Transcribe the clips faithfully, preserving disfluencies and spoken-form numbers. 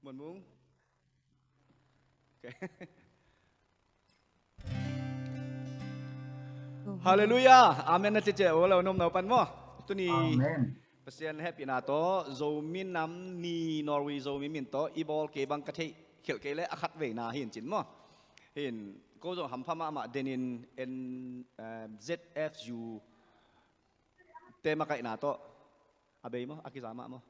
Muanmung. Okay. Halleluiah. Amen na cicia uh lo nomno pan maw. Tuni Amen. Pasian hehpihna tawh Zomi Nam Ni Norway Zomi min tawh i bawl kei bang ka theih khelh kei leh a khat veina hi in cin maw. Hi in ko zong hampha mahmah denin en, eh, Z F U te makaihna tawh a bei maw, a kiza mah maw.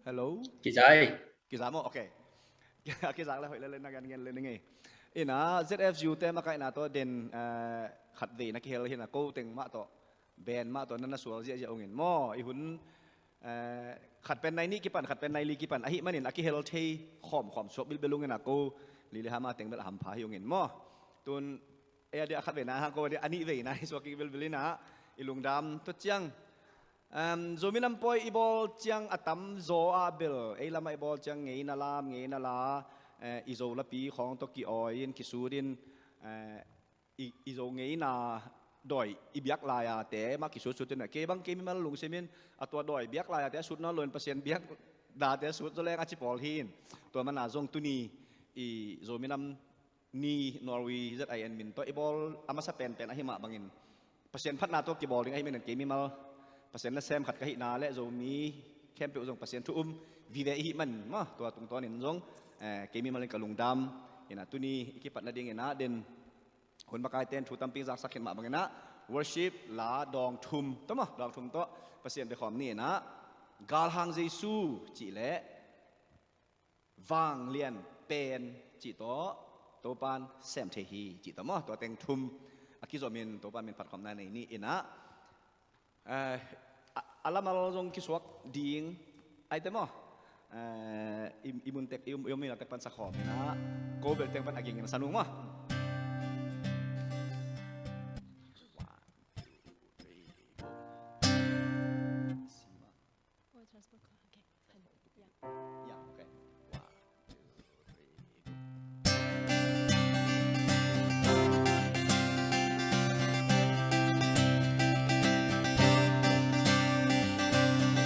Hello? Kiza hi. Kiza maw? Okay. A kiza le hoih le le na gen gen le ni ngei. Ina Z F U te makaihna tawh den, eh, khat veina kihel hi na ko teng mah tawh, band mah tawh na na sual ziahziah ung in maw. I hun, eh, khat pen nai nih kipan, khat pen nai li kipan ahih manin a kihel thei khawmkhawm suak bilbil ung in a ko Lily Hama teng bel a hampha hi ung in maw. Tun ei a dia a khat veina hang ko a dia a nih veina hi suak kik bilbil in a i lungdam tua ciang. Em, Zomi Nam pawi i bawl ciang a tamzaw ah bel ei lamah i bawl ciang ngeina lam, ngeina la, eh, i Zo lapi khawng tawh ki-awi in, kisut in, eh, i, i Zo ngeina dawi i biak lai-ate mah kisutsut in a, kei bang kei mimal lungsim in a tua dawi biak lai-ate a sut nawn lo in Pasian biak date a sut zaw leng a ci pawl hi in. Tua mana zong tuni i Zomi Nam Ni Norway Z I N min tawh i bawl a masa penpen ahi mah bangin Pasian phatna tawh kibawl ding ahi manin kei mimal Pasian nasem khat ka hihna le Zomi khempeuh zong Pasian thu um vive i hih man mah tua tungtawnin zong, eh, kei mimal in ka lungdam. Ina tuni i kipat nading ina den hun makaite in thu tampi zaksak khin mah bangin a worship la dawng thum tawh maw, dawng thum tawh Pasian biakhawm ni ina Galhang Jesu cih leh Vanglian Pen cih tawh Topan sem thei hi cih tawh maw, tua teng thum a kizomin Topan min phatkhawmna nei ni ina, eh, a, a lamal zong kisuak ding aite maw, eh, i, i mun tek, i, i mun tek pan sakhawm ina ko bel teng pan a ging ina sanung maw. Oh, transfer call. Okay. Hello. Yeah. Yeah, okay. One, two, three, go.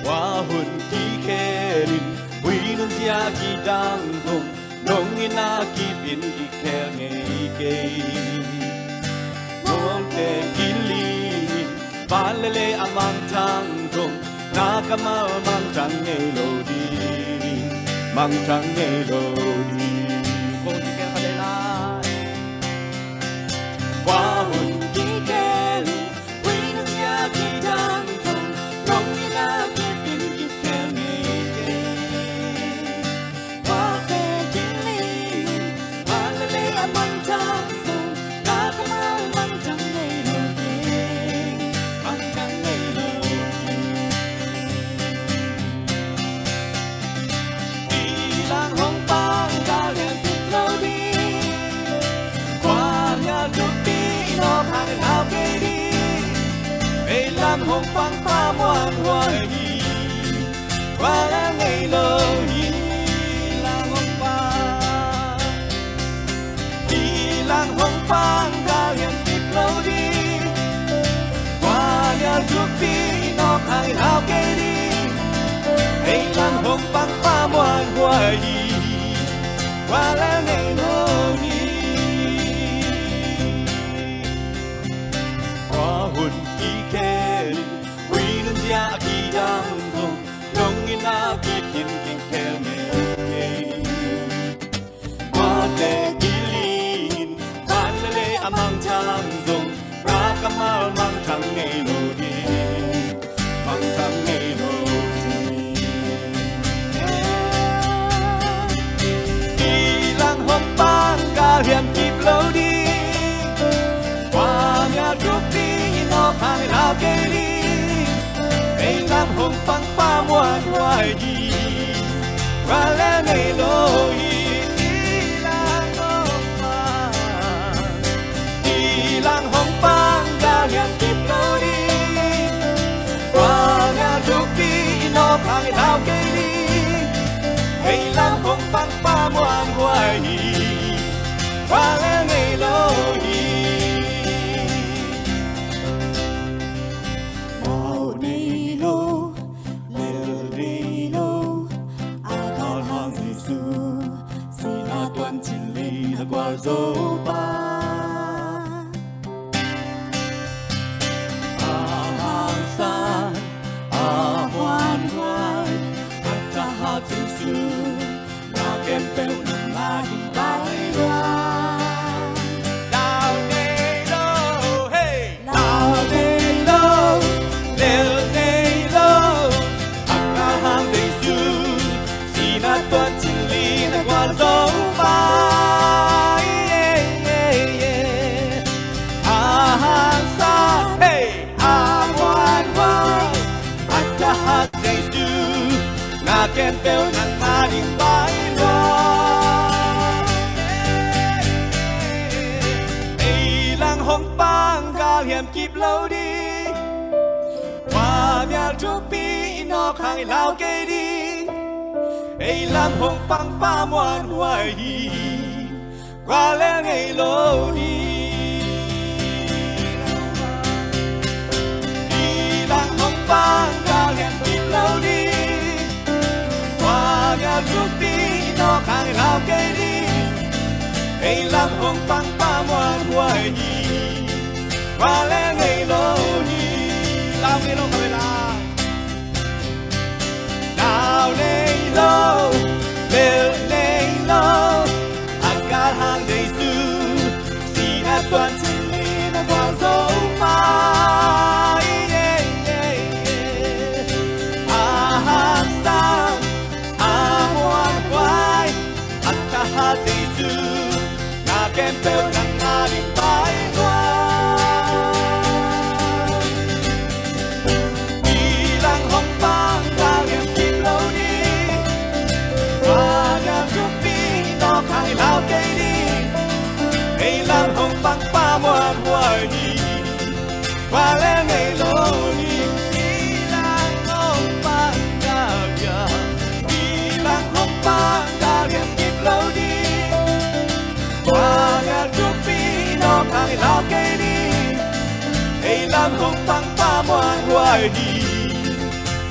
Hua hun kikhelin, hui nunzia kidang zong, nong in a kipin kikhel ngei kei. Mawngte kilingin, van le lei a mangthang zong, na kammal mangthang ngei lo ding, mangthang ngei lo ding. Hua hun kikhelin, hui nunzia kidang zong, nong in a kipin kikhel ngei kei. Lam hong pang pa muanhuai hi. Hua la ngei lo hi, lam hong pang. Hi lam hong pang ka lian kip lo ding. Hua lian thupi nawk hang in hau kei ding. Hi lam hong pang pa muanhuai hi. Hua la ngei lo hi. Hua hun kikhelin, hui nunzia a kidang zong, nong in a kipin kikhel ngei kei. Mawngte kilingin, van le lei a mangthang zong, na kammal mangthang ngei lo ding. Mangthang ngei lo ding. Hi lam hong pang ka lian kip lo ding. Hua lian thupi nawk hang in hau kei ding. Hi lam hong pang pa muanhuai ding. Hua la ngei lo hi. Hi lam hong pang. Hi lam hong pang ka lian kip lo ding. Hua lian thupi nawk hang in hau kei ding. Hi lam hong pang pa muanhuai hi. Hua la ngei lo hi. Mawh nei Zopa. A hangsan, a muanhuai, a thahat Jesu, na khempeuh nangma ding pai lua. Lau nei lo, hey! Lau nei lo, lel nei lo, a galhang Jesu, sihna tuat, thilhihna guan Zopa. A hangsan, hey! A muanhuai, a thahat Jesu, na khempeuh nangma ding pai lua. Ei lang hong pang galhiam kip lo ding, kua mial thupi i nawk hang i lau kei ding. Ei lang hong pang Pa muanhuai hi, kua lel ngei lo ding. Ei lang hong pang galhiam kip lo ding, kua mial thupi i nawk hang i lau kei ding. Ei lang hong pang Pa muanhuai hi, kua lel ngei lo hi. Lau nei lo, ka ve la. Lau nei lo, lel nei lo, a galhang Jesu, sihna tuat, thilhihna guan Zopa. A hangsan, a muanhuai, a thahat Jesu, na khempeuh nangma ding pai lua. Ei lang hong pang galhiam kip lo ding, kua mial thupi i nawk hang i lau kei ding. Ei lang hong pang Pa muanhuai hi, kua lel ngei lo hi. Ei lang hong pang galhiam, ei lang hong pang galhiam kip lo ding, kua mial thupi i nawk hang i lau kei ding. Ei lang hong pang Pa muanhuai hi,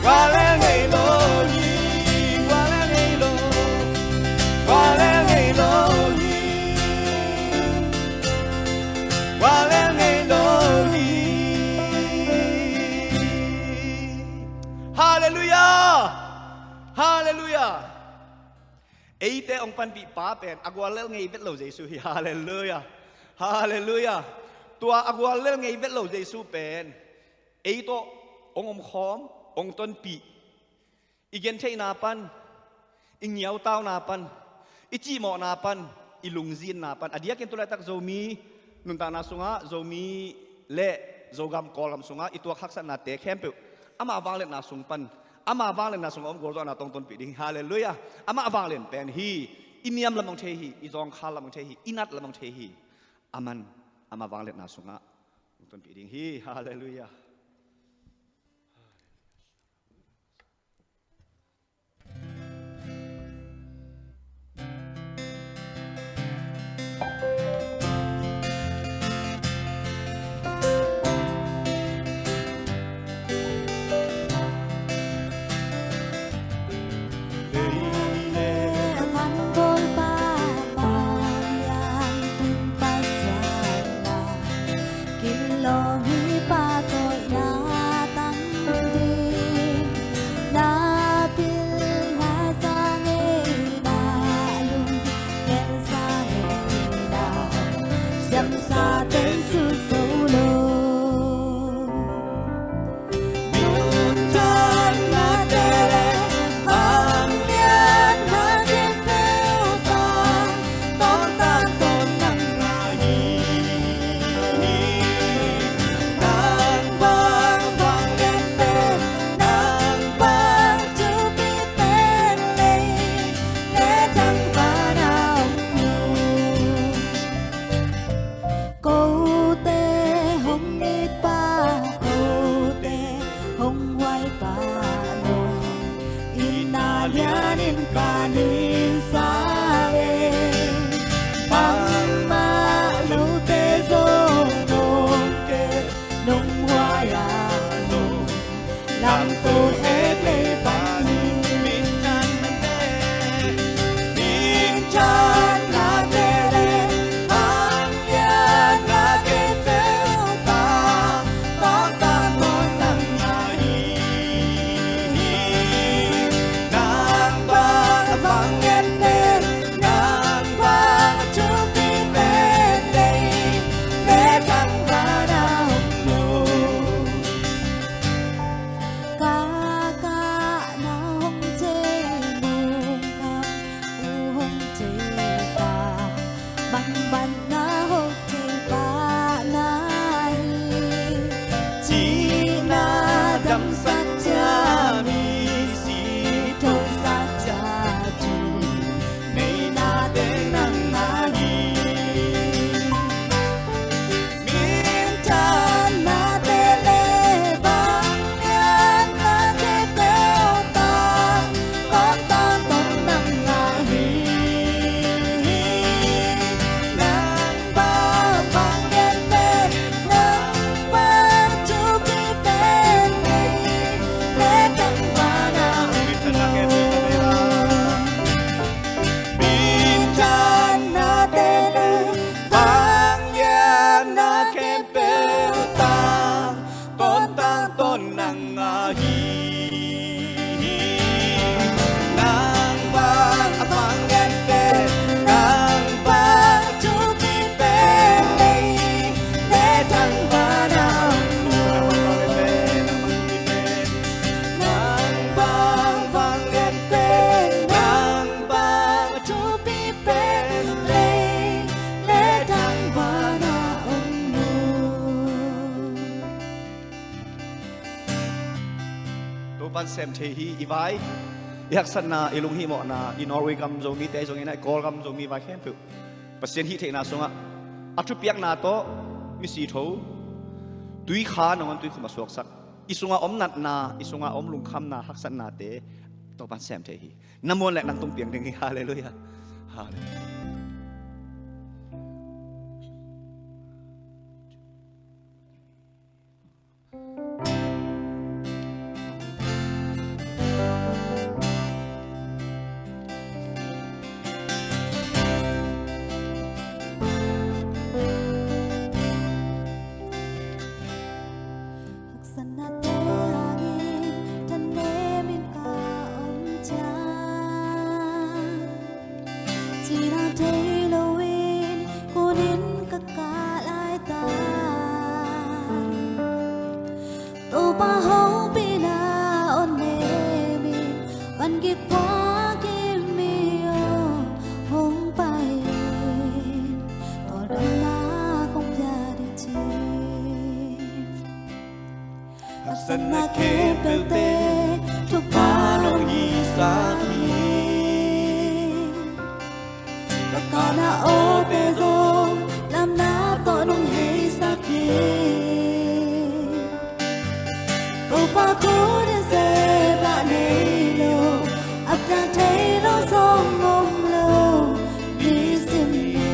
kua lel ngei lo hi, kua lel ngei lo, kua lel ngei lo hi, kua lel ngei lo hi. Halleluiah! Halleluiah! Eite hong panpih Pa pen a guallel ngei vet lo Jesu hi. Halleluiah! Halleluiah! Tua a guallel ngei vet lo Jesu pen ei tawh hong omkhawm, hong tonpih, i gentheihna pan, i ngiautauna pan, i cihmawhna pan, i lungzinna pan, a diakin tu laitak Zomi nuntakna sungah, Zomi le Zogam Kawlgam sungah i tuak haksatnate khempeuh ama vangliatna sung pan, ama vangliatna sungah om gualzawhna tawh hong tonpih ding hi. Halleluiah! Amah vanglian pen hi. I niam lam hong thei hi, i zawngkhal lam hong thei hi, i nat lam hong thei hi. Aman ama vangliatna sungah hong tonpih ding hi. Halleluiah! Lei le a van bawl pa, Pasian na, kinlawm hi, pahtawina tam ding. Na pilna sa ngei, na lungkiat sa ngei, na siamsa ten sut zo lo. Minthanna te le vangliatna khempeuh pan, tawntang tawn nangmah hi. Nang bang vanglian pen, nang bang thupi pen lei le tangval ah om lo. Ko Pasian sem thei hi. I vai, i haksatna, i lunghihmawhna, i Norway gam Zomite zong in ah, i Kawlgam Zomi vai khempeuh Pasian hih theihna sungah a thupiakna tawh misi tho, tuikha nangawn tuikhum a suaksak, i sungah om natna, i sungah om lungkhamna, haksatnate Topa'n sem thei hi. Na muan leh nang tung piang ding hi. Halleluiah. Halleluiah. Haksatnate hangin thanem in ka om ciang, cina thei loin kunin ka kah laitak, Topa hopihna aw nemin, van kik pua kim mi aw hong pai in, tawldamna kong pia ding ci. Haksatna khempeuhte thupha nong hisak hi. Ka kahna awte zong lamna tawh nong heisak hi. Topa khut in zepna nei lo, a piang thei lo zong om lo, nisim ni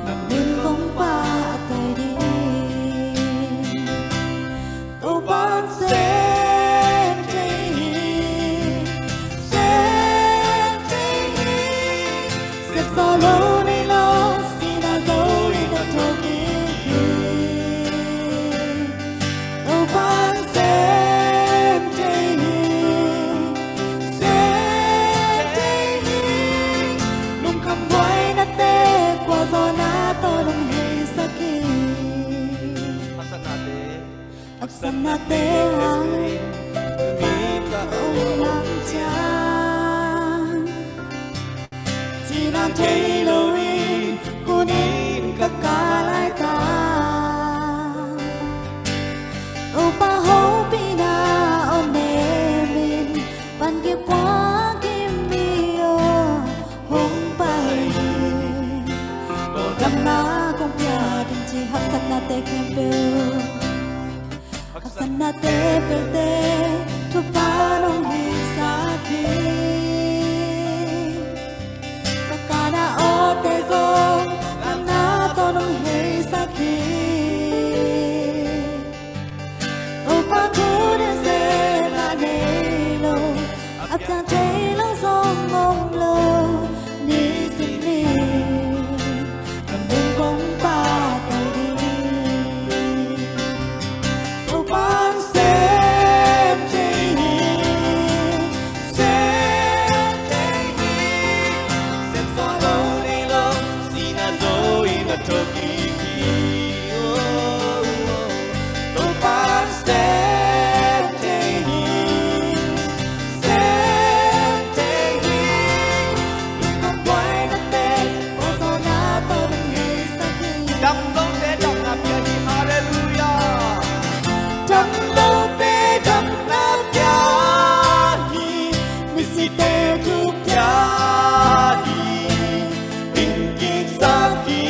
na min kong pahtawi ding. Topa'n sem thei hi, sem thei hi. Sem zaw lo nei lo, sihna zo in a thokik hi. Topa'n sem thei hi, sem thei hi. Lungkham buainate kua zawhna tawh nong heisak hi. Haksatnate, haksatnate hangin ka om ciang, cina thei loin kunin ka kah laitak, Topa hopihna aw nemin, van kik pua kim mi aw hong pai in, tawldamna kong pia ding ci. Haksatnate khempeuh, haksatnate peuhte thupha nong hisak hi. Ka kahna awte zong lamna tawh nong heisak hi. Topa khut in zepna nei lo, a piang thei lo zong om lo, nisim ni na min kong pahtawi ding. Topa'n sem thei hi, sem thei hi. Sem zaw lo nei lo, sihna zo in a thokik hi. Oh, oh. Topa'n sem thei hi, sem thei hi. Lungkham buainate kua zawhna tawh nong heisak hi. Dam lote damna pia hi. Halleluiah. Dam lote damna pia hi, misite thu pia hi. Ding kiksak hi.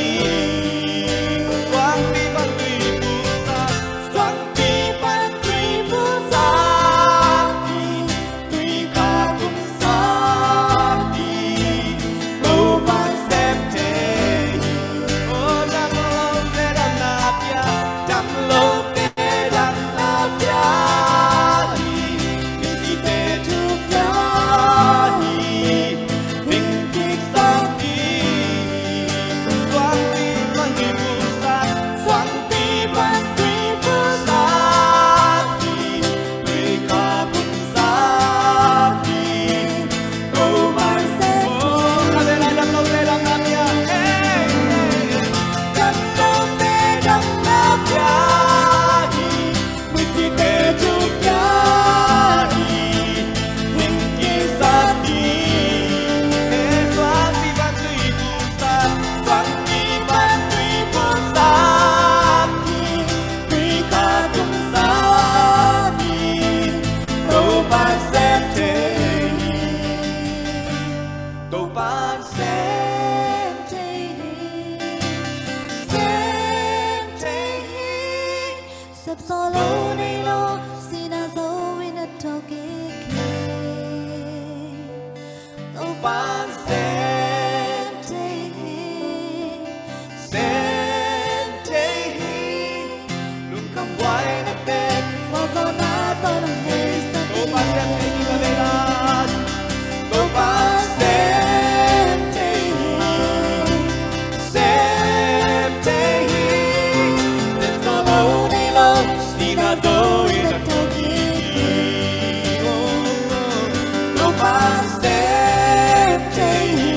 Tua Zo lo nei lo, sihna zo in a thawh kik hi. Topa'n sem thei hi, sem thei hi. Lungkham buaina teng, khualzawhna tawh nong heisak hi. Topa'n sem thei hi, ka vei lai. Topa'n sem thei hi, sem thei hi. Sem zo lo nei lo, sihna zo in a thawh kik hi. Topa'n sem thei hi,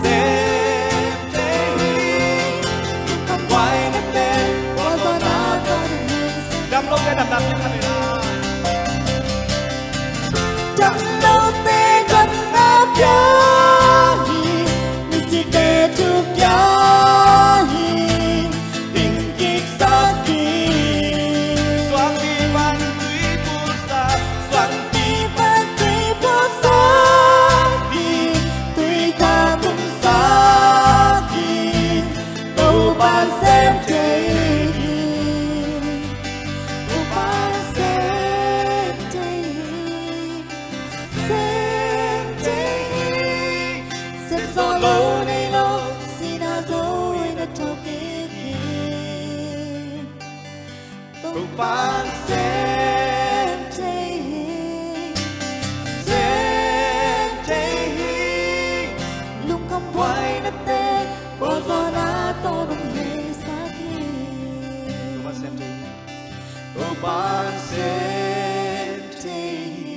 sem thei hi. Lungkham buaina teng, khualzawhna tawh nong heisak hi. Dam lo te, dam, dam, dam, dam, dam. Dam lo te, dam, dam, dam, hi. Misikte thuk pia hi. Ding kiksak hi. Suangpi pan tui pulsak, suangpi pan tui pulsak hi. Tui tha tumsak hi. Topa'n sem thei hi. Topa'n sem thei hi. Sem thei hi. Sem zo lo nei lo, sihna zo in a thawh kik hi. Topa'n sem thei hi, sem thei hi. Lungkham buaina teng, khualzawhna tawh nong heisak hi. Topa'n sem thei hi. Topa'n sem thei hi,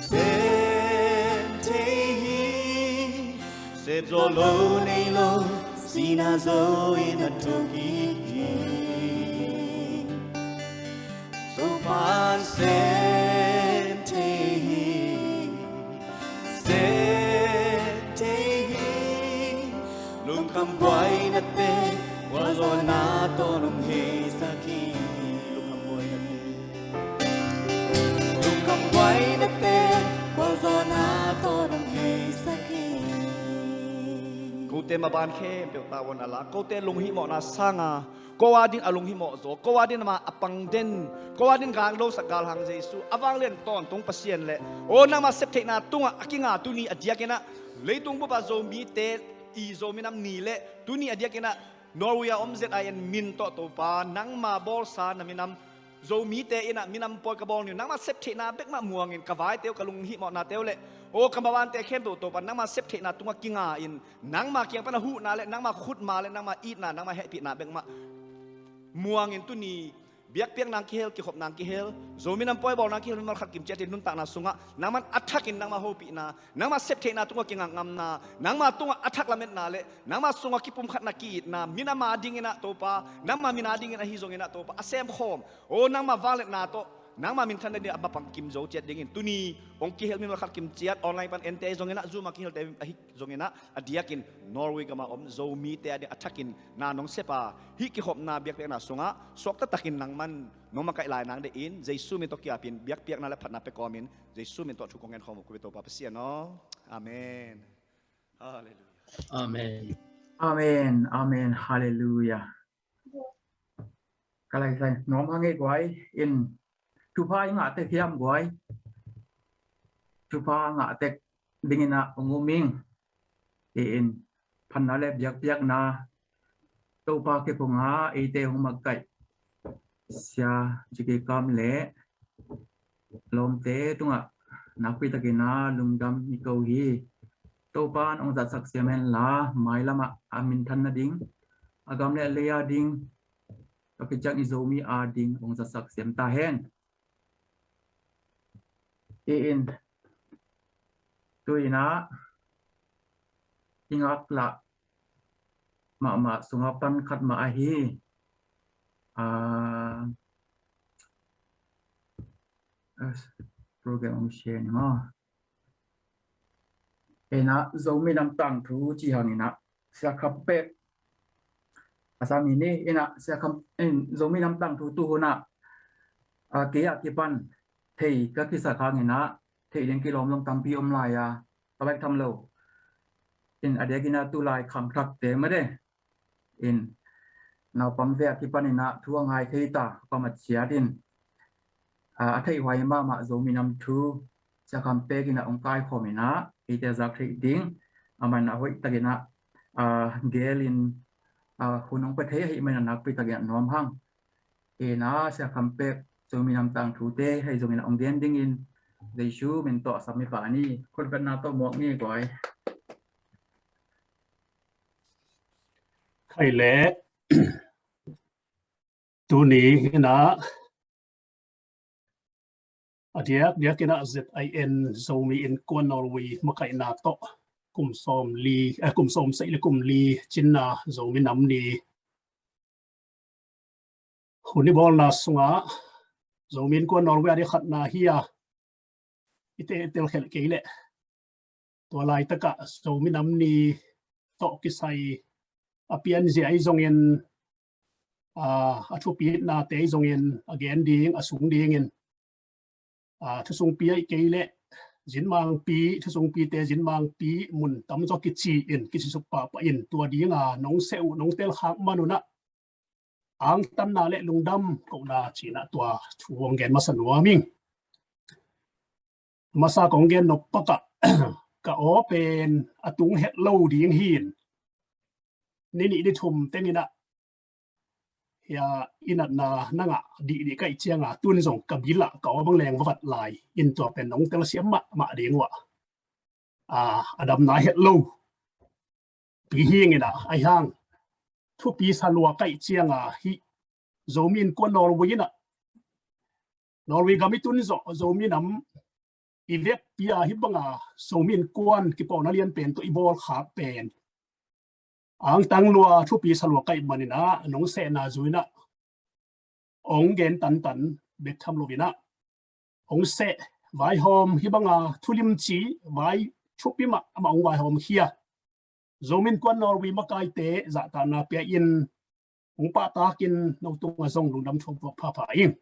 sem thei hi. Sem zo lo nei lo, sihna zo in a thawh kik hi. Topa'n sem thei hi, sem thei hi. Lungkham buaina teng, khualzawhna tawh nong heisak hi. Lungkham buaina teng, lungkham buaina teng, khualzawhna tawh nong heisak hi. Kote maban khempeuh tavuan a la, kote lunghihmawhna sanga ko a ding a lunghimawh zaw, ko a ding a pang den, ko a ding gangdosak galhang Jesu, a vanglian tawntung Pasian leh, aw, nangma septheihna tungah a kinga tuni a diakinah leitung bup a Zomite i Zo minam ni leh tuni a diakinah Norway a om Z I N min tawh Topa, nangma bawlsa na minam Zomite innah minam pawi ka bawl ni uh, nangma septheihna bekmah muangin ka vaite uh, ka lunghihmawhnate uh leh, aw, ka mabante khempeuh Topa, nangma septheihna tungah kinga in, nangma kiang pan a huhna leh nangma khutma leh nangma itna, nangma hehpihna bekmah muangin tuni biakpiakna kihel, kikhopna kihel, Zo minam pawi bawlna kihel mimal khat kim ciatin nuntakna sungah nangman a thakin nangma hopihna, nangma septheihna tungah kinga ngamna, nangma tungah a thak lametna leh nangma sungah kipumkhatna, ki-itna, minam a dinginah Topa, nangma min a dingin ahi zonginah Topa, a semkhawm, aw, nangma vangliatna tawh nangma minthanna ding a mapang kim zo ciat dingin tuni hong kihel mimal khat kim ciat, online pan ente ahi zonginah, Zoom a kihelte ahi zonginah, a diakin Norway gama om Zomite a ding a thakin na nong sep a, hih kikhopna biakpiakna sungah suakta takin nangman nong makaih lai nang dehin, Jesu min tawh kiapin biakpiakna leh phatna pia kawmin, Jesu min tawh thu kong ngen khawm uh, ka Topa Pasian aw. Amen. Halleluia. Amen. Amen. Amen. Halleluia. Ka lai sai nuam hang e guai, in thupha i ngah tek hiam guai? Thupha ngah tek dinginah hong um ing. I in phatna leh biakpiakna Topa kiphunga eite hong makaih Sia J K Kam leh lawmte tungah nakpi takin a lungdam i ko hi. Topa in hong zatsak siam henla, mailamah a minthan nading, a gam leh a lei a ding, tua khit ciang i Zomi a ding hong zatsak siam ta hen. I in tu inah i ngaklah mahmah sungah pan khat mah ahi, ah, program hong share ni maw? Inah Zomi Nam Tangthu ci hanginah Sia Kham Pek a sami ni. Inah Sia Kham, in Zomi Nam Tangthu tuhunah, ah, kei a kipan thei ka kisak hanginah thei ding kilawm zong tampi om lai a, ka baik tham lo. In a diakinah tulai khangthakte made in naupang vek kipanin ah thu a ngai thei ta, pam a ciat in, aa, a theih huai mahmah Zomi Nam thu Sia Kham Pek in ah hong kaikhawm in ah, eite zak theih ding, aman a hoih takin ah, aa, gelin, aa, hun hong pia thei ahih manin a nakpi takin ah nuam hang. Ina Sia Kham Pek Zomi Nam tangthute hei zongin ah hong gen dingin Jesu min tawh a sam mipa ni. Khutbetna tawh muak ni guai. Khai leh tuni in ah a diakdiak in ah Z I N Zomi Innkuan Norway makaihna tawh kum sawm li, eh, kum sawm sagih le kum li cinna Zomi Nam Ni hun i bawlna sungah Zomi Innkuan Norway a dia khatna hi a, i te i telkhelh kei leh tua laitakah Zomi Nam Ni tawh kisai a pianzia ahi zongin, aa, a thupitnate ahi zongin a gen ding, a sung dingin, aa, thusungpi ahi kei leh zinmangpi, thusungpite zinmangpi mun tamzaw kici-in, kicisuk pahpah in, tua dinga nong seh uh, nong telkhak man un ah angtanna le lungdam kohna ci-in ah tua thu hong gen masa nuam ing. Masa kong gen nop pakah ka aw pen a tung het lo ding hi-in, ni nih ni thum tengin ah hia i natna na ngah dihdih ka hih cianga tun zong ka bilah ka aw bang leng va vat lai in tua pen nong telsiam mahmah ding uh ah, aa, a damna het lo pi hi ing in ah, ahi hang thupi sa lua ka hih cianga hih Zomi Innkuan Norway in ah, Norway gam i tun zawh Zomi Nam i vekpi a hih banga Zomi Innkuan kipawlna lian pen tawh i bawlkhak pen angtang lua, thupi sa lua ka hih manin ah nong sehna zui-in ah hong gen tantan bek tham lo-in ah hong seh, vaihawm, hih banga thulimci vai thupi mahmah hong vaihawm khia Zomi Innkuan Norway makaite zahtakna pia-in hong pahtakin no tungah zong lungdam thuak phapha ing.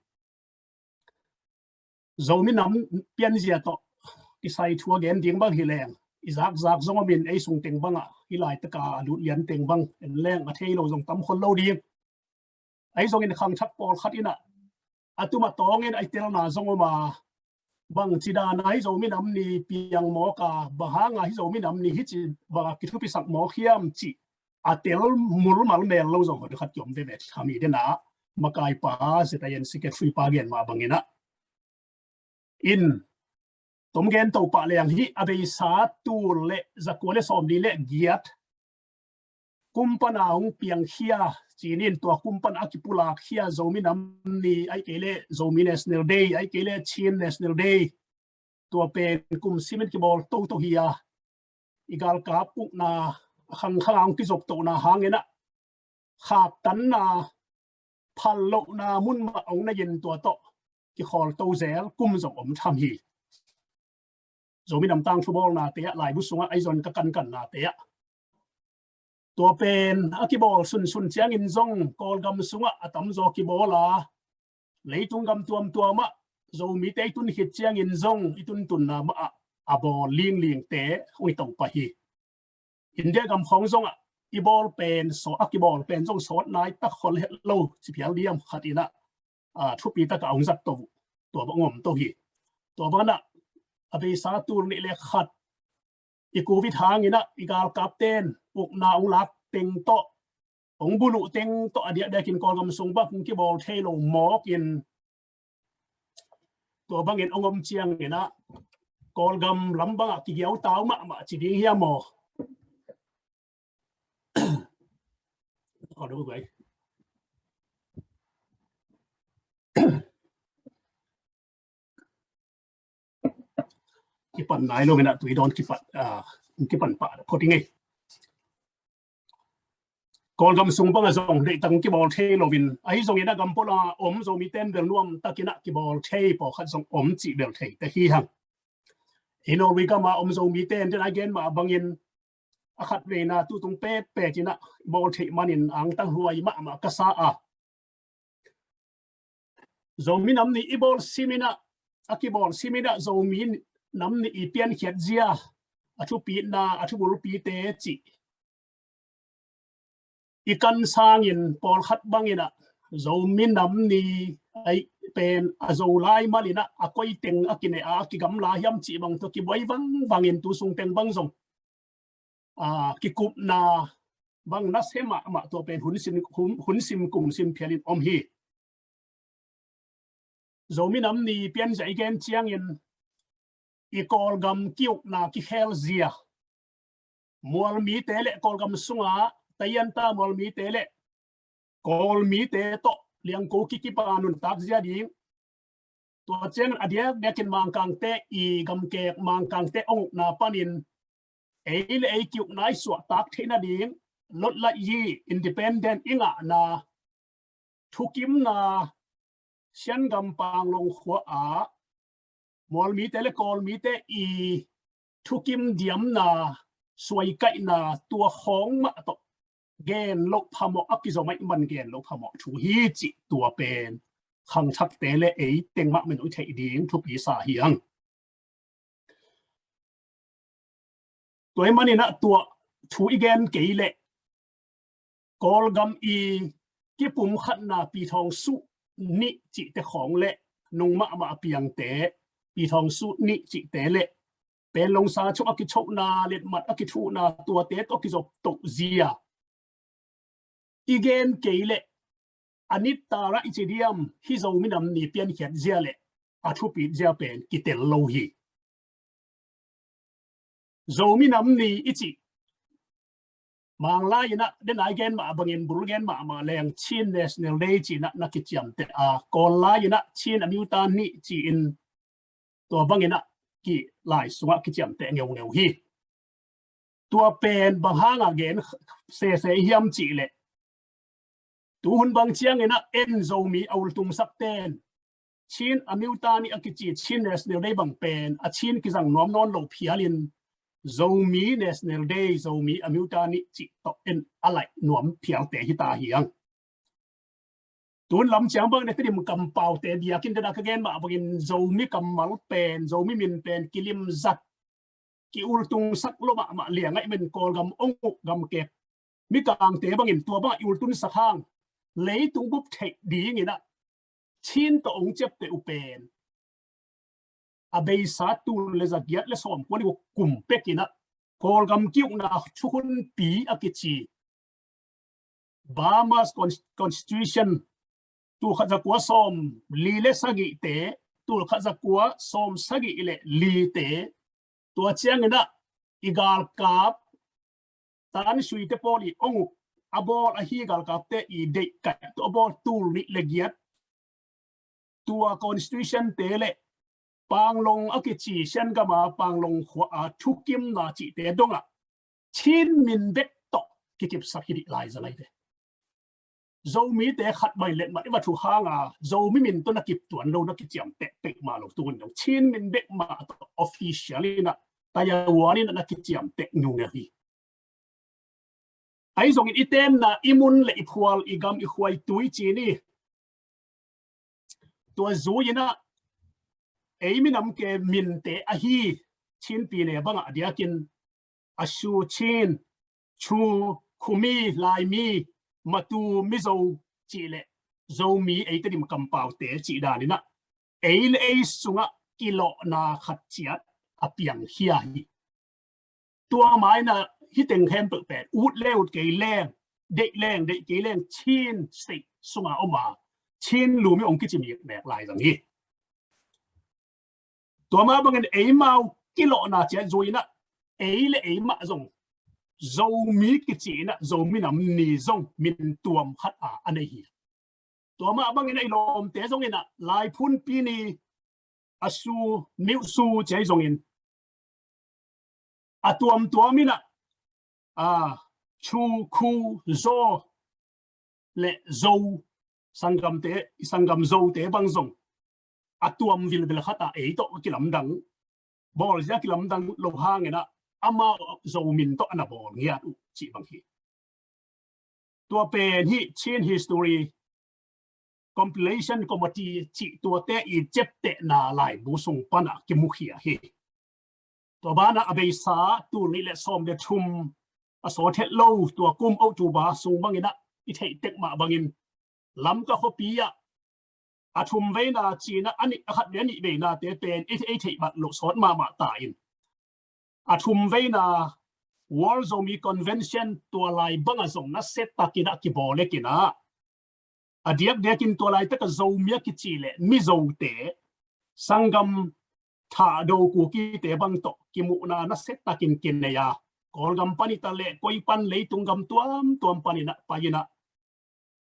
Zomi Nam pianzia tawh kisai thu a gen ding bang hi leng, i zakzak zong om in, ei sung teng bangah hih laitaka a lut lian teng bang en leng a thei lo zong tam khol lo ding. Ahi zongin khangthak pawlkhat in ah a tum a tawngin a i telna zong om a, bangci dana hih Zomi Nam Ni piang mawk a, bang hanga hih Zomi Nam Ni hih ci banga kithupisak mawk hiam cih a tel mulmal mel lo zong hoih khat kiom veve. Khami dena makaipa Z I N secretary pa gen mah bangin ah, in tom gen to pah leng hih a beisa tul le zakua le sawmli le giat kum pana hong piangkhia ci-in, tua kum pana a kipulakkhia Zomi Nam Ni, ahih kei leh Zomi National Day, ahih kei leh Chin National Day, tua pen kum simin kibawl toto hi a, i galkap ukna a khangkhanga hong kizoptohna hangin ah khaktanna, phallohna mun mah hong nei-in tua tawh kikhawlto zel kum zong om tham hi. Zomi Nam tangthu bawlnate ah, laibu sungah ahi zongin ka kankannate ah tua pen a kibawl sunsun ciangin zong Kawlgam sungah a tamzaw kibawl a, leitung gam tuamtuam ah Zomite i tun khit ciangin zong i tuntunna mah ah a bawl linglingte hong hi to pah hi. India gam khawng zongah i bawl pen, a kibawl pen zong sawt nai tak khol het lo ci phial diam khat in ah, aa, thupi takah hong zat to uh, tua bang om to hi. Tua bangin ah a beisa tul nih le khat i Covid hangin ah i galkapten ukna hong lak teng tawh, hong buluh teng tawh a diakdiakin Kawlgam sung bang hong kibawl thei lo mawkin, tua bangin hong om ciangin ah Kawlgam lam bangah kigiautau mahmah ci ding hiam maw? Kipan nai lo in ah tui dawn kipan, ah, kipan pah phot ing ei. Kawlgam sung bangah zong deihtak kibawl thei loin, ahi zongin a gam puala om Zomite in bel nuam takin ah kibawl thei pawlkhat zong om cih bel thei te hi hang. Ei Norway gama om Zomite in den a gen mah bangin a khatveina tutung petpet in ah i bawl theih manin angtang huai mahmah ka sa a. Zomi Nam Ni i bawl simin ah, a kibawl simin ah Zomi Nam Ni i piankhiat zia, a thupitna, a thubulpite cih I kan sangin pawlkhat bangin ah Zomi Nam Ni ahi pen a Zolai manin ah a koi teng a kineh a, a kigamla hiam cih bang tawh kibuai vangvangin tu sung teng bang zong, aa, kikupna bang nasia mahmah, tua pen hun sim, hun, hun sim kum sim phialin om hi. Zomi Nam Ni pianzia i gen ciangin i Kawlgam ki-ukna kikhel zia, Mualmite le Kawlgam sunga Tayanta Mualmite le Kawlmite tawh Liangko kikip a nuntak zia ding, tua ciangin a diakdiakin Mangkangte i gamkek, Mangkangte ong ukna panin ei le ei ki-ukna i suahtak theih nading, lotlaih yi independent i ngahna, thukimna, Siangam Panglong khua ah Mualmite le Kawlmite i thukim diamna, suaikaihna, tua khawng mah tawh gen loh phamawh, a kizom ahih man gen loh phamawh thu hi cih tua pen khangthakte le ei teng mah min uh i theih ding thupi sa hi hang. Tua ahih manin ah tua thu i gen kei leh Kawlgam i kipumkhatna Pi Thawng Suh nih cihte khawng le nung mahmah a piangte, Pi Thawng Suh nih cihte le Panglong sa chung a kichohna, letmat a kithuhna, tuate tawh kizop toh zia i gen kei leh a nitarah i ci diam, hih Zomi Nam Ni piankhiat zia le a thupit zia pen kitel lo hi. Zomi Nam Ni i cih, Manglai in ah, den a i gen mah bangin, bul gen mahmah leng Chin National Day ci-in ah na kiciamteh a, Kawl lai in ah Chin အမျိုးသားနေ့ ci-in, tua bangin ah ki lai sungah kiciamteh ngeungeu hi. Tua pen bang hanga gen sese hiam cih leh, tuhun bang ciangin ah en Zomi a ultungsakte'n Chin အမျိုးသားနေ့ a kici Chin National Day bang pen a Chin kizang nuam nawn lo phialin Zomi National Day, Zomi အမျိုးသားနေ့ cih tawh en a laih nuam phialte hi ta hi hang. Tun lam ciang bang ne Tedim kampaute biakinn te na ka gen mah bangin Zomi kammal pen, Zomi min pen kilimzat, ki-ultungsak lo mahmah liang ahih manin Kawlgam ong uk gamkek mikangte bangin tua bangah i ultunsak hang leitung bup theih dingin ah Chin tawh ong ciapteh uh pen a beisa tul le za giat le sawmkua le guk kum pekin ah Kawlgam ki-ukna thukhunpi a kici Burma's Con-, Constitution, tul khat za kua sawmli le sagihte, tul khat za kua sawmsagih le lite, tua ciangin ah i galkap Tan Sui te pawl i ong uk a bawl ahi, galkapte i deihkaih tawh a bawl tul nih le giat, tua Constitution te le Panglong a kici Shan gama Panglong khua a thukimna cihte dongah Chin min bek tawh kikipsak hi dih lai za lai ve. Zomite khat bang letmat i va thu hanga Zomi min tawh na kip tuan lo, na kiciamteh peuhmah lo, tu-in dong Chin min bek mah tawh official in ah, tayawan in ah na kiciamteh nungel hi. Ahi zongin i tenna, i mun le i phual, i gam, i khua, i tui ci ni. Tua zui-in ah ei minam ke minte ahi Chin pi ne bangah a diakin Asu, Chin, Chu, Khumi, Laimi, Matu, Mizo cih le Zomi, ei Tedim kampaute cih danin ah ei le ei sungah kilawhna khat ciat a piangkhia hi. Tua ma-in ah hih teng khempeuh pen ut le ut kei leng, deih leng deih kei leng Chin State sunga om a, Chin lum i ong kici mikmek lai zang hi. Tua mah bangin eimau kilawhna ciat zui-in ah ei le ei mah zong Zomi kici-in ah Zomi Nam Ni zong min tuam khat a a nei hi. Tua mah bangin ah i lawmte zongin ah Laiphun Pi Ni, Asu, Miusu ci-a i zongin a tuamtuam in ah, a, Chu, Khu, Zo le Zo, sanggamte, i sanggam Zote bang zong a tuam vilvel khat ah ei tawh a kilamdang, bawlzia kilamdang lo hangin ah amau Zo min tawh a na bawl ngiat uh cih bang hi. Tua pen hih Chin History Compilation Committee cih tuate i ciaptehna laibu sung panah kimukhia hi. Tua banah a beisa tul nih le sawm le thum a sawt het lo, tua kum October sung bangin ah i theih tek mah bangin Lamka khuapi ah a thum veina ci-in ah a nih, a khat le a nih veinate pen i, i theih bat loh sawt mahmah ta in, a thum veina World Zomi Convention tua lai bangah zong nasia takin ah kibawl lek in ah, a diakdiakin tua laitak a Zomi a kici le Mizote, sanggam Thado Kukite bang tawh kimuhna nasia takin kinei a, Kawlgam pan hi ta leh koi pan, leitung gam tuamtuam panin ah pai in ah,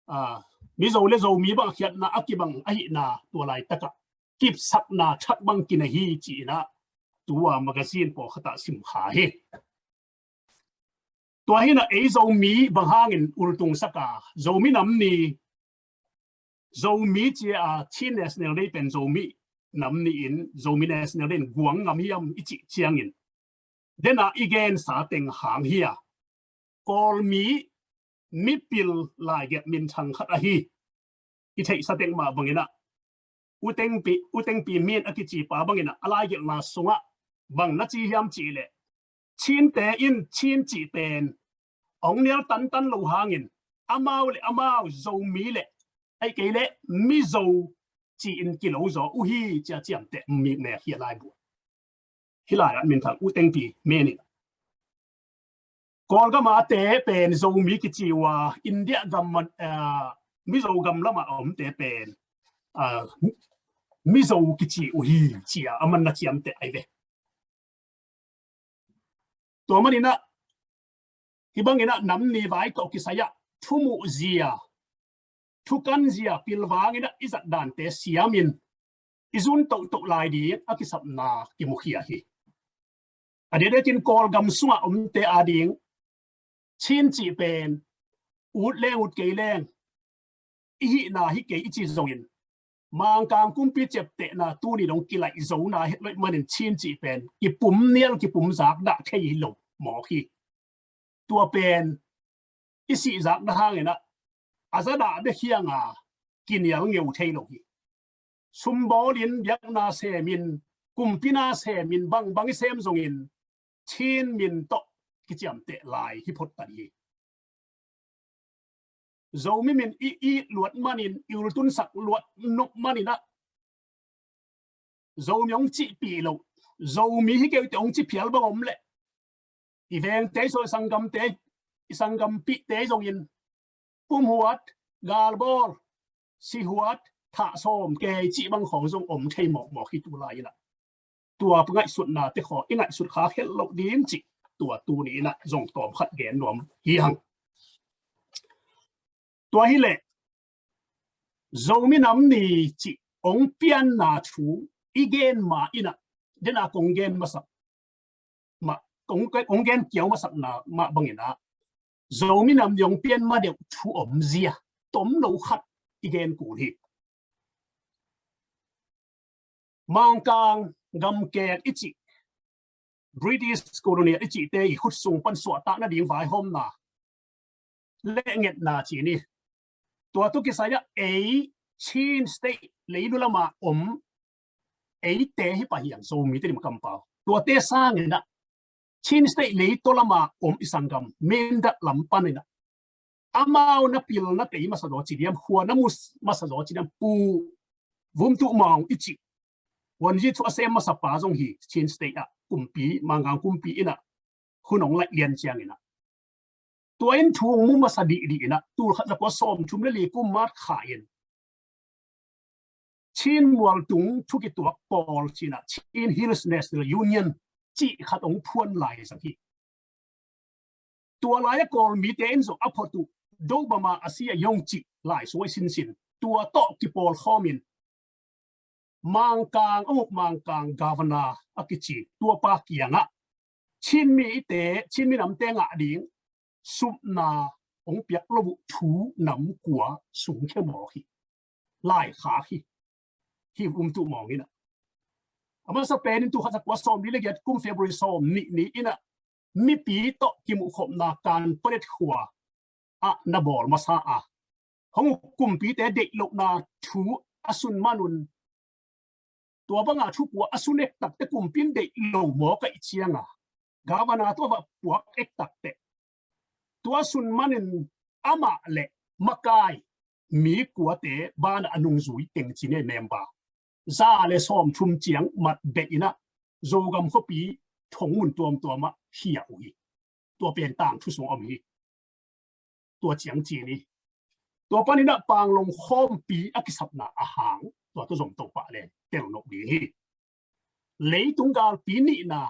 a, Mizo le Zomi bang a khiatna a kibang ahihna tua laitak ah kipsakna thak bang kinei hi ci-in ah tua magazine pawlkhat ah sim kha hi. Tua hi in ah ei Zomi bang hangin ultungsak a, Zomi Nam Ni, Zomi ci a, Chin National Day pen Zomi Nam Ni in, Zomi National Day in guang ngam hiam i cih ciangin, den a i gensa teng hang hi a, Kawlmi mipil laigelh minthang khat ahi, i theihsa tek mah bangin ah, U Tengpi, U Tengpi Min a kici pa bangin ah a laigelhna sungah bang na ci hiam cih leh, Chinte in Chin cih pen hong nial tantan lo hangin, amau le amau Zomi le, ahih kei leh Mizo ci-in kilo zaw uh hi ci a ciamteh mi nek hi a laibu. Hih lai-ah minthang U Tengpi Min in, Kawlgam a te pen Zomi kici uh a, India gam, ah, Mizo gam lamah a omte pen, ah, Mizo kici uh hi ci a aman na ciamteh ahi ve. Tua manin ah, hih bangin ah Nam Ni vai tawh kisai ah thumuhzia, thukanzia pilvangin ah i zat dante siamin i zun tohtoh lai ding a kisapna kimukhia hi. A diakdiakin Kawlgam sungah omte ading Chin cih pen ut leng ut kei leng i hihna hi kei i ci zongin, Mangkang kumpi ciaptehna tuni dong kilaih zona het loih manin Chin cih pen kipum nial, kipum zak dah thei hi lo mawk hi. Tua pen i sihzakna hangin ah a zadah bek hi a, kinial ngeu thei lo hi. Sumbawlin, biakna semin, kumpina semin, bangbang i sem zongin Chin min tawh kiciamteh lai hi phot ta hi. Zomi min i it luat manin, i ultunsak luat nop manin ah Zomi hong cihpih loh, Zomi hi kei uh teh hong ci phial bang om leh, i vengte, i sawlsanggamte, i sanggampihte zongin pumhuat, galbawl, sihuat, thah sawm kei cih bang khawng zong om thei mawkmawk hi tu lai-in ah. Tua ngaihsutnate khawng i ngaihsut kha khelh loh ding cih tua tuni-in ah zong tawmkhat gen nuam hi hang. Tua hileh Zomi Nam Ni cih hong pianna thu i gen ma in ah, den a kong gen masak mah, kong, kong gen kiau masakna mah bangin ah, Zomi Nam Ni hong pian ma deuh thu omzia tom lo khat i gen kul hi. Mangkang gamkek i cih, British colonial i cihte i khut sung pan suahtak nading vaihawmna le ngetna ci ni. Tua tawh kisai-ah ei Chin State leilu lamah om eite hi pah hi hang, Zomite dim kampau. Tuate sangin ah Chin State leitaw lamah om i sanggam Mindat lam panin ah, amau na pil na tei masa zaw ci diam, khua na mu masa zaw ci diam, Pu Vum Tuh Maung i cih, Wanzi thu a sem masa pa zong hi, Chin State ah kumpi, Mangkang kumpi in ah hun hong laih lian ciangin ah, tua in thu hong mu masa dihdih in ah, tul khat za kua sawmthum le li kum March kha in Chin mualtung thu kituak pawl ci-in ah, Chin Hills National Union cih khat hong phuan lai zang hi. Tua lai-ah Kawlmite in zong a phot uh, Dobama a si a yong cih lai suai sinsin, tua tawh kipawlkhawmin Mangkang, a nguk Mangkang Governor a kici tuapa kiangah Chin mite, Chin minamte ngah ding supna hong piak lo uh thu nam kua sungkhia mawk hi. Laikhak hi. Hi Vum Tuh Maung in ah, a masa penin tul khat za kua sawmli le giat kum February sawmnih ni in ah mipi tawh kimuhkhopna Kanpalet khua ah na bawl masa a, hong uk kumpite deih lohna thu a sun manun, tua banga thu pua a sun ektakte kumpi in deih lo mawk ahih cianga, Governor tawh a va puak ektakte Tua sun manin amah le makai mi kuate banah a nungzui teng ci ni member za le sawmthum ciang mat beh inah Zogam khuapi thong mun tuamtuamah hi a uh hi. Tua pen tangthu sung om hi. Tua ciang ci ni. Tua paninah Panglong khawmpi a kisapna a hang tua tu zom to pah le tel nop ding hi. Leitung galpi nihna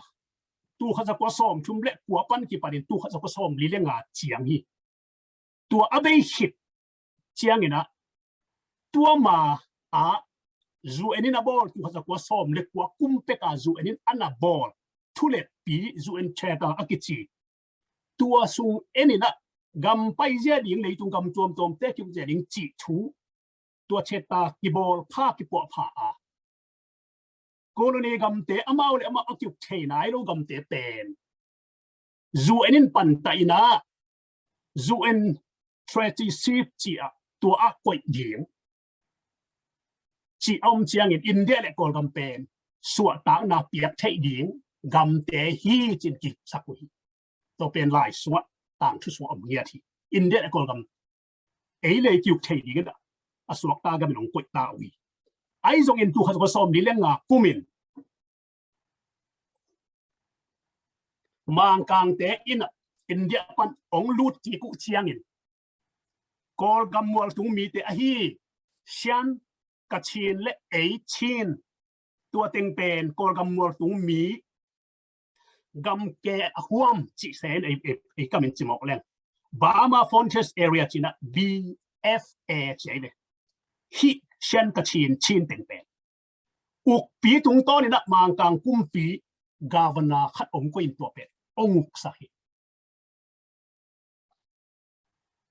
tu khat zakua sawmthum le kua pan kipanin tu khat zakua sawmli le nga ciang hi. Tua a bei khit cianginah tua ma ah U N in a bawl tu khat zakua sawm le kua kum peka U N in an a bawl thuletpi U N Charter a kici tua sung eninah gam paizia ding leitung gam tuamtuamte kiukzia ding cih thu tua Charter kibawl pha kipuah pha a colony gamte amau le amau a kiuk thei nai lo gamte pen U N in pantah inah U N treaty ship ci ah tua ah koih ding ci a om ciangin India le Kawlgam pen suahtakna piak theih ding gamte hi cin kisak uh hi. Tua pen lai sungah tangthu sungah om ngiat hi. India le Kawlgam ei le kiuk thei dingin a suakta gamin hong koihta uh hi. Ahi zongin tu khat zakua sawmli le nga kumin Mangkangte in India pan hong lut kik uh ciangin Kawlgam mualtung mite ahi Shan, Kachin le ei Chin tua teng pen Kawlgam mualtung mi gamke a huam cih sen ei, ei, ei kamin cimawk leng Burma Frontier Area cinah B F A ci ei le hih Shan, Kachin, Chin teng pen ukpi tungtawninah Mangkang kumpi governor khat ong koihin tua pen ong uksak hi.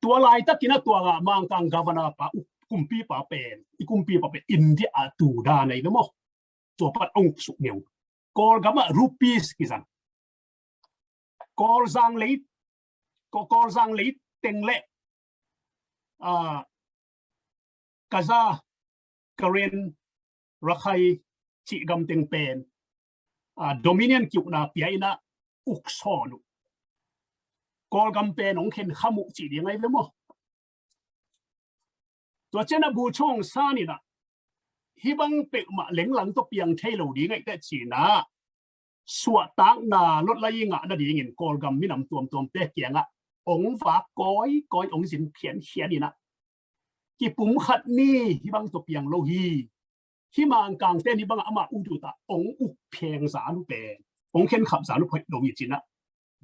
Tua laitakinah tua Mangkang governor pa uk kumpi pa pen i kumpi pa pen India a tu dan ahi ve maw? Tua pat ong uksuk ngeu. Kawlgamah rupees kizang. Kawlzang lei Kawlzang lei teng le Kaza, Karen, Rakhine cih gam teng pen Dominion kiukna pia inah uksawn uh. Kawlgam pen hong khenkham uh cih ding ahi ve maw? Tua cianah Bogyoke Aung San inah hih bang peuhmah lenglang tawh piang thei lo ding ahi teh cinah suahtakna lotlai ngah nadingin Kawlgam minam tuamtuamte kiangah ong vak kawikawi ong zin khiankhian inah kipumkhat ni hih bang tawh piang lo hi. Hih Mangkangte ni bangah amah ututah ong uk pheng zan uh pen ong khenkhap zan uh phoih lo hi cinah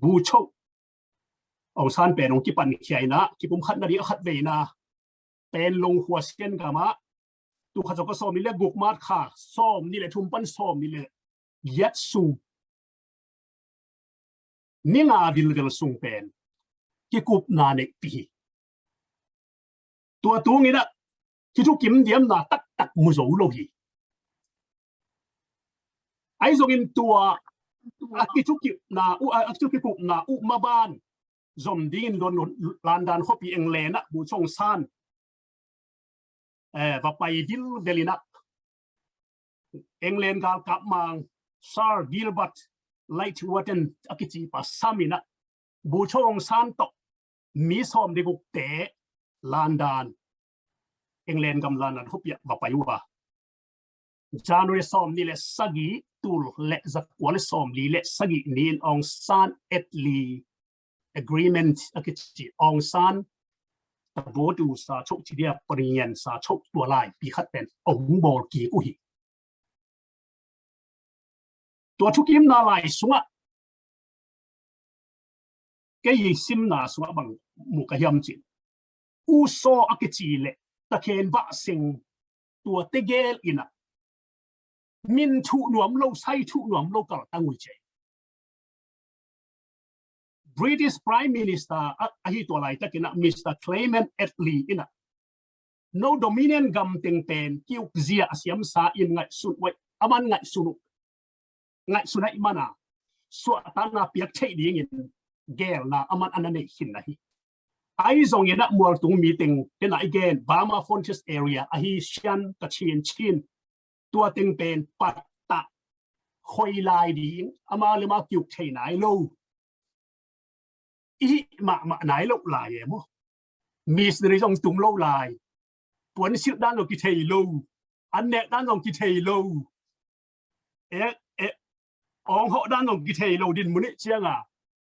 Bogyoke Aung San pen ong kipankhia inah kipumkhat nading a khat veina pen long khua Sian gamah tu khat zakua sawmli le guk March kha sawmni le thum pan sawmni le giat sung ni nga vilvel sung pen kikupna neihpih hi. Tua tunginah kithukim diamna taktak mu zo lo hi. Ahi zongin tua a kithukipna uh a kithukikupna uh maban zom dingin London, London khuapi England ah Bogyoke Aung San va pai vilvel inah England galkap mang Sir Gilbert Lightwater a kici pa sam inah Bogyoke Aung San tawh mi sawm le gukte London, England gam London khuapi ah va pai uh a January sawmni le sagih tul le zakua le sawmli le sagih ni-in Aung San Adlai Agreement a kici Aung San tabutu sa choh ci dia panian sa choh tua laipi khat pen ong bawl kik uh hi. Tua thukimna lai sungah kei simna sungah bang mu ka hiam cin U S O a kici le takhen vah seng tua tegel inah min thuh nuam lo sai thuh nuam lo kaltang uh ci. British Prime Minister ahi tua laitakinah Mister Clement Attlee inah no Dominion gam teng pen kiukzia a siamsa in ngaihsun uh aman ngaihsun uh ngaihsun ahi mana suahtakna piak theih dingin gelna aman ana neih khin ahi. Ahi zonginah mualtung mi teng tenah i gen Burma Frontier Area ahi Sian, Kachin, Chin tua teng pen pattah khoi lai ding amau le amau kiuk thei nai lo. i hih mahmah nai loh lai e maw. Missionary zong tung lo lai. Puansilh dan zong kithei lo. An nek dan zong kithei lo. E, e, awng hawh dan zong kithei lo din mun ih cianga.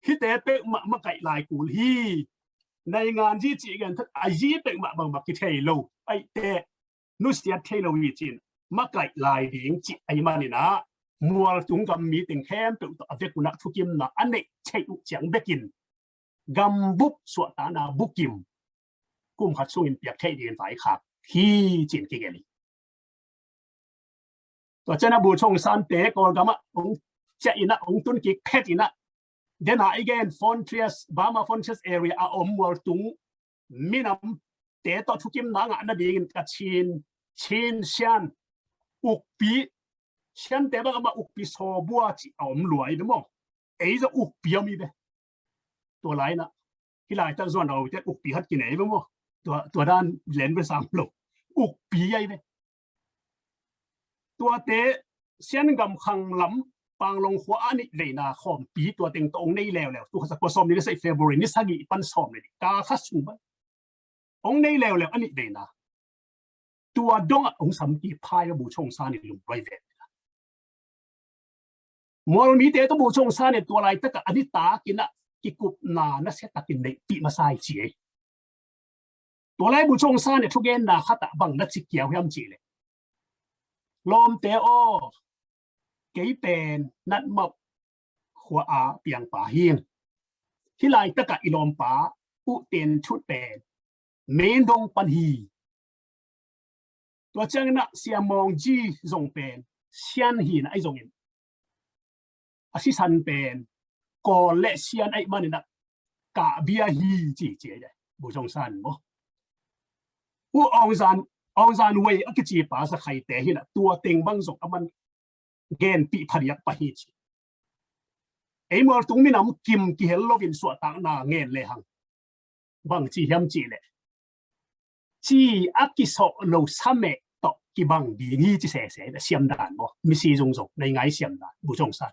Hihte peuhmah makaih lai kul hi. Naingan zi cih gen that a zi peuhmah bangmah kithei lo. Aihte nusiat thei lo hi cin makaih lai ding cih ahi maninah mualtung gam mi teng khempeuh tawh a vek unah thukimna a neih theih uh ciang bekin gambup suahtakna bukim kum khat sungin piak theih dingin vaikhak hi cin kigen hi. Tua cianah Bu Chong Sante Kawlgamah hong ciah inah hong tun kik phet inah dena i gen Frontiers, Burma Frontiers area a om mualtung minamte tawh thukimna ngah nadingin Kachin, Chin, Shan, Ukpi, Shante bang amah Ukpi Sawbua cih a om luai ve maw. Ei zong Ukpi om hi ve. Tua lainah hih laitak zuan a ote Ukpi hat kinei ve maw. Tua, tua dan len ve sam lo. Ukpi ahi ve. Tuate Siangam khang lam Panglong khua a nih veina khawmpi tua teng tawh hong nei leuleu. Tua kha sakua sawm ni le sei February ni sagih pan sawm le nih ka kha sung pan hong nei leuleu a nih veina. Tua dongah hong sam kiphai a Bu Chong San i lungduai ve. Mualmite tawh Bu Chong San i tua laitakah a nitakinah kikupna nasiatakin neihpih masa i ci ei. Tua lai Bu Chong San i thugenna khatah bang na ci kiau hiam cih leh, lawmte aw, kei pen Natmauh khua a piangpa hi. Hih laitakah i lawmpa uh ten thut pen Mendong pan hi. Tua cianginah Sia Mawng Ji zong pen Sian hi na ahi zongin a sisan pen Kawl le Sian ahi maninah Kahbia hi ci ci ahi. Bu Chong San maw. U Aung San, Aung San Wei a kicipa sakhaite hinah tua teng bang zong a man genpih phadiak pah hi ci. Ei mualtung minam kim kihel loin suahtakna ngen lehang bang ci hiam cih leh, ci a kisawh lo sa meh tawh kibang ding hi ci sese, siamdan maw, misi zungzung nei ngai siamdan Bu Chong San.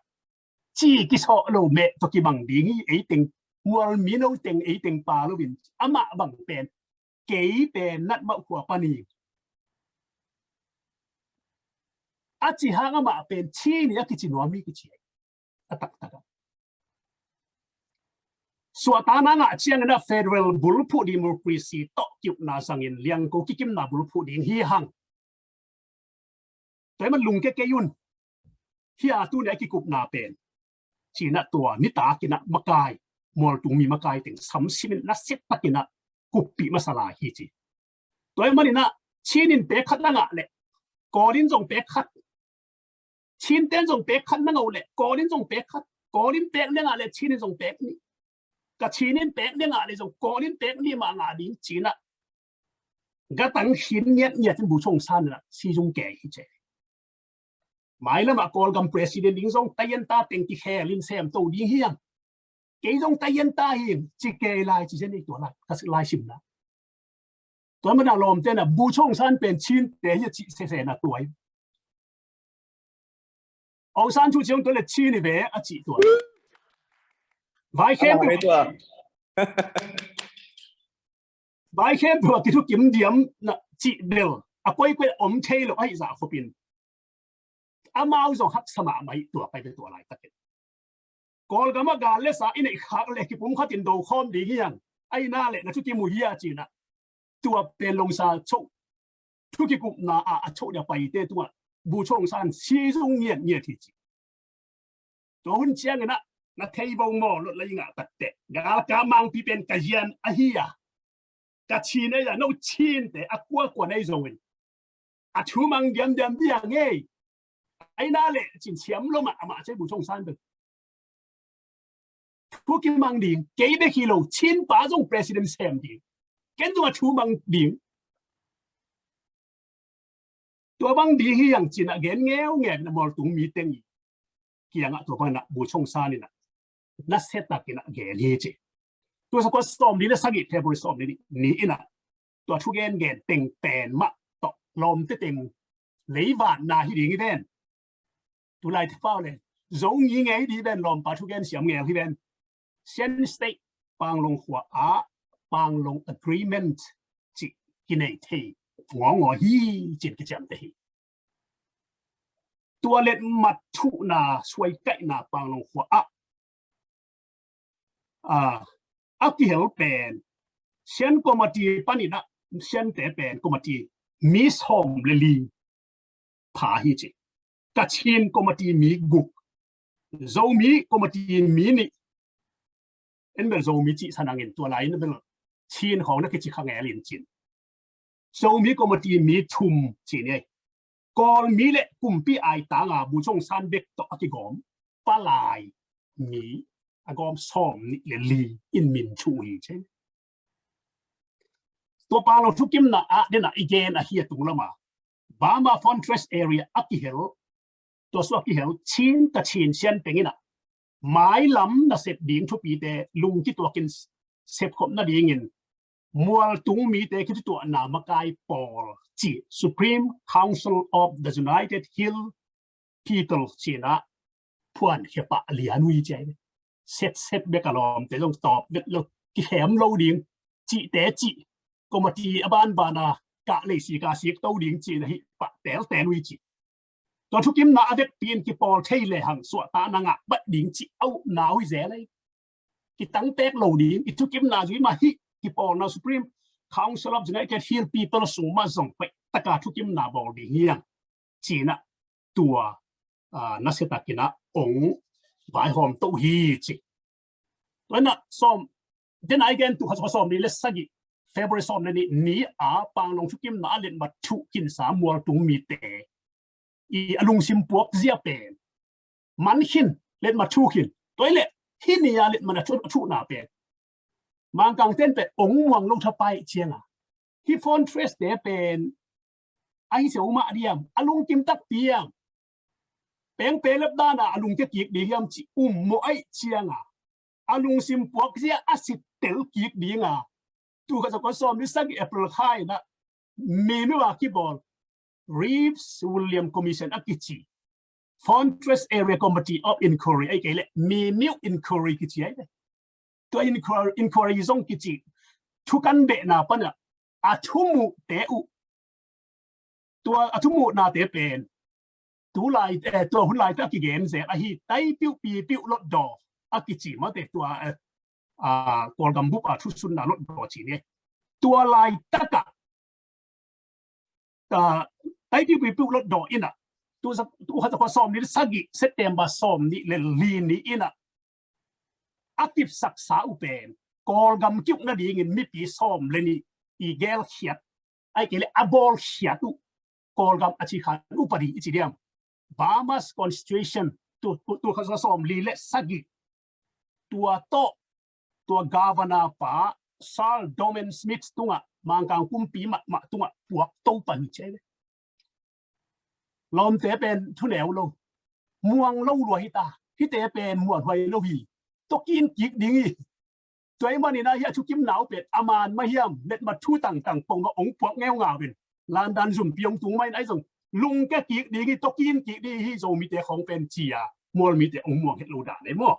Ci kisawh lo meh tawh kibang ding hi, ei teng mualmi no teng ei teng pa loin amah bang pen kei pen Natmauh khua pan hi. A ci hang amah pen Chin hi a kici nuam hi kici a taktakah. Suahtakna ngah ciangin a federal bulphuh democracy tawh kiukna zangin liangko kikimna bulphuh ding hi hang. Tua hi man lungke kei un. Hia tuni a kikupna pen cinah tua nitakinah makai, mualtungmi makai teng samsimin nasiatakinah kuppih masa lai hi ci. Tua hi maninah Chin in pek khat na ngah leh Kawl in zong pek khat. Chin ten zong pek khat na ngah uh leh Kawl in zong pek khat. Kawl in pek na ngah leh Chin in zong pek nih. Kachin in pek na ngah leh zong Kawl in pek nih mah ngah ding cinah gatang khin ngiatngiat in Bu Chong San inah sizung ke hi ce. Mailamah Kawlgam president ding zong tayenta teng kikhel in semto ding hiam? Kei zong tayenta hi ci kei lai ci zen ei tua lai ka lai simna. Tua mana lawmte na Bu Chong San pen Chin te hi a cih sese na tua hi. Aung San Suu Kyi tua le Chin hi ve a cih tua. Vai khem tua. Vai khem tua kithukim diam na cih bel a koikoi om thei lo ahi zah khopin amau zong haksa mahmah hi tua kai ve tua laitakin. Kawlgamah gal le sa i neih khak le kipum khatin do khawm ding hiang. Aina le na thukim uh hia cinah tua pen longsa choh thukikupna ah a choh dia paite tungah Bu Chong San sizung ngiatngiat hi ci. Tua hun cianginah na thei bo maw lot la i ngah takteh galkap mangpi pen ka zian ahi a ka Chin ahi a no Chin te a kuakua nei zongin a thu mang diamdiam dia ngei. Aina le cin siam lo mah amah cei Bu Chong San bek thu kimang ding kei bek hi lo Chin pa zong president sem ding ken zong a thu mang ding. Tua bang ding hi hiang cinah gen ngeu ngeu na mualtung mi teng i kiangah tua bang inah Bu Chong San inah nasiatakinah gen hi ci. Tua sakua sawm li le sagih February sawm li ni inah tua thugen gen teng pen mah tawh lawmte teng leivanna hi ding hi ven. Tulai te pau le zo ngi ngei hi ding hi ven lawmpa thugen siam ngeu hi ven. Shan State Panglong khua ah Panglong Agreement cih kinei thei ngawngaw hi, ci-in kiciamteh hi. Tua letmat thuhna suaikaihna Panglong khua ah a kihel pen Shan committee panin ah, Shante pen committee mi sawm le li pha hi ci. Kachin committee mi guk, Zomi committee mi nih. En bel Zomi cih sa nangin tua lai-in bel Chin khawng na kici kha ngel in cin. Zomi committee mi thum ci ni ei. Kawlmi le kumpi aitanga bu zong san bek tawh a kigawm palai mi a gawm sawm nih le li in min thuh hi ci. Tua Panglong thukimna ah dena i gen ahi a tung lama Burma Frontier Area a kihel, tua sua kihel Chin, Kachin, Shan teng in ah mailam nasep ding thupite lungkituakin sepkhop nadingin mualtung mite kituahna makai pawl ci Supreme Council of the United Hill People ci-in ah phuankhia pah lian uh hi ci a hi. Setset bek a lawmte zong tawp vet lo, kikhem lo ding cihte cih, committee a banbana kah leisi kah sik to ding ci-in ahi pah teltel uh hi ci. Tua thukimna a vekpi in kipawl thei lehang suahtakna ngah vat ding cih a upna uh hi zel ei. Kitang pek lo ding, i thukimna zui mah hi, kipawlna Supreme Council of United Hill People sung mah zong hoih taka thukimna bawl ding hi hang ci-in ah tua nasiatakin ah ong vaihawm to hi ci. Tua in ah sawm, dena i gen tua kha sawm nih le sagih, February sawm le nih ni a Panglong thukimna a letmat thuh khinsa mualtung mite i a lungsim puak zia pen man khin, letmat thuh khin. Tua hi leh hih ni a letmat a thuhna pen Mangkangten pen ong muang lo thapai cianga hih Frontier te pen ahi sia uh mah diam, a lungkim takpi hiam? Pengpe lep dana a lungkia kik ding hiam ci um mawh aih cianga a lungsim puak zia a sittel kik dinga tul khat za kua sawm nih sagih April kha in ah Mimiu a kibawl Reeves William Commission a kici Frontier Area Committee of Inquiry ahi kei leh Mimiu Inquiry kici ahi ve. Tua inquiry, inquiry zong kici thukan behna pana a thumuhte uh, tua a thumuhnate pen tulai, eh, tua hun laitaka kigen zel ahi Taipiu Pipiu Lotdaw a kici mate tua, eh, ah, Kawlgam bup a thusunna Lotdaw ci ni. Tua laitaka ah, Taipiu Pipiu Lotdaw in ah tul khat za kua sawm nih le sagih September sawm nih le li ni in ah a kipsaksa uh pen Kawlgam ki-uk nadingin mipi sawm le nih i gelkhiat ahi kei leh a bawlkhiat uh Kawlgam a ci khan upadi i ci diam, Burma's Constitution, tul khat za kua sawm li le sagih, tua tawh tua governor pa Sir Dorman Smith tungah Mangkang kumpi mahmah tungah puak to pan hi ci a hi ve. Lawmte pen thuneu lo, muang lo lua hi ta. Hihte pen muanhuai lo hi. Tua kin kik ding hi. Tua ahih manin ah hih a thukimna uh pen a man mah hiam, letmat thu tangtang pongah ong puak ngeungau in London zumpi ong tung mah in ahi zong lungkia kik ding hi, tua kin kik ding hi, Zomite khawng pen ci-a mualmite ong muang het lo dan ei maw.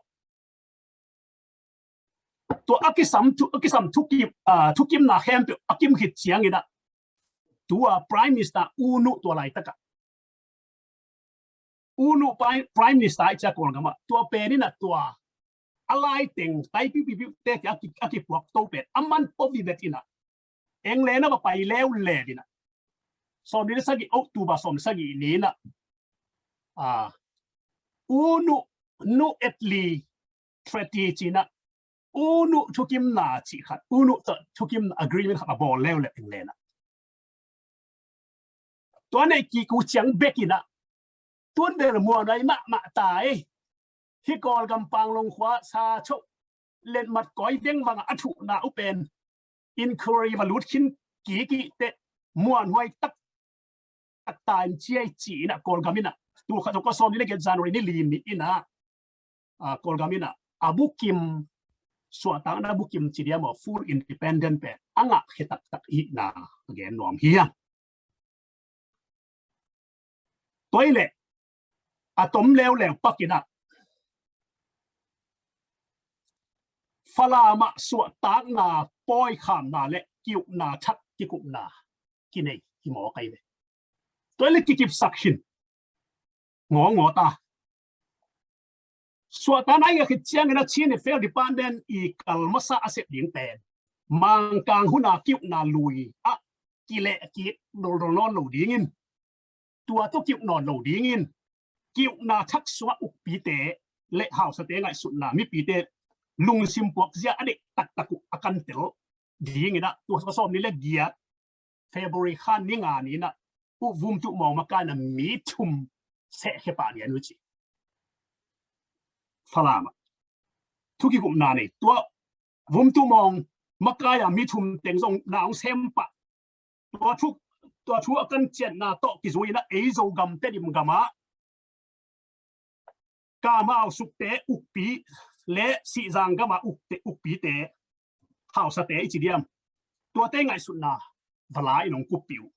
Tua a kisam thu, a kisam thukim, ah, thukimna khempeuh a kim khit ciangin ah tua Prime Minister U Nu tua laitakah U Nu Prime, Prime Minister i ci a Kawlgamah tua pen in ah tua a laiteng Taipiu Pipiu te ki a ki, a kipuak to pen a man pua vivet in ah England a va pai leuleu in ah sawm nih le sagih October sawm sagih ni in ah, ah, U Nu, Nu Attlee Treaty ci-in ah U Nu thukimna cih khat, U Nu tawh thukimna agreement khat a bawl leuleu England ah. Tua neih kik uh ciang bek in ah tun bel muanhuai mahmah ta ei. Hih Kawlgam Panglong khua sa choh letmat kawi vengvang a thuhna uh pen inquiry va lut khin kik ih teh muanhuai tak tak ta in ci ei ci-in ah Kawlgam in ah tul khat za kua sawm nih le giat January ni li ni in ah, ah, Kawlgam in ah a bukim, suahtakna bukim ci diam aw, full independent pen a ngahkhia taktak ihihna a gen nuam hi hang. Tua hi leh a tom leuleu pak in ah Falam ah suahtakna, pawikhamna le ki-ukna thak kikupna kinei kimawk ahi ve. Tua le kikipsak hin ngawngawta. Suahtakna i ngah khit ciangin a Chin Affairs Department i kal masa a sep ding pen Mangkang hun a ki-ukna lui ah kileh kik doldol nawn lo dingin, tua tawh ki-uk nawn lo dingin, ki-ukna thaksuah ukpite le hausate ngaihsutna, mipite lungsim puakzia a deih taktak uh a kantel dingin ah, tua sawmnih le giat February kha ni nga ni-in ah U Vum Tuh Mawng makaihna mi thum sehkhia pah lian uh ci. Falam ah thu kikupna nei, tua Vum Tuh Mawng makai a mi thum teng zong na hong sem pah. Tua thu, tua thu a kan ciatna tawh kizui-in ah ei Zogam Tedim gamah Kam Hau Sukte ukpi le Sihzang gamah ukte, ukpite, hausate i ci diam, tuate ngaihsutna va la-in hong kuppih uh.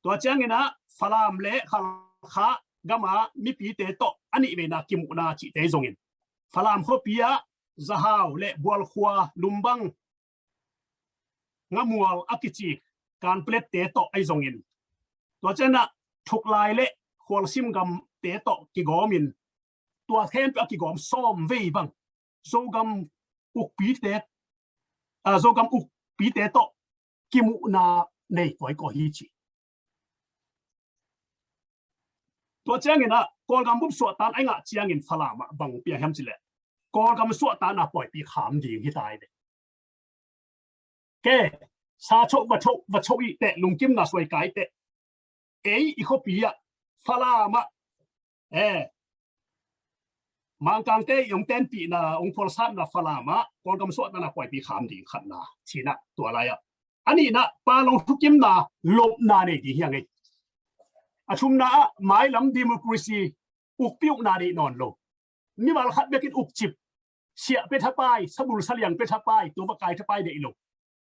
Tua ciangin ah Falam le Khalkha gamah mipite tawh a nih veina kimuhna cihte zongin, Falam khuapi ah Zahau le Bualkhua, Lumbang, Ngamual a kici Kanpetlet-te tawh ahi zongin, tua ciangin ah Thuklai le Khualsim gamte tawh kigawmin, tua khempeuh a kigawm sawm vei bang Zogam ukpite, a, Zogam ukpite tawh kimuhna nei kawikawi hi ci. Tua ciangin ah Kawlgam bup suahtakna i ngah ciangin Falam ah bang piang hiam cih leh, Kawlgam suahtakna pawipi kham ding hi ta hi ve. Ke, sa choh va choh, va choh i teh, lungkimna suai kai teh. Ei i khuapi ah, Falam ah, eh, Mangkangte i hong tenpihna, hong phualsatna Falam ah Kawlgam suahtakna pawipi kham ding, khatna, ci-in ah tua lai-ah. A nihna, Panglong thukimna lopna nei ding hi hang ei. A thumna ah mailam democracy, ukpi ukna deih nawn lo. Mimal khat bekin ukcip, siah pia thapai, sabul saliang pia thapai, tua va kai thapai deih lo.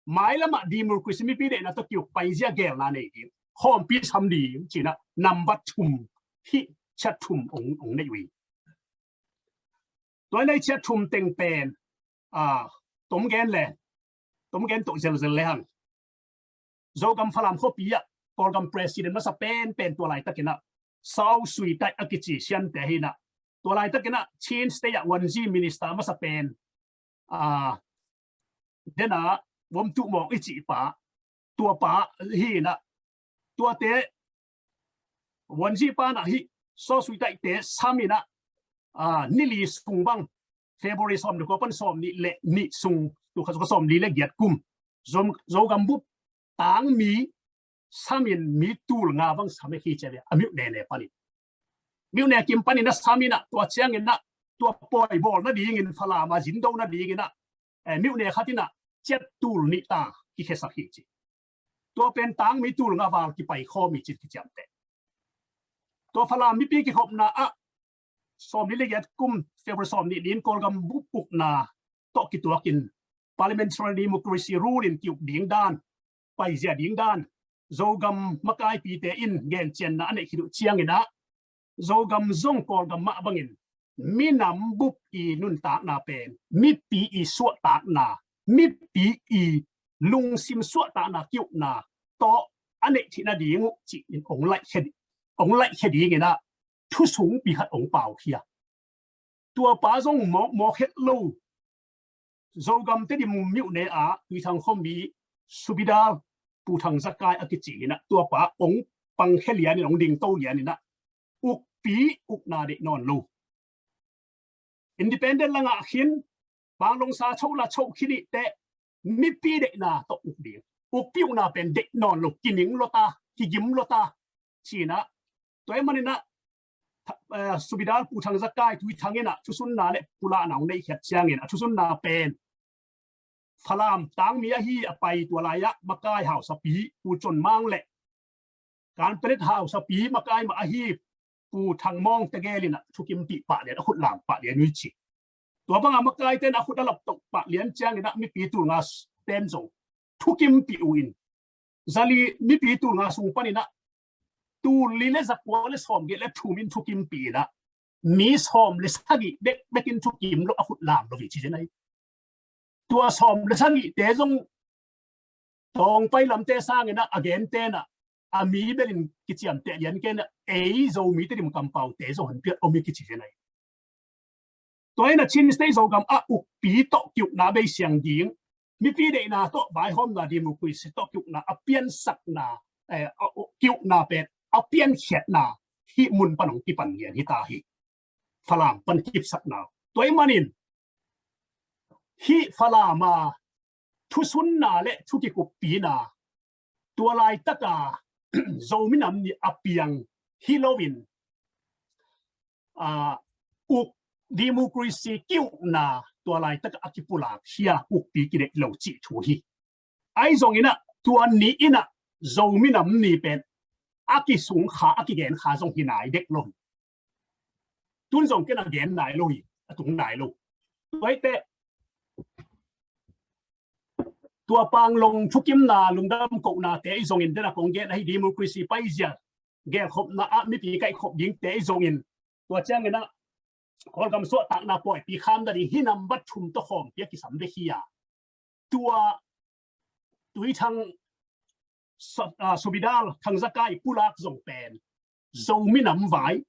Mailam ah democracy, mipi deihna tawh ki-uk paizia gelna nei ding, khawmpi sam ding, ci-in ah nambat thum, hih ciat thum hong, hong neih uh hi. Tua i neih ciat thum teng pen, a, tom gen le, tom gen tawh zelzel le hang. Zogam Falam khuapi ah Kawlgam president masa penpen tua laitakin ah Sau Sui Taih a kici siante hi-in ah, tua laitakin ah Chin State ah Wungyi minister masa pen, a, den a, Vum Tuh Mawng i cih pa, tua pa hi-in ah, tuate Wungyi pa in ah hih Sau Sui Taihte samin ah, a, ni li sung bang, February sawm le kua pan sawmnih le nih sung, tua kha sawmli le giat kum, Zogam, Zogam bup tangmi samin mi tul nga bang sam hi ci a ve, a myone ne panin. Myone kim panin a samin ah, tua ciangin ah tua pawi bawl nadingin, Falam a zindo nadingin ah, eh, myone khat in ah ciat tul nih ta kikhesak hi ci. Tua pen tangmi tul nga val kipai khawm hi ci kiciamteh. Tua Falam mipi kikhopna ah sawmli le giat kum February sawmnih ni-in Kawlgam bup ukna tawh kituakin parliamentary democracy rule in ki-uk ding dan, paizia ding dan, Zogam makaipite in ngencianna a neih khit uh ciangin ah, Zogam zong Kawlgam mah bangin minam bup i nuntakna pen, mipi i suahtakna, mipi i lungsim suahtakna ki-ukna tawh a neih theih nading uh ci-in hong laihkhia, hong laihkhia dingin ah thusungpi khat hong paukhia. Tua pa zong mawk, mawk het lo. Zogam Tedim myone ah Tuithang khuami Subedar Pu Thang Za Kai a kici in ah, tua pa hong pangkhia lianin, hong dingto lianin ah, ukpi ukna deih nawn lo. Independent la ngah khin, Panglong sa choh la choh khin i teh, mipi deihna tawh uk ding. Ukpi ukna pen deih nawn lo, kining lo ta, kigim lo ta, ci-in ah. Tua ahih manin ah, eh, Subedar Pu Thang Za Kai, Tuithang in ah thusunna le pulakna hong neihkhiat ciangin, a thusunna pen Falam tangmi ahi a pai, tua lai-ah makai hausapi Pu Con Mang le Kanpetlet hausapi makai mah ahi Pu Thang Mawng tegel in ah thukimpih pah lian, a khut lam pah lian uh hi ci. Tua bangah makaite in a khut a laptoh pah lian ciangin ah mipi tul nga ten zong thukimpih uh in, zali mipi tul nga sung panin ah tul li le zakua le sawmgiat le thum in thukimpih in ah, mi sawm le sagih bek, bek in thukim lo, a khut lam lo hi ci zen ahi. Tua sawm le sagihte zong tawngpai lamte sangin ah a gentena a mi belin kiciamteh lian kena ei Zomite dim kampaute zong hon piat om hi kici hi nai. Tua in a Chin State Zogam a ukpi tawh kiukna bei siang ding, mipi deihna tawh vaihawmna democracy tawh kiukna a piansakna, eh, a, a, kiukna pen a piankhiatna hih mun pan hong kipan lian hi ta hi. Falam pan kipsakna. Tua ahih manin hih Falam a thusunna le thukikuppina tua laitaka Zomi nam ni a piang hi loin, a, uk democracy kiukna tua laitaka a kipulak hia ukpi kideih lo cih thu hi. Ahi zongin ah tua ni in ah Zomi nam ni pen a kisung kha a kigen kha zong hi nai dek lo hi. Tun zong ken a gen nai lo hi, a tung nai lo. Tua ahih teh tua Panglong thukimna lungdam kohnate i zongin dena kong gen ahi democracy paizia gelkhopna ah mipi kaihkhop dingte i zongin tua ciangin ah Kawlgam suahtakna pawipi kham nading hi nambat thum tawh khawmpi a kisam dek hi a. Tua Tuithang, Sa-, ah, Subidal, Thangzakai pulak zong pen Zomi nam vai,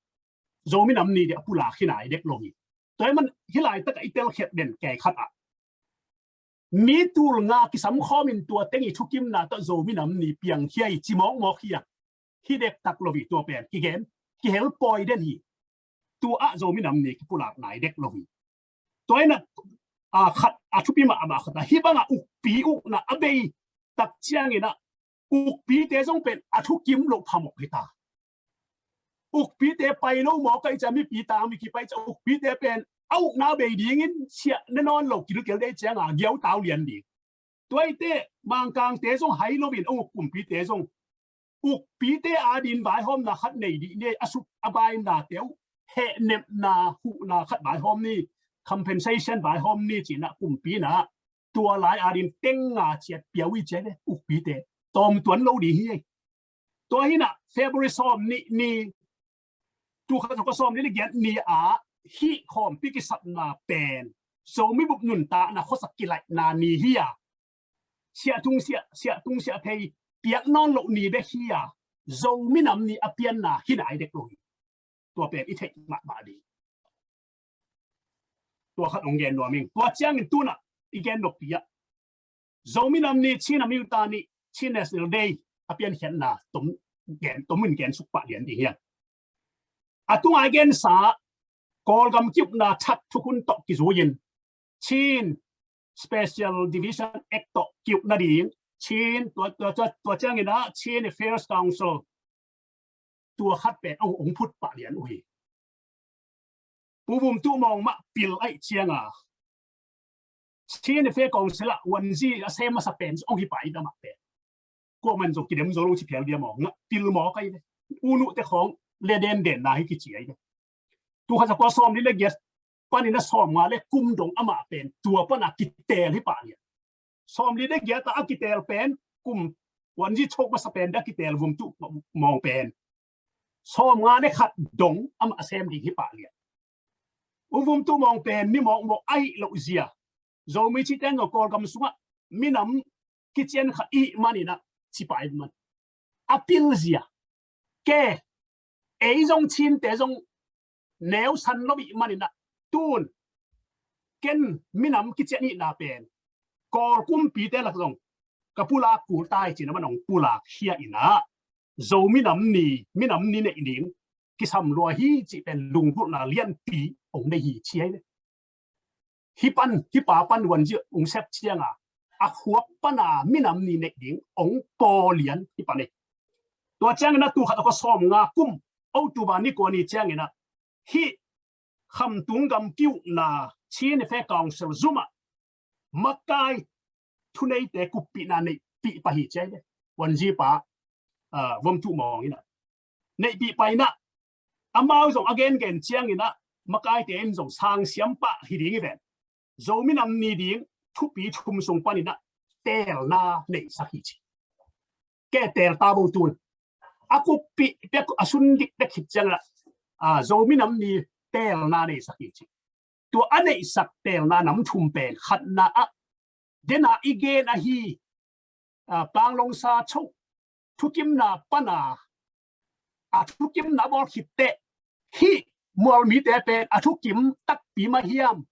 Zomi nam ni dia pulak hi nai dek lo hi. Tua ahih man hih laitaka i telkhiat den kei khat ah mi tul nga kisam khawmin tua teng i thukimna tawh Zomi nam ni piang hi a i ci mawkmawk hi a, hi dektak lo hi tua pen kigen, kihel pawi den hi. Tua ah Zomi nam ni kipulak nai dek lo hi. Tua in ah, a, khat a thupi mahmah khat ah hih bangah ukpi ukna a bei tak ciangin ah ukpite zong pen a thukim loh phamawh hi ta. Ukpite pai lo mawk a i cia mipi tang mi kipai cia ukpite pen a ukna bei dingin siah ne nawn lo kilkel dei cianga giautau lian ding. Tua ahih teh Mangkangte zong hai loin a uk kumpite zong ukpite adin vaihawmna khat nei dih ni a suk a bainate uh hehnepna huhna khat vaihawm ni, compensation vaihawm ni cihna kumpi na tua lai adin teng nga ciat pia uh hi cia le ukpite tawm tuan lo dih hi ei. Tua hi na February sawm nih ni, tul khat za kua sawm nih le giat ni ah hih khawmpi kisapna pen Zomi bup nuntakna khuasak kilaihna ni hi a, siah tung siah, siah tung siah thei piak nawn loh ni bek hi a, Zomi nam ni a pianna hi nai dek lo hi. Tua pen i theih mahmah ding. Tua khat hong gen nuam ing. Tua ciangin tun ah i gen noppi ah Zomi nam ni, Chin Amyotha ni, Chin National Day a piankhiatna tom gen, tom in gen suk pah lian ding hi a. A tunga i gensa Kawlgam kiukna that thukhun tawh kizui-in Chin Special Division Act tawh kiuk nading Chin, tua, tua, tua, tua ciangin ah Chin Affairs Council tua khat pen hong, hong phut pah lian uh hi. Pu Vum Tuh Mawng mah pil ahih cianga Chin Affairs Council ah vuanzi a sem masa pen hong hi pai ta mah pen. Kuaman zong kidem zo lo ci phial dia mawng, ngah pil mawk ahi ve. U nuhte khawng le dendenna hi kici ahi ve. Tul khat za kua sawm nih le giat panin a sawm nga le kum dong amah pen tua pana kiteel hi pah lian. Sawm nih le giat a kiteel pen kum vuanzi chok masa pen dia kiteel Vum Tuh Mawng pen sawm nga le khat dong amah a sem ding hi pah lian. U Vum Tuh Mawng pen mi mawkmawk ahi loh zia, Zomi cih teng zong Kawlgam sungah minam kician khat ihih manin ah ci pah man. A pil zia, ke, ei zong Chinte zong neu san lo ihih manin ah tun ken minam kician ihihna pen Kawl kumpite lak zong ka pulak kul tai cin a man hong pulak hi a, in ah Zomi nam ni, minam ni neih ding kisam lua hi cih pen lunggulhna lianpi hong nei hi ci ahi ve. Hih pan, hih pa pan vuanzi hong sep cianga a khuak pana minam ni neih ding hong paw lian hih pan ei. Tua ciangin a tul khat a kua sawm nga kum October ni kua ni ciangin ah hih Khamtung gam kiukna Chin Affairs Council zumah makai thuneite kuppihna neihpih pah hi ci ahi ve. Vuanzi pa, ah, Vum Tuh Mawng in ah neihpih pah in ah amau zong a gengen ciangin ah makaite in zong sangsiam pah hi ding hi ven. Zomi nam ni ding thupi thum sung panin ah teelna neihsak hi ci. Ke teel ta bo tun. A kuppih pek a sun dik pek khit ciangin ah, ah, Zomi nam ni teelna neihsak hi ci. Tua a neihsak teelna nam thum pen khatna ah Dena i gen ahi, a, Panglong sa cho thukimna pana, a thukimna bawl khitteh, hih mualmite pen a thukim takpi mah hiam,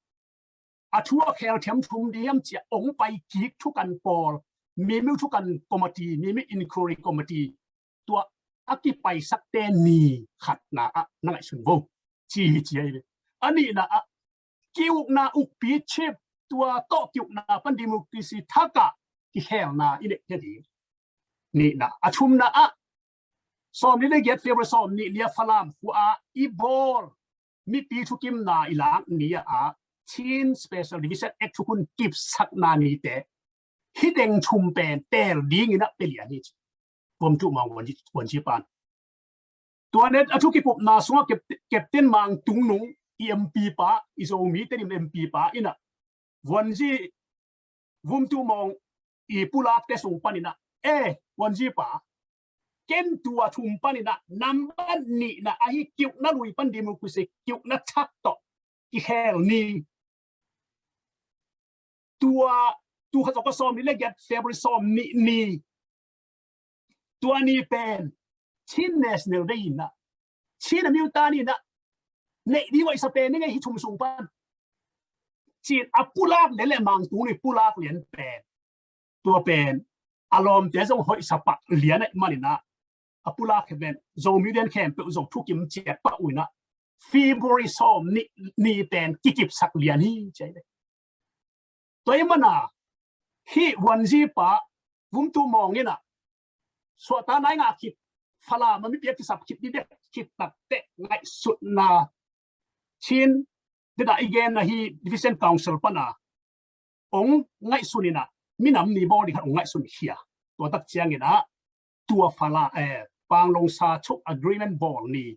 a thu a khelthiam thum di hiam cia ong pai kik thukan pawl, mimiu thukan committee, mimiu inquiry committee, tua a kipaisakte ni khatna ah na ngaihsun vo. Ci hi cia hi ve. A nihna ah kiukna ukpi chip, tua tawh kiukna pan democracy thakah kikhelna i neih hi ding. Nihna, a thumna ah sawm nih le giat February sawm nih ni a Falam khua ah i bawl mipi thukimna i lak ni ah Chin Special Division Act thukhun kipsakna nite hih teng thum pen teel dingin ah pia lian hi ci. Vomtuh Maung Vuanzi, Vuanzi pan. Tua net a thu kikupna sungah Kep-, Captain Mang Tung Nung i M P pa, i Zomi Tedim M P pa in ah Vuanzi, Vumtuh Maung i pulakte sung panin ah, e, Vuanzi pa, ken tua thum panin ah nambat nihna ahi kiukna lui pan democracy kiukna thak tawh kikhel ni. Tua, tul khat za kua sawm nih le giat February sawm nih ni, tua ni pen Chin National Day in ah, Chin a miuta ni in ah neih ding hoihsa pen ni ngei hi thum sung pan ci-in a pulak lian le Mang Tung Nung i pulak lian pen, tua pen a lawmte zong hoihsa pah lian ahih manin ah a pulak hi ven, Zomi lian khempeuh zong thukim ciat pah uh in ah February sawm nih ni pen kikipsak lian hi ci hi ve. Tua ahih manin ah hih Vuanzi pa Vumtuh Maung in ah suahtakna i ngah khit, Falam a mipi a kisap khit ding bek khit takteh ngaihsutna Chin, dena i gen ahi Division Council pana ong ngaihsun in ah minam ni bawl ding khat ong ngaihsun khia. Tua tak ciangin ah tua Fala, eh, Panglong sa cho agreement bawl ni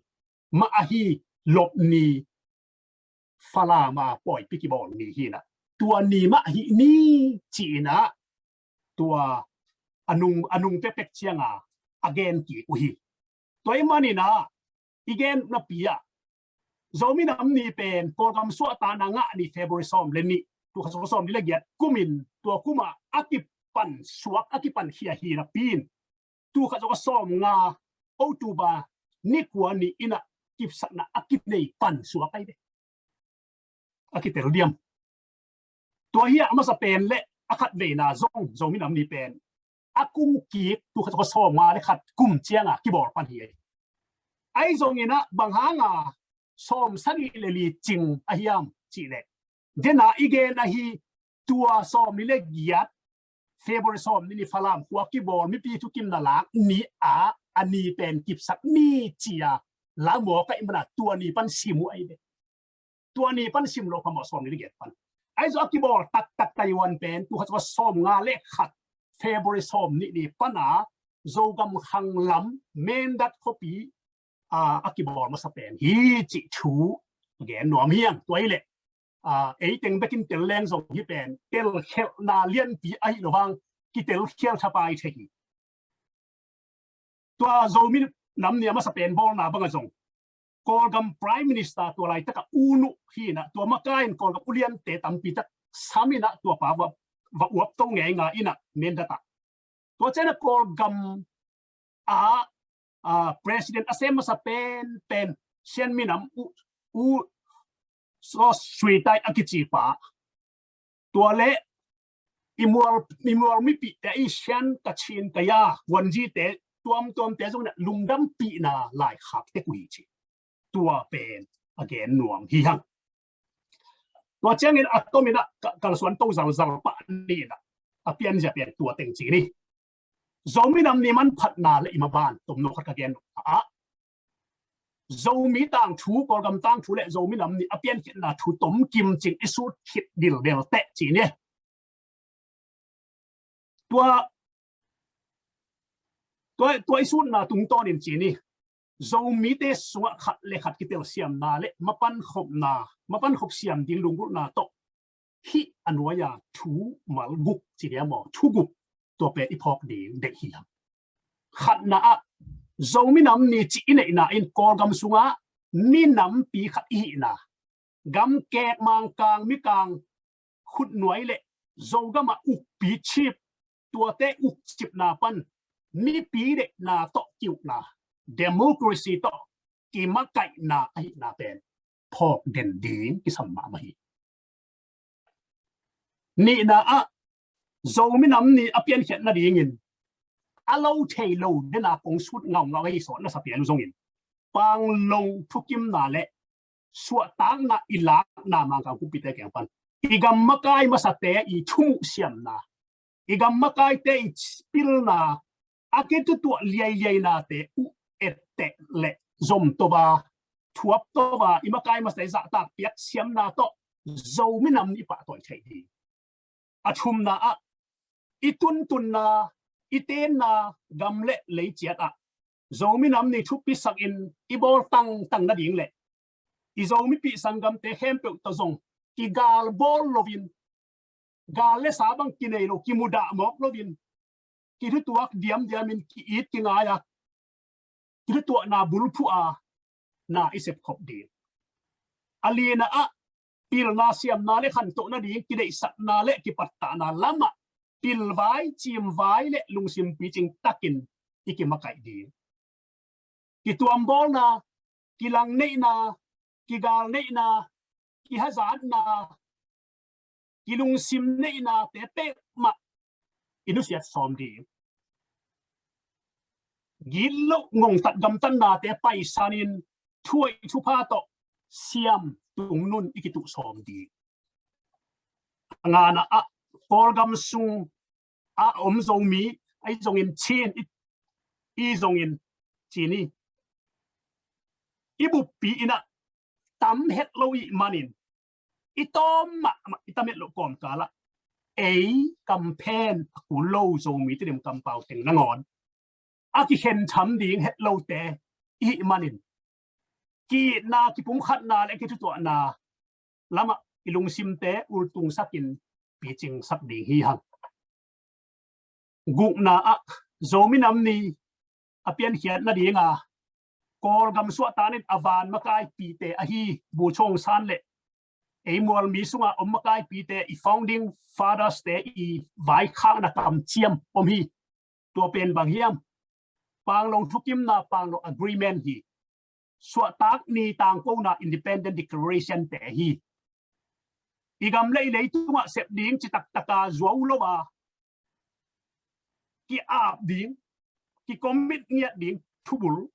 mah ahi lop ni Falam a pawipi kibawl ni hi in ah tua ni mah hi ni ci-in ah tua a nung, a nung pekpek cianga a gen kik uh hi. Tua ahih manin ah i gen napi ah Zomi nam ni pen Kawlgam suahtakna ngah ni February sawm le nih, tul khat za kua sawm nih le giat kumin tua kumah a kipan suak, a kipan khia hi napi in tul khat za kua sawm nga October ni kua ni in ah kipsakna a kinei pan suak ahi ve. A kitel diam. Tua hi a masa pen le a khat veina zong Zomi nam ni pen a kum kik tul khat za kua sawm nga le khat kum cianga kibawl pan hi. Ahi zongin ah bang hanga sawm sagih le li cing a hiam cih leh, dena i gen ahi tua sawm nih le giat February sawm nih ni Falam khua kibawl mipi thukimna lak ni ah a ni pen kipsak ni ci-a lamawk ahih manin ah tua ni pan sim uh ahi ve. Tua ni pan sim lo phamawh sawm nih le giat pan. Ahi zong a kibawl taktak Taiwan pen tul khat za kua sawm nga le khat February sawm nih ni pana Zogam khang lam Mindat khuapi a, a kibawl masa pen hi cih thu gen nuam hi hang. Tua hi leh, a, ei teng bekin tel leng zong hih pen telkhialhna lianpi ahi lo hang kitel khial thapai thei hi. Tua Zomi nam ni a masa pen bawlna bangah zong Kawlgam Prime Minister tua laitakah U Nu hi in ah tua makaih in Kawlgam uliante tampi tak sam in ah tua pa va, va uap to ngeingai in ah Mindat ah. Tua ciangin ah Kawlgam ah, ah, president a sem masa penpen Shan minam U, U Sui Tai a kici pa, tua le i mual, i mual mipihte i Shan, Kachin, Kaya, Vuanzite tuamtuamte zong in ah lungdampihna laikhak tek uh hi ci. Tua pen a gen nuam hi hang. Tua ciangin a tomin ah ka, kalsuan to zalzal pah ni in ah a pianzia pen tua teng ci ni. Zomi nam ni manphatna le i maban tomno khat ka gen ah, Zomi tangthu, Kawlgam tangthu le Zomi nam ni a piankhiatna thu tomkim cing i sut khit dilbel teh ci ni. Tua, tua, tua i sutna tungtawnin ci ni. Zomite sungah khat le khat kitelsiamna le mapankhopna, mapankhop siam ding lunggulhna tawh hih a nuai-a thu mal guk ci dia maw, thu guk tua pen i phawk ding deih hi hang. Khatna ah Zomi nam ni ci i neihna in Kawlgam sungah minampi khat i hihna, gamkek, mangkang, mikang, khutnuai le Zogam ah ukpi chip, tuate ukcipna pan mipi deihna tawh kiukna, democracy tawh kimakaihna ahihna pen phawk den ding kisam mahmah hi. Nihna ah, Zomi Nam Ni a piankhiat nadingin a lo thei lo dena kong sut ngaungau ahi sawt na sa pial uh zongin, Panglong thukimna le suahtakna i lakna Mangkang kumpite kiang pan i gam makai masate i thumuh siamna, i gam makaite i pilna, a kitutuah liailiainate uh etteh le zom tova, thuap tova, i makai masate zahtak piak siamna tawh Zomi Nam Ni pahtawi thei ding. A thumna ah, i tuntunna, i tenna gam le lei ciat ah Zomi Nam Ni thupisakin i bawl tangtang nading le i Zomipih sanggamte khempeuh tawh zong kigal bawl loin, gal le sa bang kinei lo, kimudah mawk loin, kithutuak diamdiamin ki-it kingai a, kithutuahna bulphuh a na i sepkhop ding. A lina ah, pilna siamna le khantohna ding kideihsakna le kipattahna lamah pilvai, cimvai le lungsim picing takin i kimakaih ding. Kituambawlna, kilangneihna, kigalneihna, kihazatna, kilungsim neihnate peuhmah i nusiat sawm ding. Gitloh ngongtat gamtatnate paisanin thuaih thupha tawh siam tungnun i kituh sawm ding. A ngana ah, Kawlgam sung a om Zomi ahi zongin, Chin i, i zongin, Chin i, i buppi in ah tam het lo ih manin, i tawm mahmah, i tam het loh kawmkal ah ei kamphen a kul lo Zomi Tedim kampau teng nangawn a kikhen tham ding het lote i hih manin, ki-itna, kipumkhatna le kithutuahna lamah i lungsimte ultungsakin picingsak ding hi hang. Gukna ah, Zomi Nam Ni a piankhiat nadinga Kawlgam suahtakna in a van makaipite ahi Bogyoke Aung San le ei mualmi sunga om makaipite, i founding fathers te i vaikhakna kamciam om hi. Tua pen bang hiam? Panglong thukimna, Panglong Agreement hi. Suahtak ni tangkona Independent Declaration te hi. I gam le i leitungah sep ding ci taktaka zuau lo a, ki-ap ding, ki-commit ngiat ding thubul,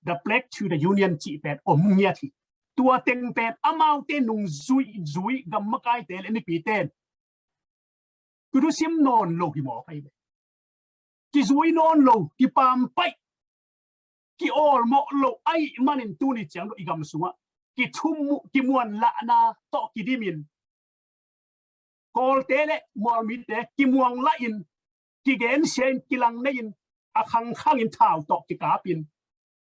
the pledge to the Union cih pen om ngiat hi. Tua teng pen amaute nung zuihzuih gam makaite le mipite in kithusim nawn lo hi mawk ahi ve. Kizui nawn lo, kipampaih, kiawlmawh lo ahih manin tuni ciang dong i gam sungah kithumuh, kimuanlahna tawh kidimin, Kawlte le mualmite kimuanglahin, kigensiahin, kilangneihin, a khangkhangin thau tawh kikapin,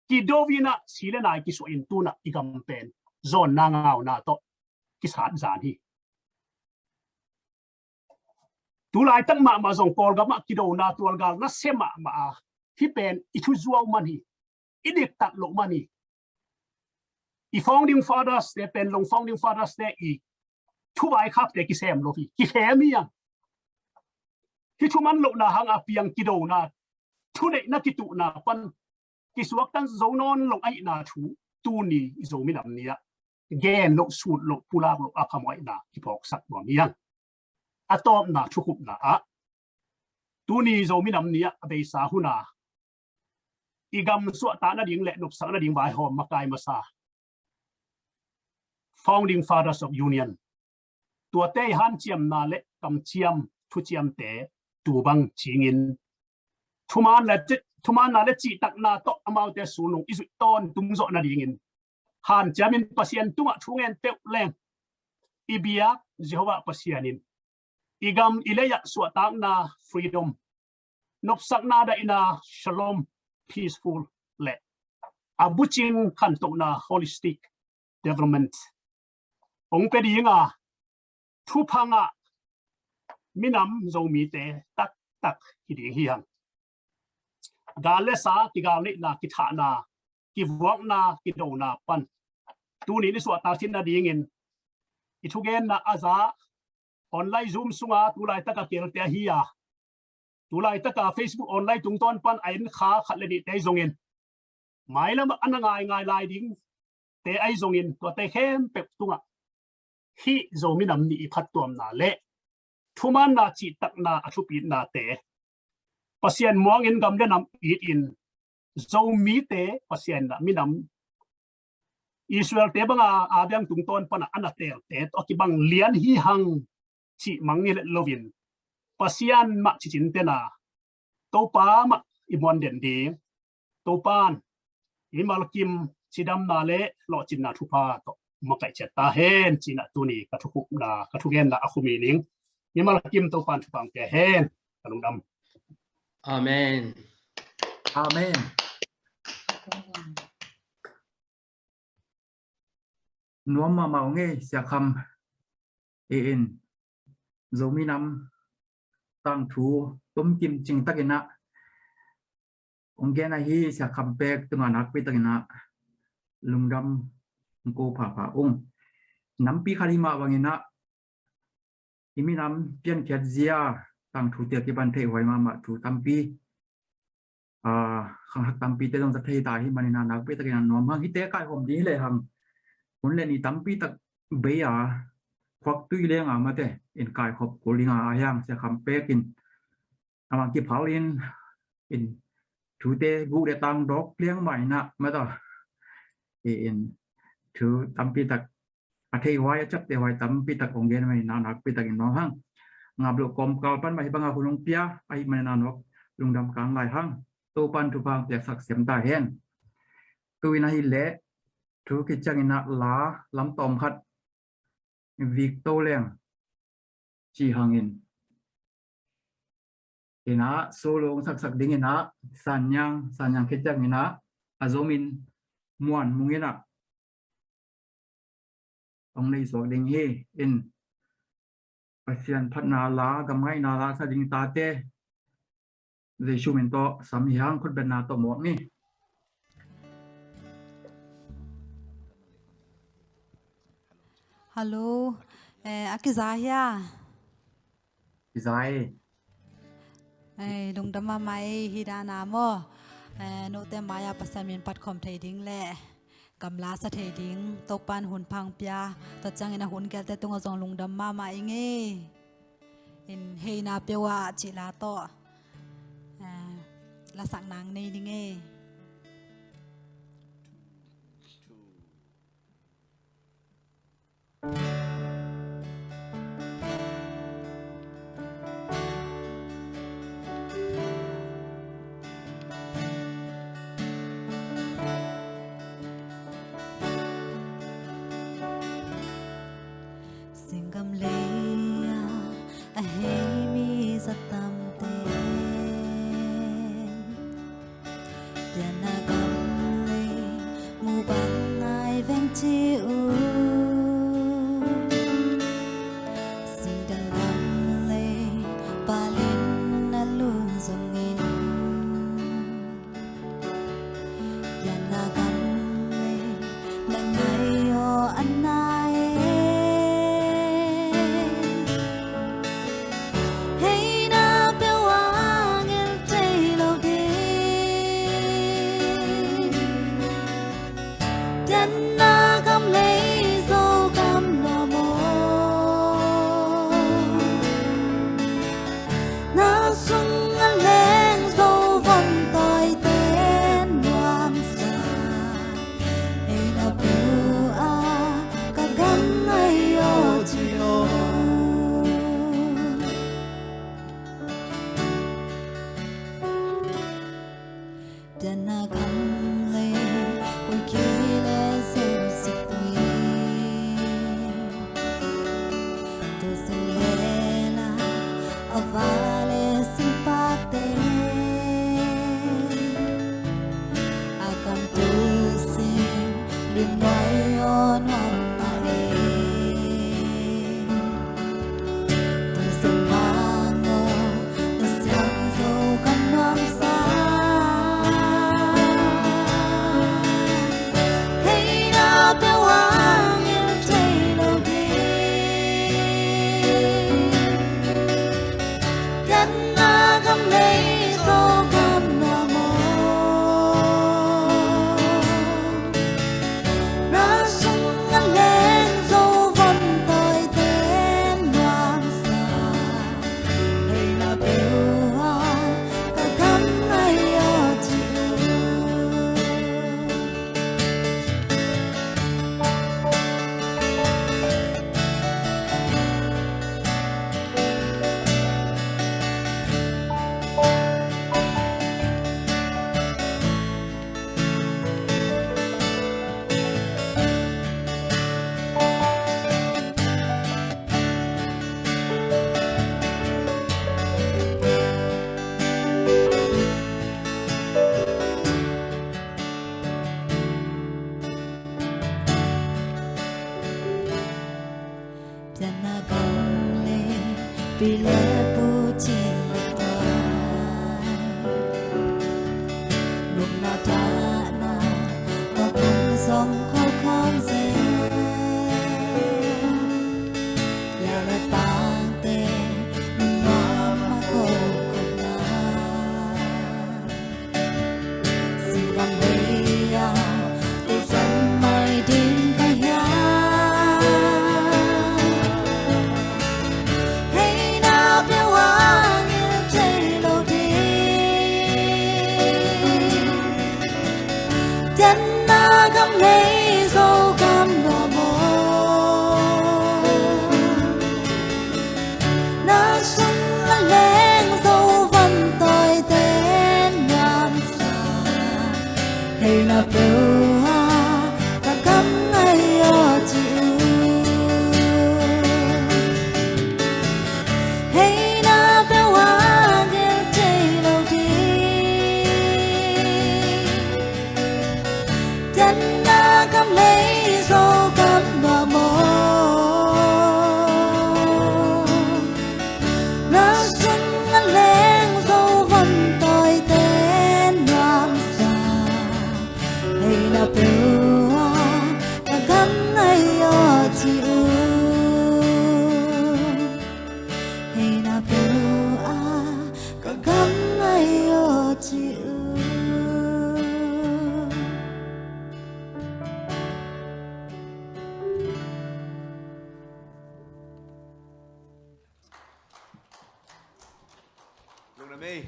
kido-in ah si le nai kisuahin tunah i gam pen zawnna ngauna tawh kisat zan hi. Tu laitak mahmah zong Kawlgamah kidona tualgal nasia mahmah a, hih pen i thuzuau man hi, i diktat loh man hi. I founding fathers te pen long founding fathers te i thuvaikhakte kisem lo hi, kisem hi a. Hih thuman lohna hanga piang kidona, thuneihna kituhna pan kisuaktan zo nawn lo ahihna thu tuni i Zomi Nam Ni ah gen loh, sut loh, pulak loh a phamawhna kiphawksak nuam hi hang. A tawpna thukhupna ah, tuni Zomi Nam Ni ah a beisa huna i gam suahtak nading le nopsak nading vaihawm makai masa Founding Fathers of Union, tuate i hanciamna le kamciam thuciamte tubang cingin thumaanna le, thumaanna le cihtakna tawh amaute sulnung i zuih tawntung zawh nadingin hanciamin Pasian tungah thu ngen peuh leng i biak Jehovah Pasian in i gam i lei-ah suahtakna, freedom, nopsakna, daihna, shalom, peaceful, le a bucing khantohna, holistic development, hong pia dinga thupha ngah minam Zomite taktak hi ding hi hang. Gal le sa, kigalneihna, kithahna, kivuakna, kidona pan tuni i suahtak khin nadingin i thugenna a za online Zoom sunga tulaitaka kelte ahi a, tulaitaka Facebook online tungtawn pan a en kha khat le nihte ahi zongin, mailam a na ngaingai lai dingte ahi zongin, tuate khempeuh tungah hih Zomi Nam Ni i phattuamna le thumaanna cihtakna a thupitnate, Pasian muangin gam le nam itin Zomite Pasian na minam Israelte banga a biang tungtawn pana a na teelte tawh a kibang lian hi hang cih mang ngilet loin, Pasian mah cicin tena Topa mah i muan den ding. Topan mimal kim cidamna le lawhcinna thupha tawh makaih ciat ta hen, cinah tuni ka thukhupna, ka thugenna a khum hi ning. Mimal kim Topan thupha pia hen. Ka lungdam. Amen. Amen. Nuam mahmah ung ei, Sia Kham. E in Zomi Nam tangthu tomkim cing takin ah hong gen ahi Sia Kham Pek tungah nakpi takin ah lungdam hong ko phapha ung. Nampi khat hi mah bangin ah i minam piankhiat zia tangthute a kipan theihhuai mahmah thu tampi, aa, khangthak tampite zong za thei ta hi manin ah nakpi takin ah nuam hang. Hihte kaikhawm ding hi lehang hun le ni tampi tak bei a, khuaktui lenga mate in kaikhawm kul dinga a hiang Sia Kham Pek in amah kiphal in, in thute guh le tang dawk liang mah in ah mata, in thu tampi tak a theihhuai a ciaptehhuai tampi tak hong gen manin ah nakpi takin nuam hang. Ngap loh kawmkal pan mah hih banga hun hong pia ahih manin ah nawk lungdam kan lai hang. Topan thupha hong piaksak siam ta hen. Tu-in ahih leh thu khit ciangin ah la lam tawm khat, Victor Leng ci hangin in ah solo hong saksak dingin ah Sanyang, Sanyang khit ciangin ah a zomin Muan Mung in ah hong nei suak ding hi. In Pasian phatna la, gam ngaihna la sa ding tate Jesu min tawh sam hi hang. Khutbetna tawh mawk ni. Hallo, eh, a kiza hia? Kiza hi. Ei, lungdam mahmah ei, hih dan a maw. Eh, note mai-ah Pasian min patkhawm thei ding le gamla sa thei ding Topan hun pha hong pia. Tua ciangin a hun gelte tungah zong lungdam mahmah ing ei. In Heina Peuh Ah cih la tawh, eh, lasak nang nei ning ei. Singgam lei-a a hei mi za tamte pianna gam lei mu bang nai veng ci uh. Singdang gam lei palin na lun zongin pianna gam lei na ngai aw a nai e. Heina Peuh Ah ngel thei lo ding pianna gam lei Zogam nuam aw. Na sung a leng Zo van tawi ten nuamsa Heina Peuh Ah ka gam ngai aw ci aw. Pianna gam lei ui khi le Zo sipui, tu sin le la a va le sin pate a kam tu sin lim nuai aw nuam ta e. Ui le pu cih lai, nopna dahna, tua kong zong khokham zen. Bia le pangte, nopna ma khokham na. Silam lei a, tuzan mai ding ka hia. Hei na peuh a ngil thei lo ding. Pianna gam lei Zogam nuam aw. Na sung a leng Zo van tawite nuamsa. Hei na peuh a ka gam ngai aw ci uh. Hei na peuh a ngil thei lo ding. Pianna gam lei Zogam nuam aw. Na sung a leng Zo van tawite nuamsa. Hei na peuh a ka gam ngai aw ci uh. Hei na peuh a ka gam ngai aw ci uh. Lungdam ei.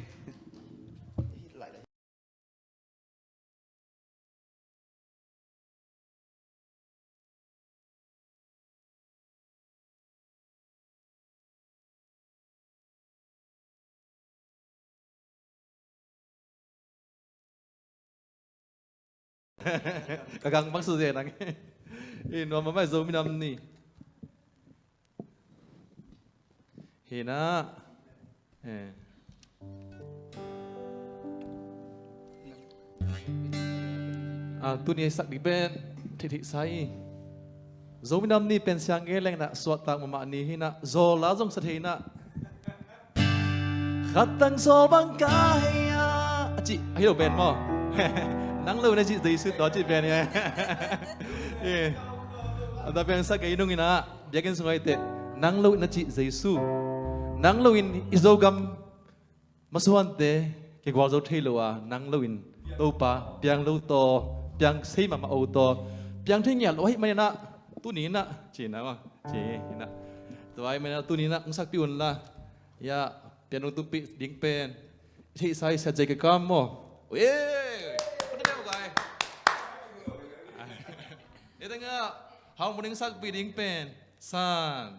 Ka gang bang su zen ang. Eh, nuam mahmah, Zomi Nam Ni. Hi na. Eh. Ah, tuni a sak ding pen theihtheih sa hi. Zomi Nam Ni pen siang gen leng na suahtak mahmah ni hi na, zawl a zong sa thei na. Khat tang zawl bang ka hei a, a cih ahi lo pen maw? Nang lo in a cih Jesu tawh a cih pen hi. Eh. A da pen sak kei nung in a, biakinn sung a i teh, nang lo in a cih Jesu. Nang lo in i Zogam masuante kigual zo thei lo a, nang lo in Topa piang lo taw, piang sei mahmah o taw, piang thei ngiat lo ahih manin a, tuni in a, ci na maw, ci in a. Tua ahih manin a tuni in a hong sakpih un la. Ya, pian hong tumpih ding pen i theihsa hi, Sia J K Kam maw. Ue! Ute bia guai. Ute nga, hau muning sakpih ding pen San.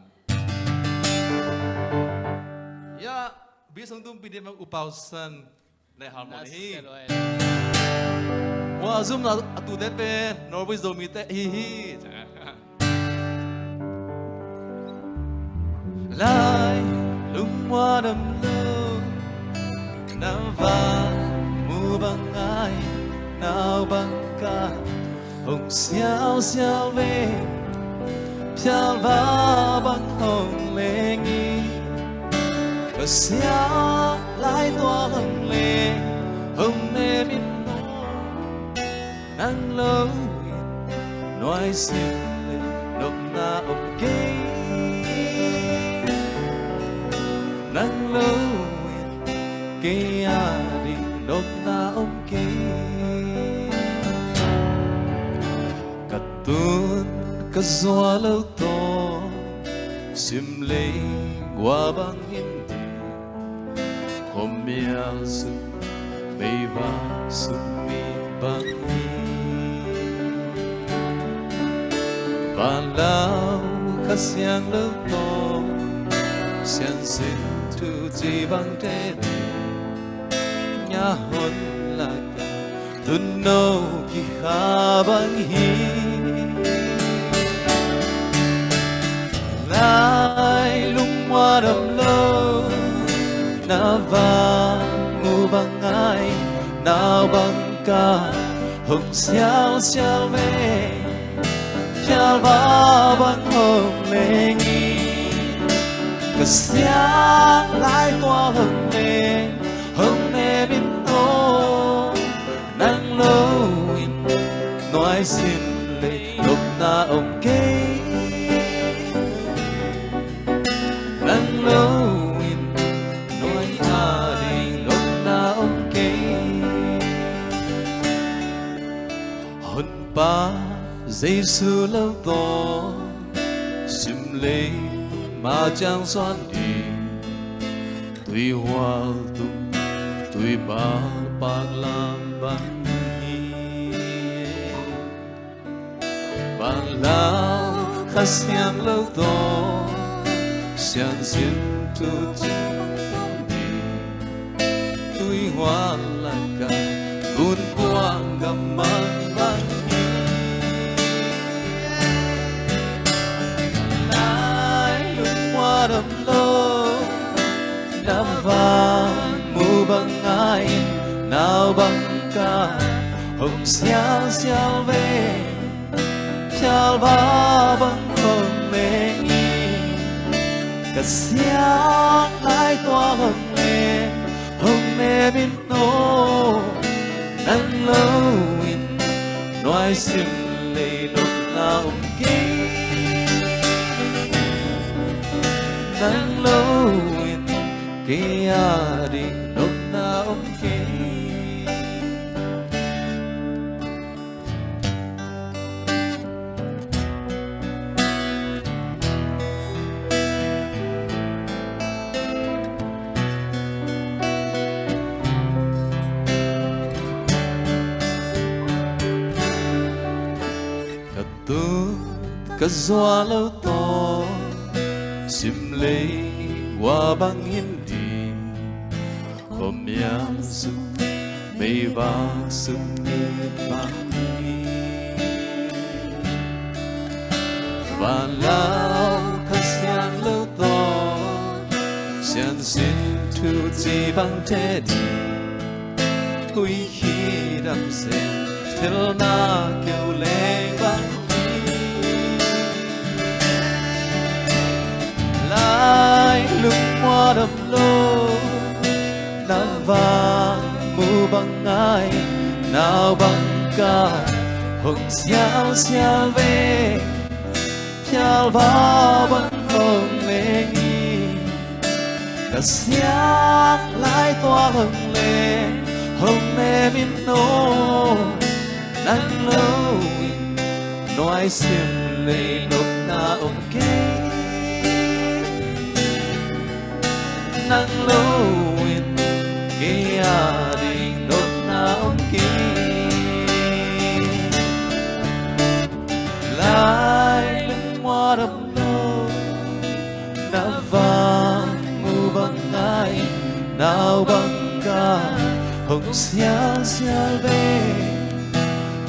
Ya, bi song tumpih ding pen U Pau San le harmony hi. Mua zumna a tute pen Norway Zomite hi hi. Lailung muanam lo, na va mu bang ai, nau bang ka hong siausiau ve, phialva bang hong leng i, Pasian laitual hong leng, hong nem in maw. Nang lo in nuai sim le nopna om kei. Nang lo in kei a ding nopna om kei. Ka tun ka zuau lo tawh sim lei gua bang in ding. Khuamial sung meivak sung mi bang hi. Vanlau Kha Siangtho tawh siansin thu ci bangte, nya hon lak a tunno kikha bang hi. Lailung muanam lo, na va mu bang ai, nau bang ka hong siausiau ve, phialva bang hong leng i, Ka siang lai tuak hong leng hong nem in aw, nang lo in nuai sim lei nopna om kei. Nang lo in nuai a ding nopna om kei. Honpa Jesu lo tawh sim lei ma ciang suan ding, tui hual tung, tui bal pak lam bang hi. Bang lau Kha Siang lo tawh siansin thu cing ding, tui hual laka gun kuang gam mang bang hi. Lai lungua dam lo, na van mu bang ngai, nau bang ka hong sialsial ve. Phialva bang hong leng in, ka siang lai tuak hong leng hong nem in aw, nang lo in nuai sim lei nopna om kei. Nang lo in kei a ding nopna om kei. Ka tu ka zua lo tawh sim lei gua bang hin ding, khuamial sung, meivak sung ni bang hi. Van lau Kha Siang lo tawh siansin thu ci bang te ding, hui hi dam sen thil na keu leng bang hi. Lai lungua dam lo, na van mu bang ngai, nau bang ka hong sialsial ve. Phialva bang hong leng in, ka siang lai tuak hong leng hong nem in aw, nang lo in nuai sim lei nopna om kei. Nang lo in kei a ding nopna om kei. Lai lungua dam lo, na van mu bang ngai, nau bang ka hong sialsial ve.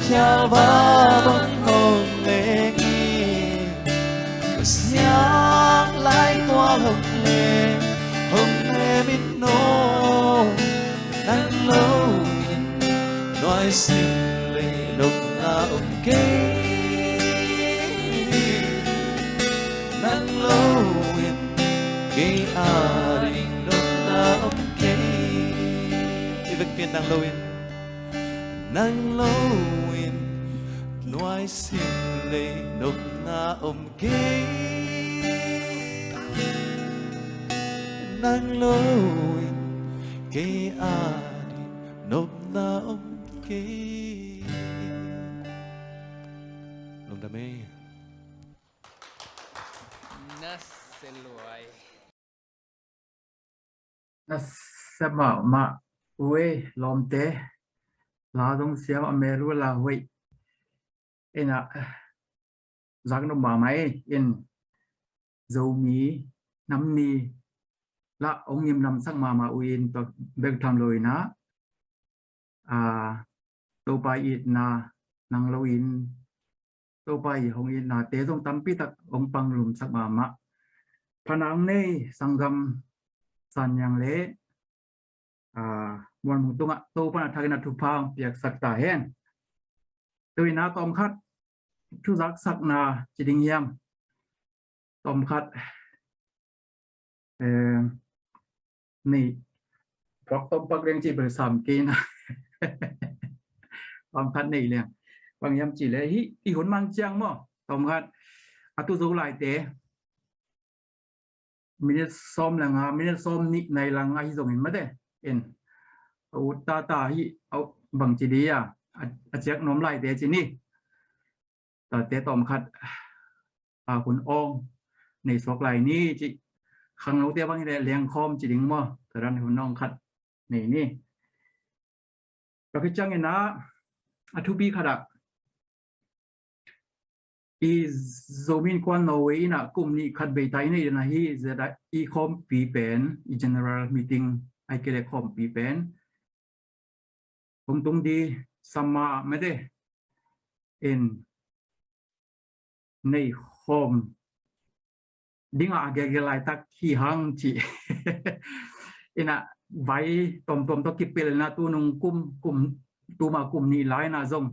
Phialva bang hong leng in, ka siang lai tuak hong leng hong nem in aw, nang lo in nuai sim lei nopna om kei. Nang lo in kei a ding nopna om kei. I vekpi in, nang lo in, nang lo in nuai sim lei nopna om kei. Nang lo in kei a ding nopna om kei. Lungdam ei. Nase luai. Nase mahmah uh ei, lawmte. La zong siam a, mel uh la hoih. Ina, zak nop mahmah ei, in Zomi nam ni la ong ngim namsak mahmah uh in, tua bek tham lo ina, a, Topa itna nang lo in, Topa i hong itnate zong tampi tak hong panglumsak mahmah. Pha na hong nei sanggam San Yang le, a, Muan Mung tungah Topa na thakin a thupha hong piaksak ta hen. Tu ina tawmkhat thu zaksakna ci ding hiam? Tawmkhat eh, nei, phuak tawm pak leng ci bel sam kei na. Phuak khat nei leng. Bang hiam ci le hi, i hun mang ciang maw, tawm khat a tu zo laite, minute sawm le nga, minute sawm nih nai lang ahi zongin mate in, a ut tata hi, a bang ci di a, a, a ciak nuam laite ci ni. Tate tawm khat a hun awng nei suak lai ni ci, khangnote bang hi le lengkhawm ci ding maw, tadan hun awng khat nei ni. Tua khit ciangin ah, a thupi khat ah, i Zomi Innkuan Norway in ah kum nih khat vei ta i nei dan ahi, zia i khawmpi pen, i general meeting, ai kei le khawmpi pen hong tung di summer mate in nei khawm dingah a gelgel laitak hi hang ci. In ah vai tuamtuam tawh kipel in ah tunung kum, kum, tuma kum nih lai in ah zong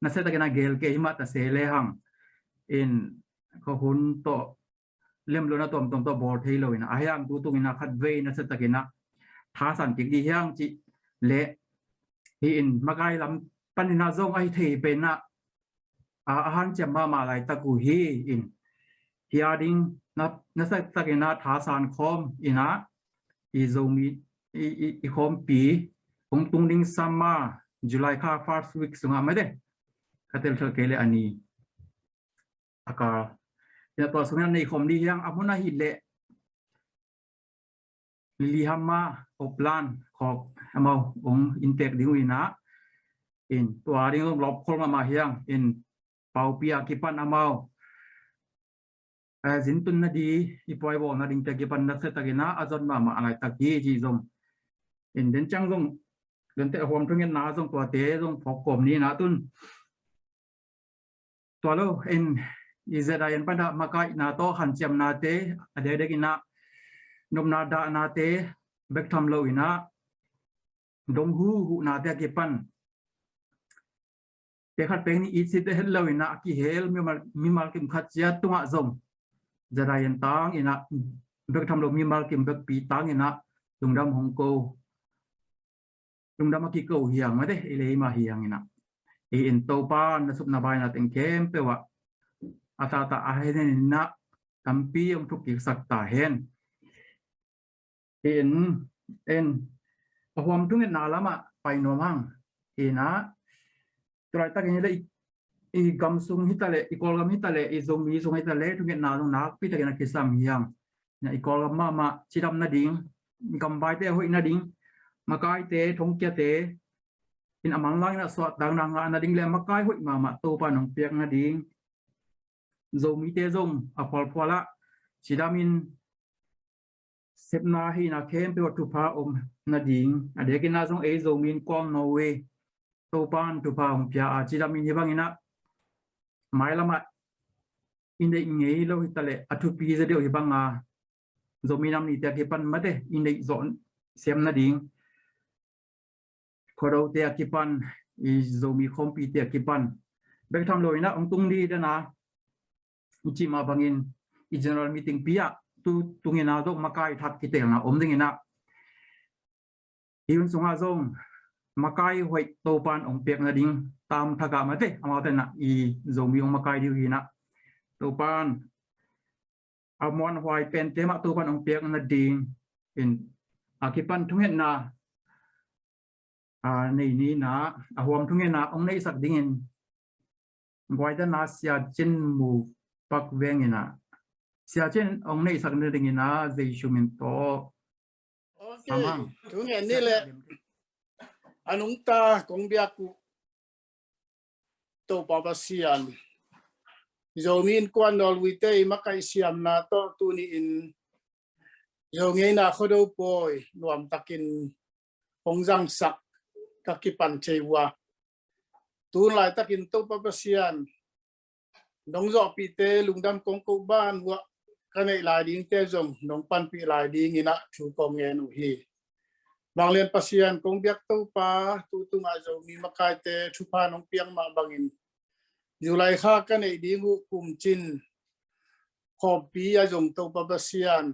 nasia takin a gel kei hi mah ta se le hang. In khuahun tawh lemlohna tuamtuam tawh bawl thei lo in ah, a hiang tu tung in ah khat vei nasia takin ah thasan kik di hiang ci le, hi in makai lam pan in ah zong ahi thei pen ah, a, a hanciam mahmah laitak uh hi in, hi a ding na, nasia takin ah thasan khawm in ah, i Zomi, i, i, i khawmpi hong tung ding summer, July kha first week sungah mate, ka telthel kei le a ni a kal. Ina tua sungin a nei khawm di hiang, a mun ahi le Lillehammer, Oppland khawk amau hong inntek ding uh in ah, in tua ding zong lawpkhol mahmah hiang, in paupi a kipan amau, eh, zintun na di, i puaibawl na dingte kipan nasia takin ah a zon mahmah a laitak hi ci zong. In den ciang zong, den te a huam thungetna zong tuate zong phawk kawm ni in ah tun. Tua lo in, i Z I N pan ah makaihna tawh hanciamnate, a dekdek in ah nopna dahnate bek tham lo in ah, dong huhuhnate a kipan, pek khat pek nih i cite het lo in ah a kihel mimal, mimal kim khat ciat tungah zong Z I N tang in ah bek tham lo mimal kim bekpi tang in ah lungdam hong ko, lungdam a kiko hiang mate, i lei mah hiang in ah, i in Topa na supna baina teng khempeuh ah a tata a hen in ah tampi hong thuk kiksak ta hen. I in, in a huam thungetna lamah pai nuam hang. In ah tu laitakin hi le i, i gam sung hi ta le, i Kawlgam hi ta le, i Zomi sung hi ta le, thungetna zong nakpi takin a kisam hiang. Na i Kawlgam mahmah cidam nading, gamvaite a hoih nading, makaite, thongkiate in a manlang in a suahtakna ngah nading le makai hoih mahmah Topa nong piak nading, Zomite zong a phualphual ah cidamin sepna hihna khempeuh ah thupha om nading, a dekin ah zong ei Zomi Innkuan Norway Topan thupha hong pia a, cidamin hi bangin ah mailam ah i neih ngei lo hi ta le a thupi zaw deuh hi bang a, Zomi nam nihte a kipan mate i neih zawh siam nading, Khuado te a kipan, i Zomi khawmpi te a kipan bek tham lo in ah hong tung di dan a, i cih mah bangin i general meeting pi ah tu tung in ah zong makai thak kitelna om ding in ah, i hun sungah zong makai hoih Topan hong piak nading tam thak ah mate, amaute in ah i Zomi hong makai ding uh hi in ah, Topan a muanhuai pente mah Topan hong piak nading in a kipan thungetna a nei ni in ah, a huam thungetna hong neihsak dingin guaidan a Sia Cin Mu Pak Veng in ah, Sia Cin hong neihsak nading in ah Zeisu min tawh. Ok. Amang. Thungen ni le a nungta kong biak uh Topa Pasian, Zomi Innkuan Norway te i makaih siamna tawh tuni in Zo ngeina Khuado pawi nuamtakin hong zangsak ka kipan thei uh a, tun laitakin Topa Pasian, nong zawhpihte lungdam kong koh ban uh ah ka neih lai dingte zong nong panpih lai dingin ah thu kong ngen uh hi. Vanglian Pasian, kong biak Topa, tu tungah Zomi makaite thupha nong piak mah bangin July kha ka neih ding uh kumcin khawmpi ah zong Topa Pasian,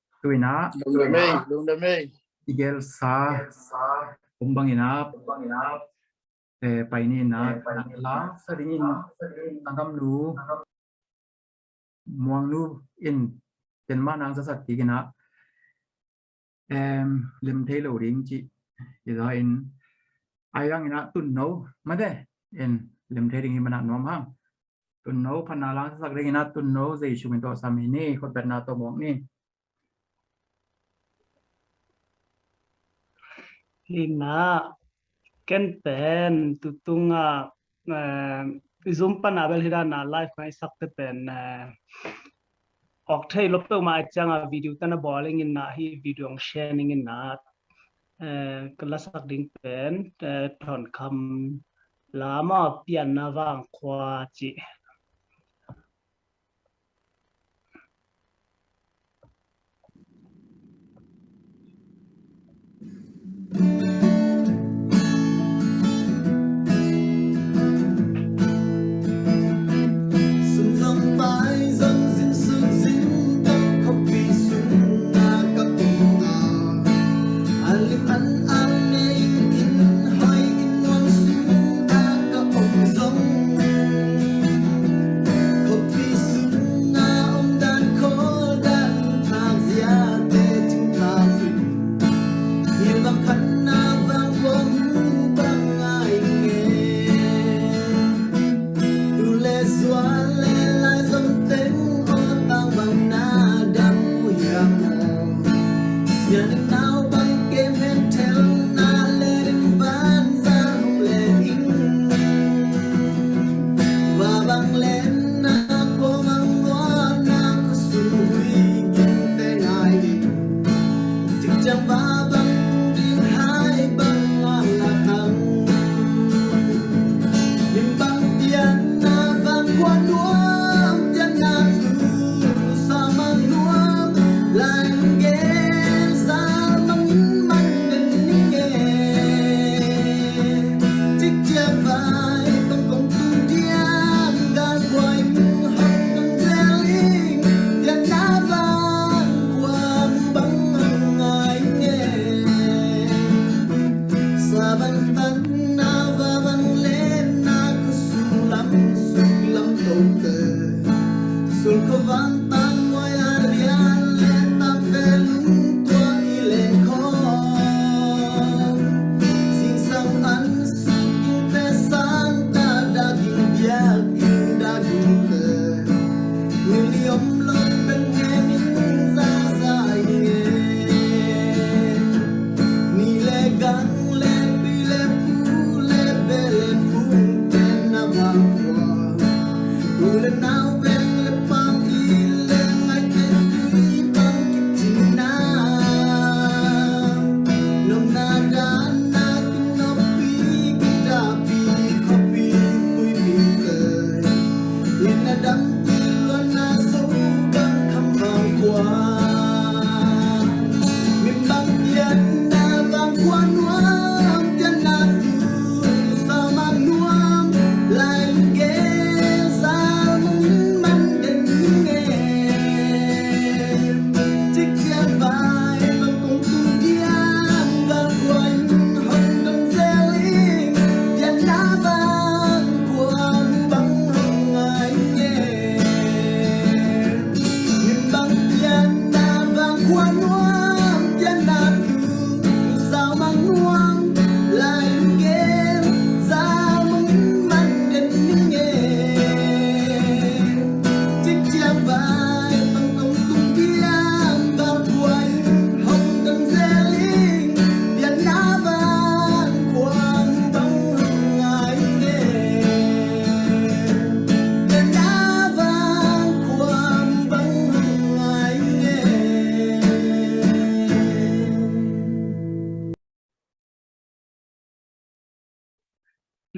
Tuinah lungdam ei, lungdam ei. I gelsa om banginah, eh, pai ninah, langsa dingin Tanggamnu Muangnu in ken mah nang zasak kikinah, em, lem thei lo ding cih i za in, Ai ang ina tunno mate in lemthei ding hi mana nuam hang. Tunno phatna langsak ding ina tunno Jesu min tawh sam hi ni, khutbetna tawh mawk ni. Hina ken pen tutunga, eh, Zoom pana bel hidana live kong isakte pen, eh, awk thei lo peuhmah ai cianga video tana bawling ina hi, video ang sharing ina, eh, ka lasak ding pen, eh, Thawngkham lama Pianna Vangkhua ci.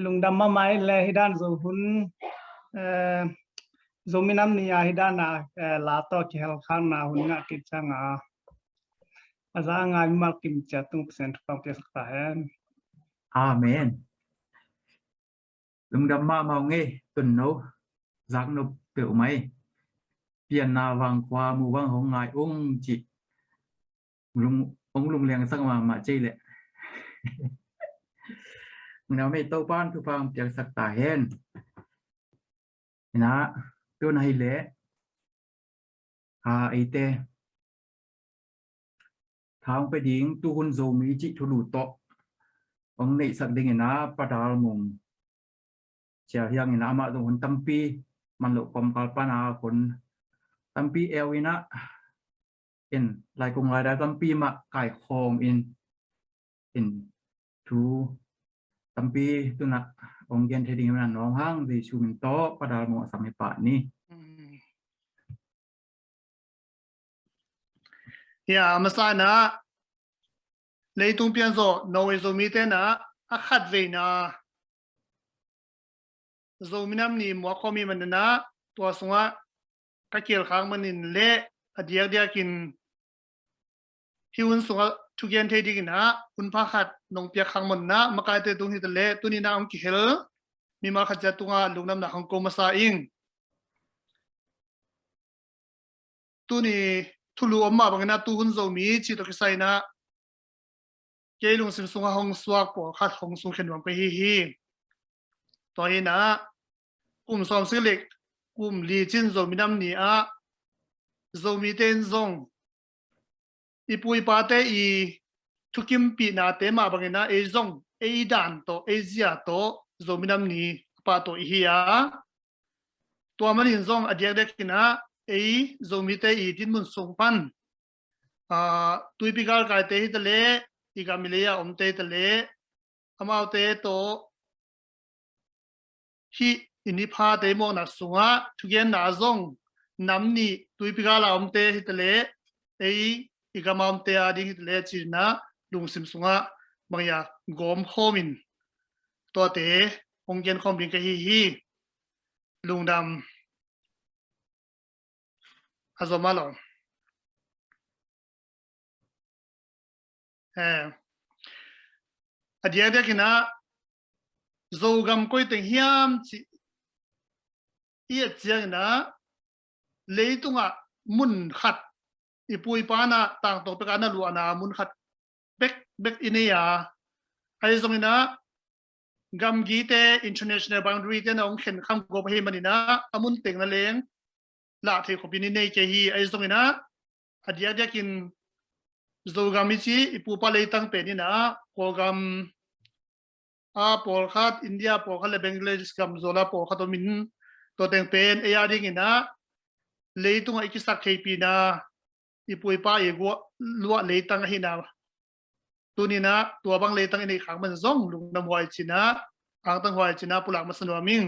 Lungdam mahmah e le, hih dan Zo hun, eh, Zo minam ni a hih dan a, eh, la tawh kihel khakna hun ngah kik ciang a, a za a ngai mimal kim ciat tung Pasian thupha piaksak ta hen. Amen. Lungdam mahmah ung e, tunno, zaknop peuhmah e. Pianna Vangkhua mu bang hong ngai ung cih lung, hong lungleng sak mahmah cei leh. Lungdam e, Topan thupha hong piaksak ta hen. Ina, tun ahih leh, a, eite tha hong pia ding tuhun Zomi cih thulu tawh hong neihsak dingin ah Pa Dal Mung Cial Hiang in ah amah zong hun tampi man loh kawmkal pan ah hun tampi eu in ah in laikung laidal tampi mah kaikhawm in in thu tampi tu-in ah hong gen thei ding hi man a nuam hang. Jesu min tawh Pa Dal Mung a sam hi pah ni. Hia, a masa in ah leitung pian zawh Norway Zomite in ah a khatveina Zomi Nam Ni muak khawm hi man in ah tua sungah ka kial khak manin le a diakdiakin hih hun sungah thugen thei dingin ah hun pha khat nong piak khak man in ah makaite tung hi ta leh tuni-in ah hong kihel mimal khat ciat tungah lungdamna hong ko masa ing. Tuni thulu om mah bangin ah tuhun Zomi cih tawh kisai in ah kei lungsim sungah hong suak pawlkhat hong sungkhia nuam ka hi hi. Tua hi in ah kum sawmsagih le kum li cin Zomi Nam Ni ah Zomite in zong i pu i pate i thukimpihnate mah bangin ah ei zong ei dan tawh ei zia tawh Zomi Nam Ni a pahtawi i hi a, tua manin zong a diakdiakin ah ei Zomite i dinmun sung pan, aa, tuipi galkaite hi ta leh i gam i lei a omte hi ta leh amaute tawh hih i ni phate i muakna sungah thugenna zong nam nih tuipi gal a omte hi ta leh ei i gam a omte a ding hi ta leh ci-in ah lungsim sungah bang hia gawm khawm in tuate hong gen khawm ding ka hi hi. Lungdam. A zom a lo. Eh, a diakdiakin ah Zogam koi teng hiam cih i et ciangin ah leitungah mun khat i pu i pa in ah tangtawn pek a na luahna mun khat bekbek i nei a, ahi zongin ah gamgite international boundary te na hong khen kham gawp ahih manin ah a mun teng na leng lah thei khopin i nei kei hi. Ahi zongin ah a diakdiakin Zogam i ci i pu i pa leitang pen in ah Kawlgam a pawlkhat, India pawlkhat le Bangladesh gam zual a pawlkhat om in tua teng pen ei a dingin ah leitungah i kisak theihpihna i pu i pa i guah luah leitang ahihna tuni-in ah tua bang leitang i neih khak man zong lungdam huai ci-in ah angtang huai ci-in ah pulak masa nuam ing.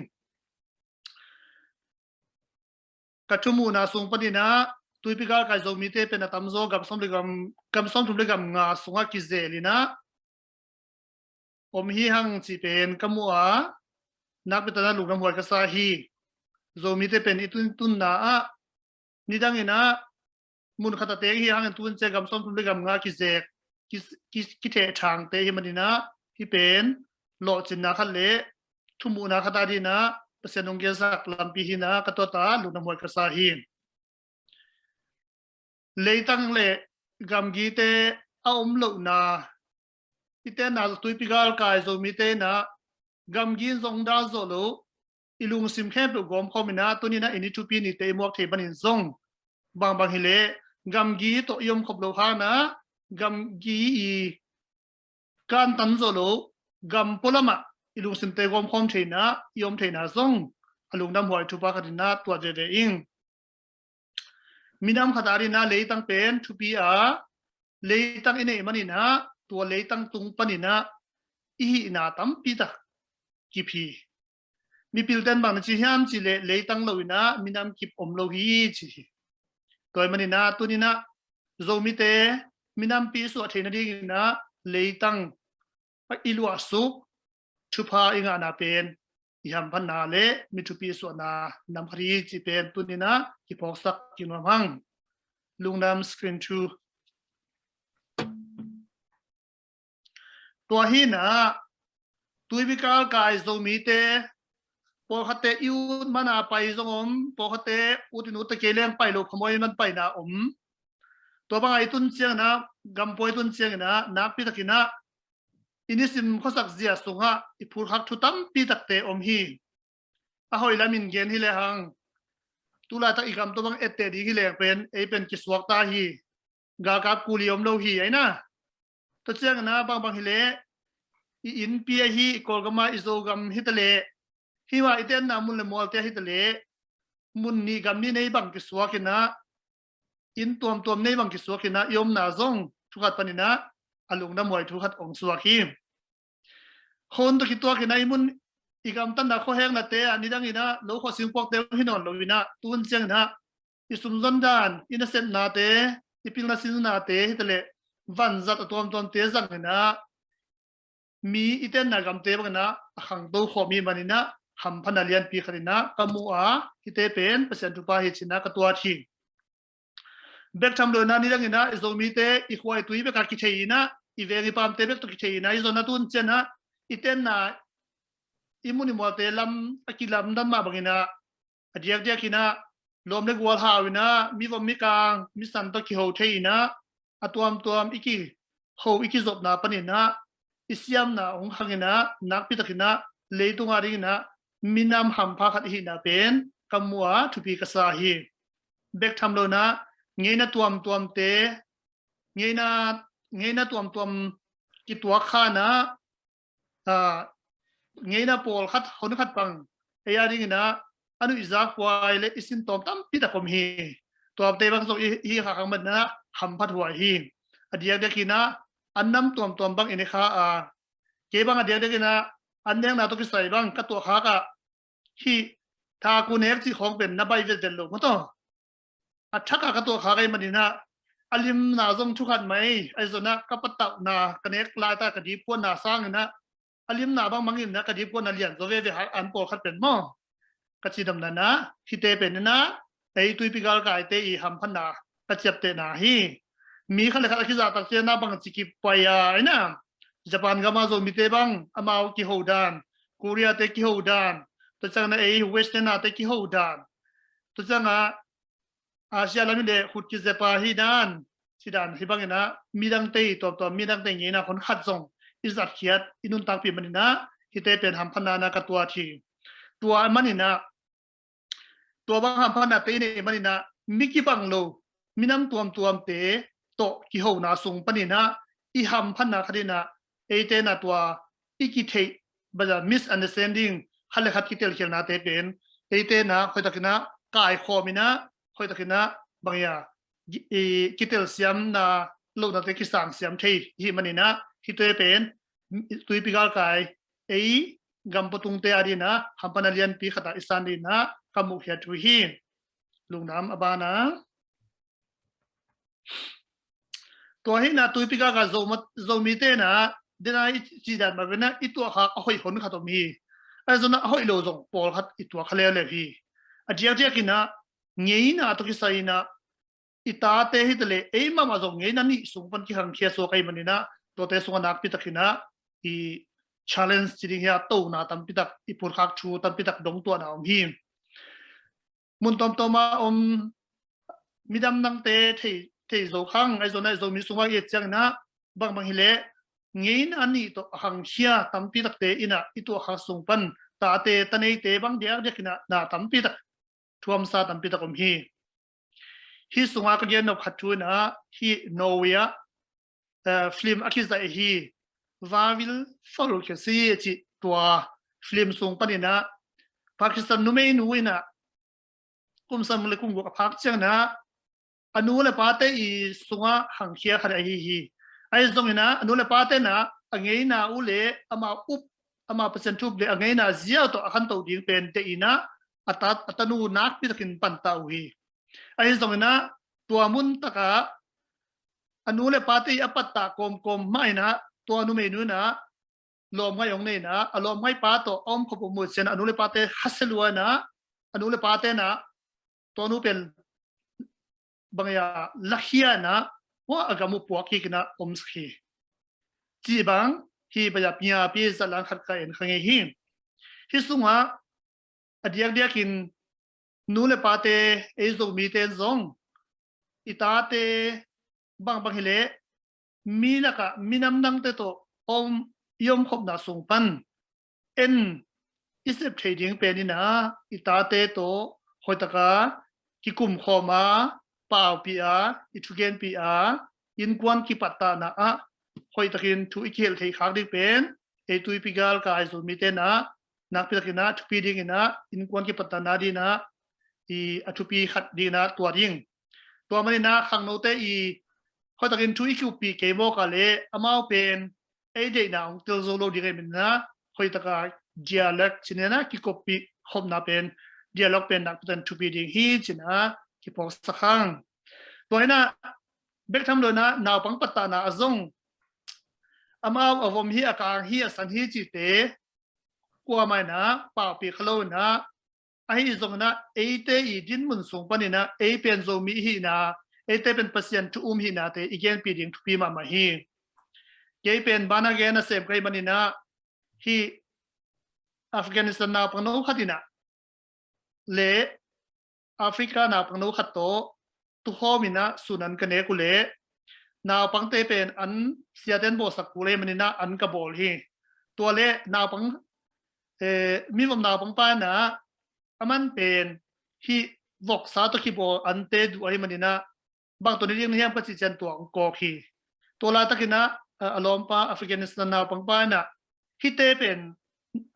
Ka thumuhna sung panin ah tuipi galkai Zomite pen a tamzaw gam sawm le gam, gam sawmthum le gam nga sungah kizel in ah om hi hang cih pen ka mu a, nakpi takin ah lungdam huai ka sa hi. Zomite pen i tun, tunna ah nidangin ah mun khat a teng hi hangin tun ciang gam sawmthum le gam nga kizek, ki, ki, kithehthangte hi manin ah hih pen lawhcinna khat le thumuhna khat a dingin ah Pasian hong gensak lampi hi-in ah ka tuat a, lungdam huai ka sa hi. Leitang le gamgite a om lohna i tenna tuipi galkai Zomite in ah gamgi in zong dal zawh lo, i lungsim khempeuh gawm khawm in ah tuni-in ah i ni thupi nite i muak theih manin zong bangbang hi leh gamgi tawh i om khop loh hangin ah gamgi i kantan zawh lo gam pualamah i lungsimte gawm khawm theihna i om theihna zong a lungdam huai thupha khat in ah tuat veve ing. Minam khat a dingin ah leitang pen thupi a, leitang i neih manin ah tua leitang tung panin ah i hihna tampi tak kip hi. Mipilte in bang na ci hiam cih leh leitang lo-in ah minam kip om lo hi ci hi. Tua ahih manin ah tuni-in ah Zomite minampi suah theih nadingin ah leitang i luahsuk thupha i ngahna pen i hamphatna le mi thupi suahna nam khat hi cih pen tuni-in ah kiphawksak kik nuam hang. Lungdam. Screen two. Tua hi-in ah tuipi galkai Zomite pawlkhatte i ut man a pai zong om, pawlkhatte ut in ut ta kei leng pai lo phamawh man paina om. Tua bang a i tun ciangin ah, gam pua i tun ciangin ah nakpi takin ah i nisim khuasak zia sungah i phut khak thu tampi takte om hi. A hoih lamin gen hi lehang, tu laitak i gam tua bang etteh ding hi leng pen ei pen kisuak ta hi. Galkap kuli om lo hi, ahi na. Tua ciangin ah bangbang hi leh i innpi ahi, i Kawlgam ah, i Zogam hi taleh, hih mah i tenna mun le mualte hi taleh, mun nih gam nih nei bang kisuak inah, inn tuamtuam nei bang kisuak inah, i omna zong thu khat paninah a lungdam huai thu khat ong suak hi. Khon tawh kituak inah i mun, i gamtatna khuaheknate ah nidang inah lo khua singpuakte hi nawn lo inah, tuhun ciang inah i sumzon dan, i nasepnate, i pilna sinnate hi taleh, vanzat a tuamtuamte zang inah, mi i tenna gamte bang inah a khangto khawm hi maninah, hamphatna lianpi khat inah ka muh a, hihte pen Pasian thupha hi cinah ka tuat hi. Bek tham lo inah nidang inah i Zomite i khua i tui bekah kithei inah, i veng i paamte bek tawh kithei inah, i zonna tuhun ciang inah i tenna, i mun i mualte lam a kilamdam mah bang inah, a diakdiak inah lawm le gual hau inah, mivom mikang misan tawh kiho thei inah, a tuamtuam i kiho, i kizopna paninah i siamna hong hang inah, nakpi tak inah leitung a ding inah minam hampha khat i hihna pen ka muh a, thupi ka sa hi. Bek tham lo inah ngeina tuamtuamte, ngeina, ngeina tuamtuam kituak kha inah, ah, ngeina pawlkhat, honkhat bang ei a ding inah a nuihzak huai le i sintawm tampi tak om hi. Tuate bang zong i, i hih khak hang maninah hamphat huai hi. A diakdiak inah an nam tuamtuam bang i ne kha a, kei bang a diakdiak inah an nekna tawh kisai bang ka tuah khak ah, hih thaku nek cih khawng pen na baih vetvet lo maw taw. A thak a ka tuah khak ahih maninah a limna zong thu khat mai, ahi zong inah ka patauhna, ka nek laitak ka dipkuatna sang inah a limna bang mang inah ka dipkuatna lian zaw veve, an pawlkhat pen maw, ka cidamna inah, hihte pen inah ei tuipi galkaite i hamphatna ka ciaptehna hi. Mi khat le khat a kizahtak ciang inah bangci kipai a inah, Japan gam ah Zomite bang amau kiho dan, Korea-te kiho dan, tua ciang inah ei Western-ate kiho dan, tua ciang a Asia lam hi leh khut kizep a hi dan, ci dan hi bang inah midangte i tuamtuam, midangte ngeina honkhat zong i zatkhiat, i nuntakpih maninah hihte pen hamphatna inah ka tuat hi. Tua maninah, tua bang hamphatnate i neih maninah mi kibang lo, minam tuamtuamte tawh kihona sung paninah i hamphatna khat inah, eite inah tua i kitheih, bang a misunderstanding, khat le khat kitelkhialnate pen eite inah hoihtak inah kaikhawm inah, hoihtak inah bang a, i, i kitelsiamna lohnate kisangsiam thei i hih maninah, hihte pen tuipi galkai ei gam pawtungte a ding inah hamphatna lianpi khat ah i san ding inah ka muhkhiat thu hi. Lungdam. A ban ah, tua hi inah tuipi galkai Zo, Zomite inah dena i cih dan mah bek inah i tuah khak a hoih honkhat om hi. Ahi zong inah a hoih lo zong pawlkhat i tuah kha leuleu hi. A diakdiak inah ngeina tawh kisai inah i tate hi taleh ei mahmah zong ngeina nih sung pan kikhangkhia suak ahih maninah, tuate sungah nakpi tak inah i challenge ci ding hi a, tona tampi tak, i phutkhak thu tampi tak dongtuahna om hi. Mun tuamtuam a om midang dangte thei, thei zo khang, ahi zong inah Zomi sungah i et ciang inah bangbang hi leh ngeina nih tawh a khangkhia tampi takte inah i tuah khak sung pan tate, taneite bang diakdiak inah na tampi tak, thuamsa tampi tak om hi. Hih sungah ka gen nop khat thu inah hih Norway ah, eh, film a kizaih hi, Hvad vil folket sige, a cih tua film sung pan inah Pakistan numeinu inah kum sawm le kum guk a phak ciang inah a nu le pate i sungah khangkhia khat ahi hi. Ahi zong inah a nu le pate inah a ngeina uh le amau up, amau Pasian thu up le a ngeina ziau tawh a khanto ding pen deih inah a ta, a tanu nakpi takin panta uh hi. Ahi zong inah tua mun takah a nu le pate i a pattah kawmkawm mah inah tua numeinu inah lawmngaih hong nei inah, a lawmngaih pa tawh a omkhop uh mawk ciang a nu le pate khasia lua inah, a nu le pate inah tua nu pen bang a lakhia inah, hua a gam uh puak kik inah omsak hi. Cih bang hih bang a piapi zat lang khat ka en kha ngei hi. Hih sungah a diakdiakin nu le pate, ei Zomite in zong i tate bangbang hi leh mi lakah minam dangte tawh om, i omkhopna sung pan en i sep thei ding pen inah i tate tawh hoihtaka kikumkhawm a, paupih a, i thugenpih a, innkuan kipattahna ah hoihtakin thu i kihelh theih khak ding pen ei tuipi galkai Zomite na nakpi takin ah thupi dingin ah innkuan kipatna dingin ah i a thupi khat dingin ah tua ding. Tua manin ah khangnote i hoihtakin thu i kiuppih kei mawk a leh amau pen ei deihna hong tel zo lo ding ahih manin ah hoihtak a dialogue ci-in ah kikoppih khopna pen dialogue pen nakpi takin thupi ding hi ci-in ah kiphawksak hang. Tua hi-in ah bek tham lo-in ah naupang pattahna ah zong amau a vom hi, a kang hi, a san hi cihte kuamah in ah paupih kha lo-in ah, ahi zongin ah eite i dinmun sung panin ah ei pen Zomi i hihna, eite pen Pasian thu um hihnate i genpih ding thupi mahmah hi. Kei pen banah gen a sem ka hih manin ah hih Afghanistan naupang no khat in ah le Africa naupang no khat tawh tukhawm in ah sun an ka nek uh leh naupangte pen an siate'n bawlsak kul ahih manin ah an ka bawl hi. Tua leh naupang, eh, mi vom naupang pa in ah aman pen hih voksa tawh kibawl ante duh ahih manin ah bang tawh ne ding na hiam ka cih ciang tua hong kawk hi. Tua laitakin ah a lawmpa Afghanistan naupang pa in ah hihte pen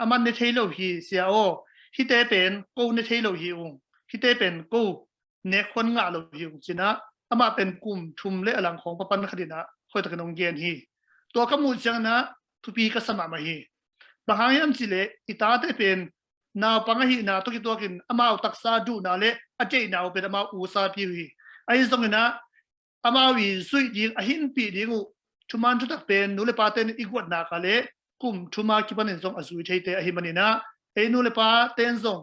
aman ne thei lo hi sia aw, hihte pen ko ne thei lo hi ung, hihte pen ko nek huan ngah lo hi ung ci-in ah amah pen kum thum le a lang khawng papan khat in ah hoihtakin hong gen hi. Tua ka muh ciangin ah thupi ka sa mahmah hi. Bang hang hiam cih leh i tate pen naupang ahihna tawh kituakin amau taksa duhna le a deihna uh pen amau usapi uh hi. Ahi zongin ah amau i zuih ding, a hinpih ding uh thuman thutak pen nu le pate'n i guat nak a leh kum thum a kipanin zong a zui theite ahih manin ah ei nu le pate'n zong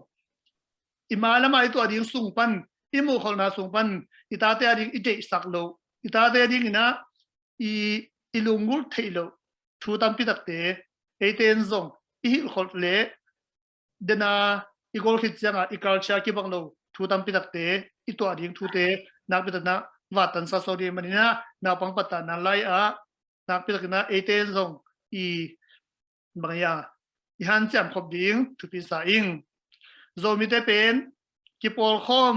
i mailam a i tuah ding sung pan, i muhkholhna sung pan i tate a ding i deihsak loh, i tate a dingin ah i, i lunggulh theih loh thu tampi takte eite'n zong i hilhkholh leh dena i gol khit ciangah i culture kibang lo thu tampi takte i tuah ding thute nakpi takin ah vattansa sawk ding ahih manin ah naupang pattahna lai-ah nakpi takin ah eite'n zong i bang hi a, i hanciam khop ding thupi sa ing. Zomite pen kipawlkhawm,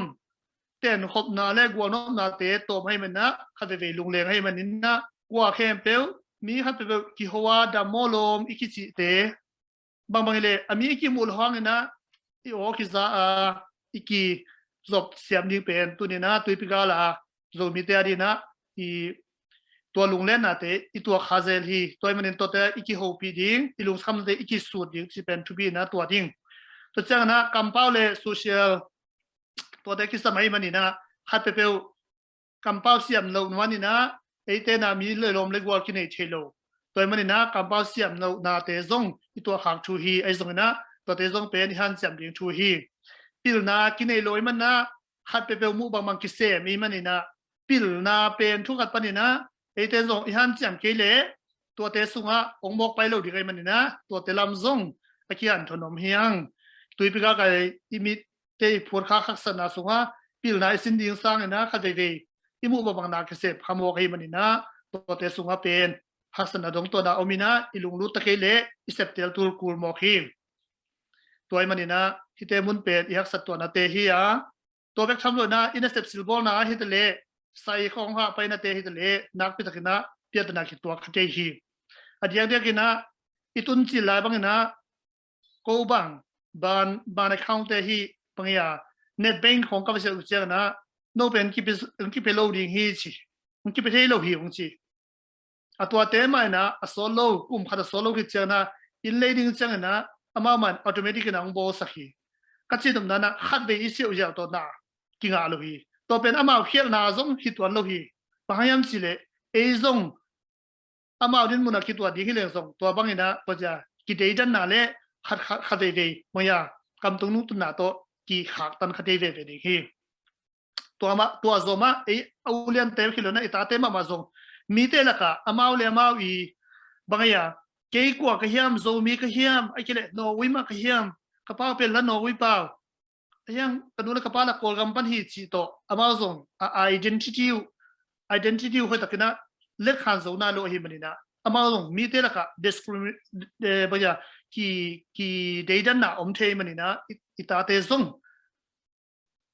tenkhopna le gualnopnate tawm ahih manin ah khat veivei lungleng ahih manin ah kua khempeuh mi khat peuhpeuh kiho a dam maw lawm i kicihte bangbang hi leh a mi i kimuh loh hangin ah i aw kiza a i kizop siam ding pen tuni-in ah tuipi gal a Zomite a dingin ah i tua lunglennate i tuak kha zel hi. Tua ahih manin tuate i kihopih ding, i lungkhamnate i kisut ding cih pen thupi-in ah tua ding. Tua ciangin ah kampau le social tuate kisam ahih manin ah khat peuhpeuh kampau siam loh nuanin ah eite'n ah mi le lawm le gual kinei thei lo. Tua ahih manin ah kampau siam lohnate zong i tuahkhak thu hi. Ahi zongin ah tuate zong pen i hanciam ding thu hi. Pilna kinei lo ahih manin ah khat peuhpeuh muh bangbang kisem ahih manin ah pilna pen thu khat panin ah eite'n zong i hanciam kei leh tuate sungah hong mawk pai lo ding ahih manin ah tuate lam zong a kihanthawn om hi hang. Tuipi galkai i mit te i phuat khak haksatna sungah pilna i sin ding sangin ah khat veivei i muh bangbang na kisep kha mawk ahih manin ah tuate sungah pen haksatna dong tuahna om in ah i lunglut ta kei leh i septel tul kul mawk hi. Tua ahih manin ah hihte mun pen i haksat tuahnate hi a, tua bek tham lo-in ah i nasep silbawlna hi ta leh sai khawng hah painate hi ta leh nakpi takin ah piatana kituak kha thei hi. A diakdiakin ah i tuncil lai bangin ah ko bang ban, ban account te hi bang hi a, net bank khawng ka va siat uh ciangin ah no pen kipe, kipe lo ding hi ci, kipe thei lo hi hong ci. A tuate mah in ah a sawt lo, kum khat a sawt lo khit ciangin ah inn lei ding ciangin ah amau mah in automatic in ah hong bawlsak hi. Ka cih nopna in ah khat vei i siauh ziau tawh na kingah lo hi. Tua pen amau khialhna zong hi tuan lo hi. Bang hang hiam cih leh ei zong amau dinmun a kituah ding hi leng zong tua bangin ah tua cia kideidanna le khat, khat, khat veivei maya kamtung nungtunna tawh kikhaktan kha thei veve ding hi. Tua mah, tua zawh mah ei a uliante hi lo-in ah i tate mahmah zong mite lakah amau le amau i bang a, kei kua ka hiam, Zomi ka hiam, ahih kei leh Norway mah ka hiam, ka pau pen la Norway pau, a hiang ka nu le ka pa la Kawlgam pan hi cih tawh amau zong a identity uh, identity uh hoihtakin ah letkhan zo nai lo ahih manin ah amau zong mite lakah discrimi-, eh, bang a, ki, kideidanna om thei manin ah i, i tate zong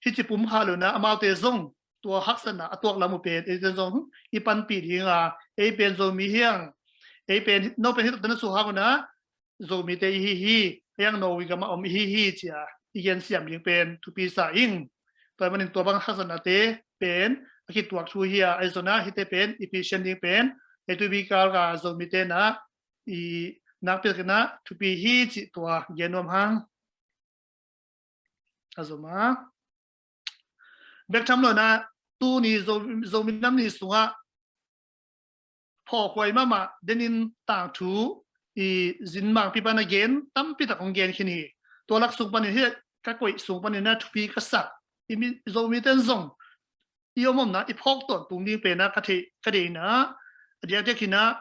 hih ci pum kha lo-in ah amaute zong tua haksatna a tuak lam uh pen eite zong i panpih ding a, ei pen Zomi hi hang, ei pen no pen hih tawh na suak hang un ah Zomite i hi hi, a hiang Norway gam ah om i hi hi ci-a i gen siam ding pen thupi sa ing. Tua ahih manin tua bang haksatnate pen a kituak thu hi a, ahi zongin ah hihte pen i Pasian ding pen, ei tuipi kal ka Zomite in ah i nakpi takin ah thupi hi cih tua gen nuam hang. A zom a. Bek tham lo in ah tuni Zo, Zomi Nam Ni sungah phawkhuai mahmah denin tangthu i zin mangpi pan a gen tampi tak hong gen khin hi. Tua lak sung panin hi ka koih sung panin ah thupi ka sak i mi, Zomite in zong i om omna i phawk tawntung ding pen ah ka thei, ka deih in ah, a diakdiak in ah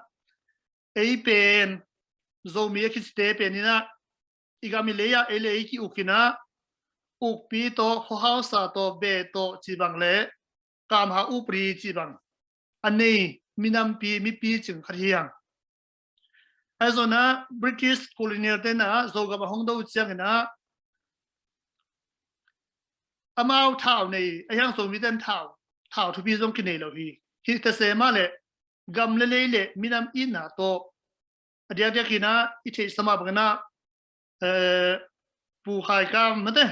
ei pen Zomi a kicite pen in ah i gam i lei ah ei le ei ki-uk in ah, ukpi tawh, khuahausa tawh, beh tawh cih bang le kamha upadi cih bang a nei minampi, mipi cing khat hi hang. Ahi zongin ah British colonial te in ah Zogam a hong do ciangin ah amau thau nei, a hiang Zomite in thau, thau thupi zong kinei lo hi. Hi ta se mah leh gam le lei le minam itna tawh a diakdiak in ah i theihsa mah bangin ah, eh, Pu Khaikam mate,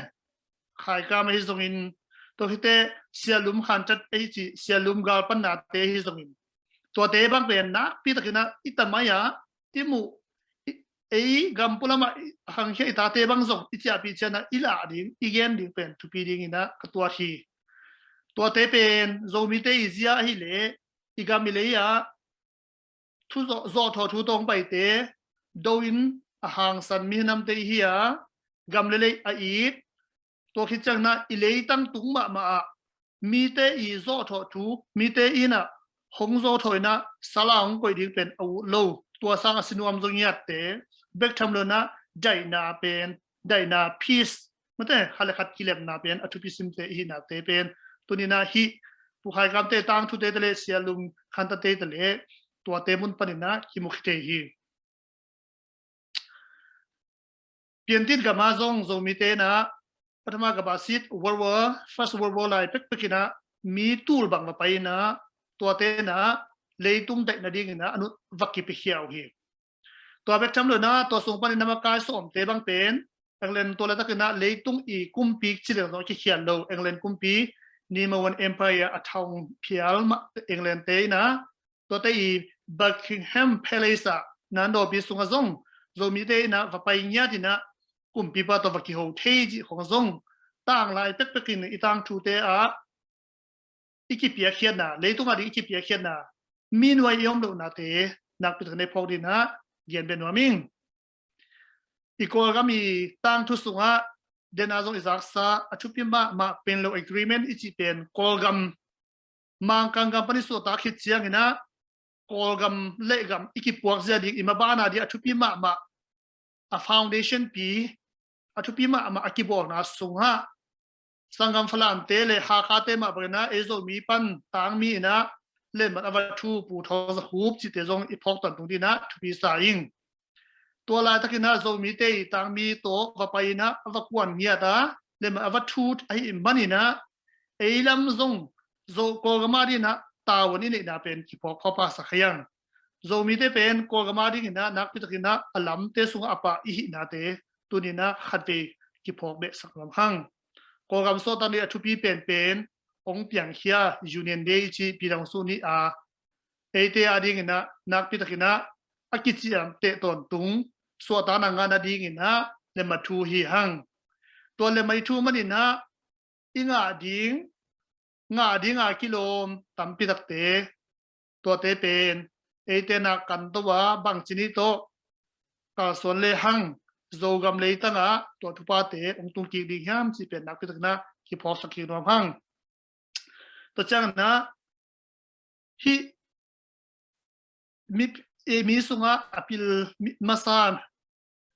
Khaikam ahi zongin, tua khit teh Sia Lum Khantat ahi ci, Sia Lum galpannate ahi zongin, tuate bang pen nakpi takin ah i ta mai-ah i muh, i, ei gam pualam ah a khangkhia i tate bang zong i ciahpih ciangin ah i lah ding, i gen ding pen thupi dingin ah ka tuat hi. Tuate pen Zomite i zia ahih leh i gam i lei ah thu zawh, zawhthawh thu tawh hong paite, do-in a hangsan minamte i hi a, gam le lei a it, tua khit ciangin ah i leitang tung mahmah ah mite i zawhthawh thu, mite in ah hong zawhthawh in ah sal a hong koih ding pen a ut lo. Tua sang a si nuam zong ngiatte, bek tham lo in ah daihna pen, daihna, peace, mate, khat le khat kilemna pen a thupi simte i hihnate pen tuni in ah hih Pu Khaikamte tangthute te le Sia Lum Khantate te le tuate mun panin ah kimu khia thei hi. Piantit gam ah zong Zomite in ah Pathama Gabbasit, World War, First World War lai pekpek in ah mi tul bang va pai in ah tuate in ah leitung daih nadingin ah a nut va kipiakhia uh hi. Tua bek tham lo in ah tua sung panin ah makai sawmte bang pen England, tua laitakin ah leitung i kumpi ci leng zong a kikhial lo, England kumpi, number one empire, a thong phial mah England te in ah, tuate i Buckingham Palace ah, Nandawpi sungah zong Zomite in ah va pai ngiat in ah kumpipa tawh va kiho thei cih khong zong tanglai pekpek in i tangthute ah i kipiakkhiatna, leitung ading i kipiakkhiatna, mi nuai i om lohnate nakpi takin i phawk dingin ah gen beh nuam ing. I Kawlgam i tangthu sungah den a zong i zaksa a thupi mahmah Penlo Agreement i cih pen Kawlgam Mangkang gam pan i suahtak khit ciangin ah Kawlgam le gam i kipuak zia ding, i maban a ding a thupi mahmah, a foundation pi, a thupi mahmah a kibawlna sungah sanggam Falamte le Hakhate mah bangin ah ei Zomi pan tangmi in ah letmat a va thu Pu Thawng Za Khup cihte zong i phawk tawntung dingin ah thupi sa ing. Tua laitakin ah Zomite i tangmi tawh va pai in ah a va kuan ngiat a, letmat a va thu ahih manin ah ei lam zong Zo Kawlgam a dingin ah tavuan i neihna pen kiphawk khawm pah sak hi hang. Zomite pen Kawlgam a dingin ah nakpi takin ah a lamte sungah a pah i hihnate tuni in ah khatvei kiphawk beh sak nuam hang. Kawlgam suahtak ni a thupi penpen hong piangkhia Union Day i cih Pi Dang Suh ni a, eite a dingin ah nakpi takin ah a kiciamteh tawntung suahtakna ngah nadingin ah letmat thu hi hang. Tua letmat i thu manin ah i ngah ding, ngah ding a kilawm tampi takte, tuate pen eite in ah kanto a bangci ni tawh kalsuan le hang Zogam leitang ah tua thuphate hong tung kik ding hiam cih pen nakpi takin ah kiphawk sak kik nuam hang. Tua ciangin ah hih mi, eh, mi sungah a pil mi, masa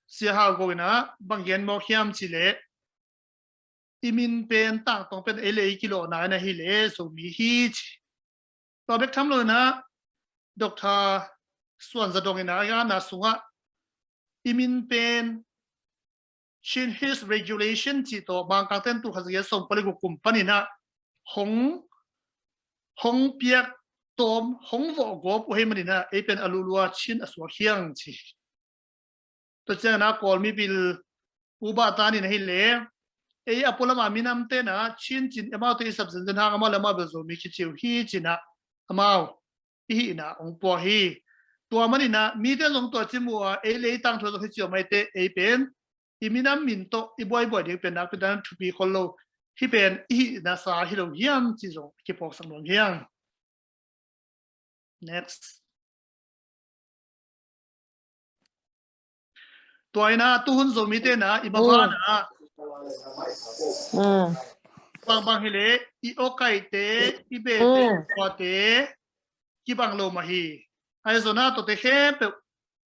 Sia Hau Go in ah bang gen mawk hiam cih leh i min pen tangtawng pen ei le ei kilawhna in ah hi leh Zomi hi ci. Tua bek tham lo in ah Doctor Suan Za Dong in ah a ganna sungah i min pen Chin Hills Regulation cih tawh Mangkang ten tul khat za giat sawmkua le guk kum panin ah hong, hong piak tawm, hong vawh gawp uh ahih manin ah ei pen a luhlua Chin a suak hi hang ci. Tua ciangin ah Kawl mipil Pu Bah Tan in ahih leh, ei a pualam a minamte in ah Chin cin amaute i sap zenzen hang amau le amau bel Zomi kici uh hi ci-in ah amau i hihna hong puak hi. Tua manin ah mite zong tua ci mu a, ei le ei tangthu zong hi ci uh maite, ei pen i minam min tawh i buaibuai ding pen nakpi takin thupi khol lo. Hih pen i hihna sa hi lo hiam ci zong kiphawksak nuam hi hang. Next. Tua in ah tuhun Zomite in ah i maban ah, mm, bangbang hi leh i awkaihte, i bete, mm, tuate kibang lo mah hi. Ahi zongin ah tuate khempeuh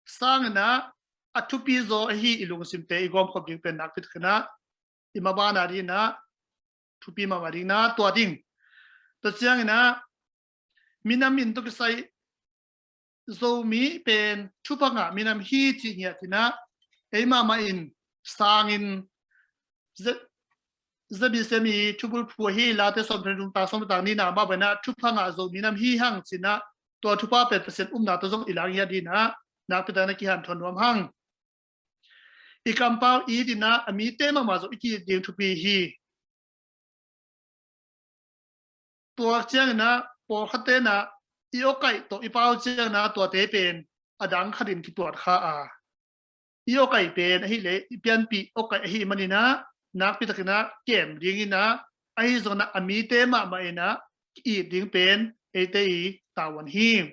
sangin ah a thupi zaw ahi i lungsimte i gawmkhop ding pen nakpi takin ah i maban a dingin ah thupi mahmah ding in ah tua ding. Tua ciangin ah minam min tawh kisai Zomi pen thupha ngah minam hi cih ngiat in ah ei mahmah in sangin Z-, Z B C M i thubulphu ahi Late sawmthum le thum, tang sawm le tang nihna mah bangin ah thupha ngah Zomi nam hi hang ci-in ah tua thupha pen Pasian upna tawh zong i la ngiat dingin ah nakpi takin ah kihanthawn nuam hang. I kampau it in ah a mite mahmah zong i ki-it ding thupi hi. Tua ciangin ah pawlkhatte in ah i awkaih tawh i pau ciangin ah tuate pen a dang khatin kituat kha a, i awkaih pen ahih leh i pianpih awkaih ahih manin ah nakpi takin ah kem dingin ah, ahi zongin ah a mite mahmah in ah ki-it ding pen eite i tavuan hi.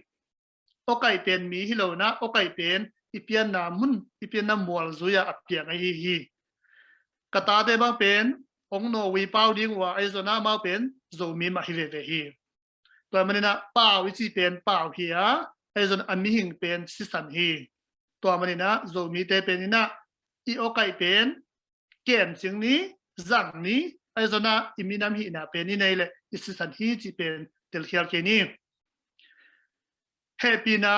Awkaih pen mi hi lo in ah awkaih pen i pianna mun, i pianna mual zui-a a piang ahi hi. Ka tate bang pen hong Norway pau ding uh a, ahi zongin ah amau pen Zomi mah hi veve hi. Tua manin ah pau i cih pen pau hi a, ahi zongin a mihing pen sisan hi. Tua manin ah Zomite pen in ah i awkaih pen kem cing ni, zang ni, ahi zongin ah i minam hihna pen i nei leh i sisan hi cih pen telkhial kei ni. Hehpihna,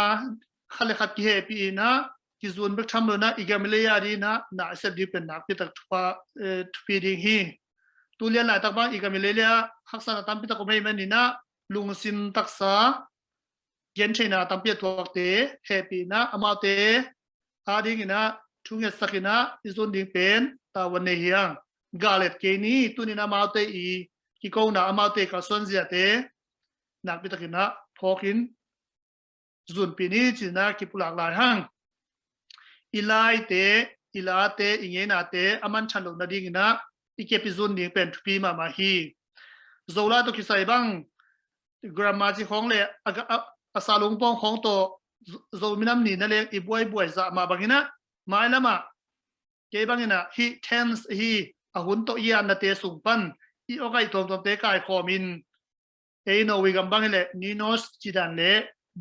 khat le khat kihehpih in ah kizun bek tham lo in ah i gam i lei a dingin ah na i sep ding pen nakpi tak thupha, eh, thupi ding hi. Tu lian laitak bang i gam i lei lei ah haksatna tampi tak om ahih manin ah lungsim taksa gentheihna tampi a tuakte hehpih in ah amaute a dingin ah thu ngetsak in ah i zun ding pen tavuan nei hi hang. Gal et kei ni, tuni in ah amaute i kikona, amaute i kalsuan ziate nakpi takin ah phawkin zunpih ni ci-in ah kipulak lai hang. I laite, i late, i ngeinate a manthan loh nadingin ah i kep i zun ding pen thupi mahmah hi. Zolai tawh kisai bang grammar cih khawng le a, a, a salungpawng khawng tawh Zo-, Zo minam nina leng i buaibuai zah mah bangin ah mailam ah kei bangin ah hih tense hi a hun tawh i atnate sung pan i awkaih tuamtuamte kaikhawmin ei Norway gam bang hi leh nynorsk cih dan le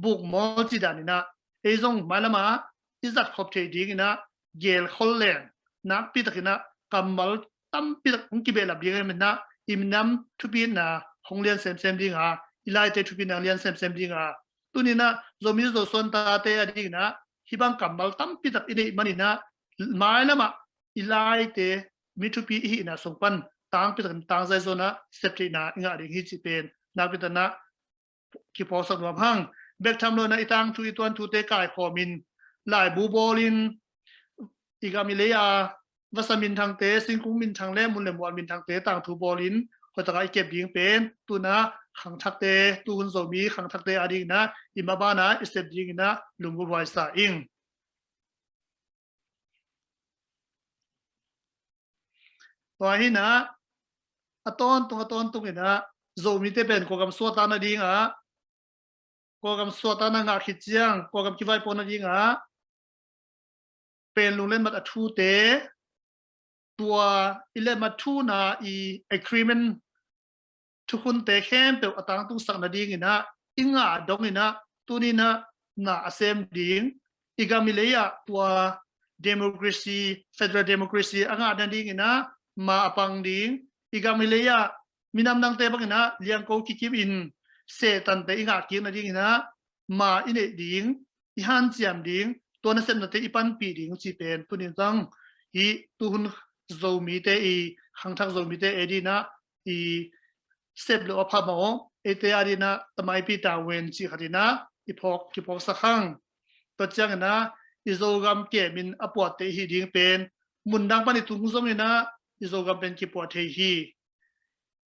bokmål cih dan in ah ei zong mailam ah i zat khop theih dingin ah gelkhol leng nakpi takin ah kammal tampi tak hong kibehlap ding ahih manin ah i minam thupina hong lian semsem ding a, i laite thupina hong lian semsem ding a, tuni in ah Zomi Zo suan tate a dingin ah hih bang kammal tampi tak i neih manin ah mailam ah i laite mi thupi i hihna sung pan tangpi takin tangzai zaw in ah sep theihna i ngah ding hi cih pen nakpi takin ah kiphawksak nuam hang. Bek tham lo in ah i tangthu i tuanthute kaikhawmin laibu bawlin i gam i lei a vasa minthangte, singkung minthang le mun le mual minthangte tangthu bawlin hoihtak a i kep ding pen tu in ah khangthakte, tuhun Zomi khangthakte a dingin ah i maban a i sep dingin ah lunggulhhuai sa ing. Tua hi in ah a tawntung a tawntung in ah Zomite pen Kawlgam suahtakna ding a, Kawlgam suahtakna ngah khit ciang Kawlgam kivaipuakna ding a pen lungletmat a thute, tua i letmat thuna i agreement thukhunte khempeuh a tangtungsak nadingin ah i ngah dongin ah tuni in ah na a sem ding, i gam i lei ah tua democracy, federal democracy a ngah nadingin ah ma a pang ding, i gam i lei ah minam dangte bangin ah liangko kikim in sehtante i ngah kik nadingin ah ma i neih ding, i hanciam ding, tua nasepnate i panpih ding cih pen tuni in zong hih tuhun Zomite i khangthak Zomite a dingin ah i sep loh a phamawh, eite a dingin ah tamaipi tavuan cih khat in ah i phawk, kiphawksak hang. Tua ciangin ah i Zogam kemin a puatte i hih ding pen, mundang pan i tung zongin ah i Zogam pen kipuah thei hi.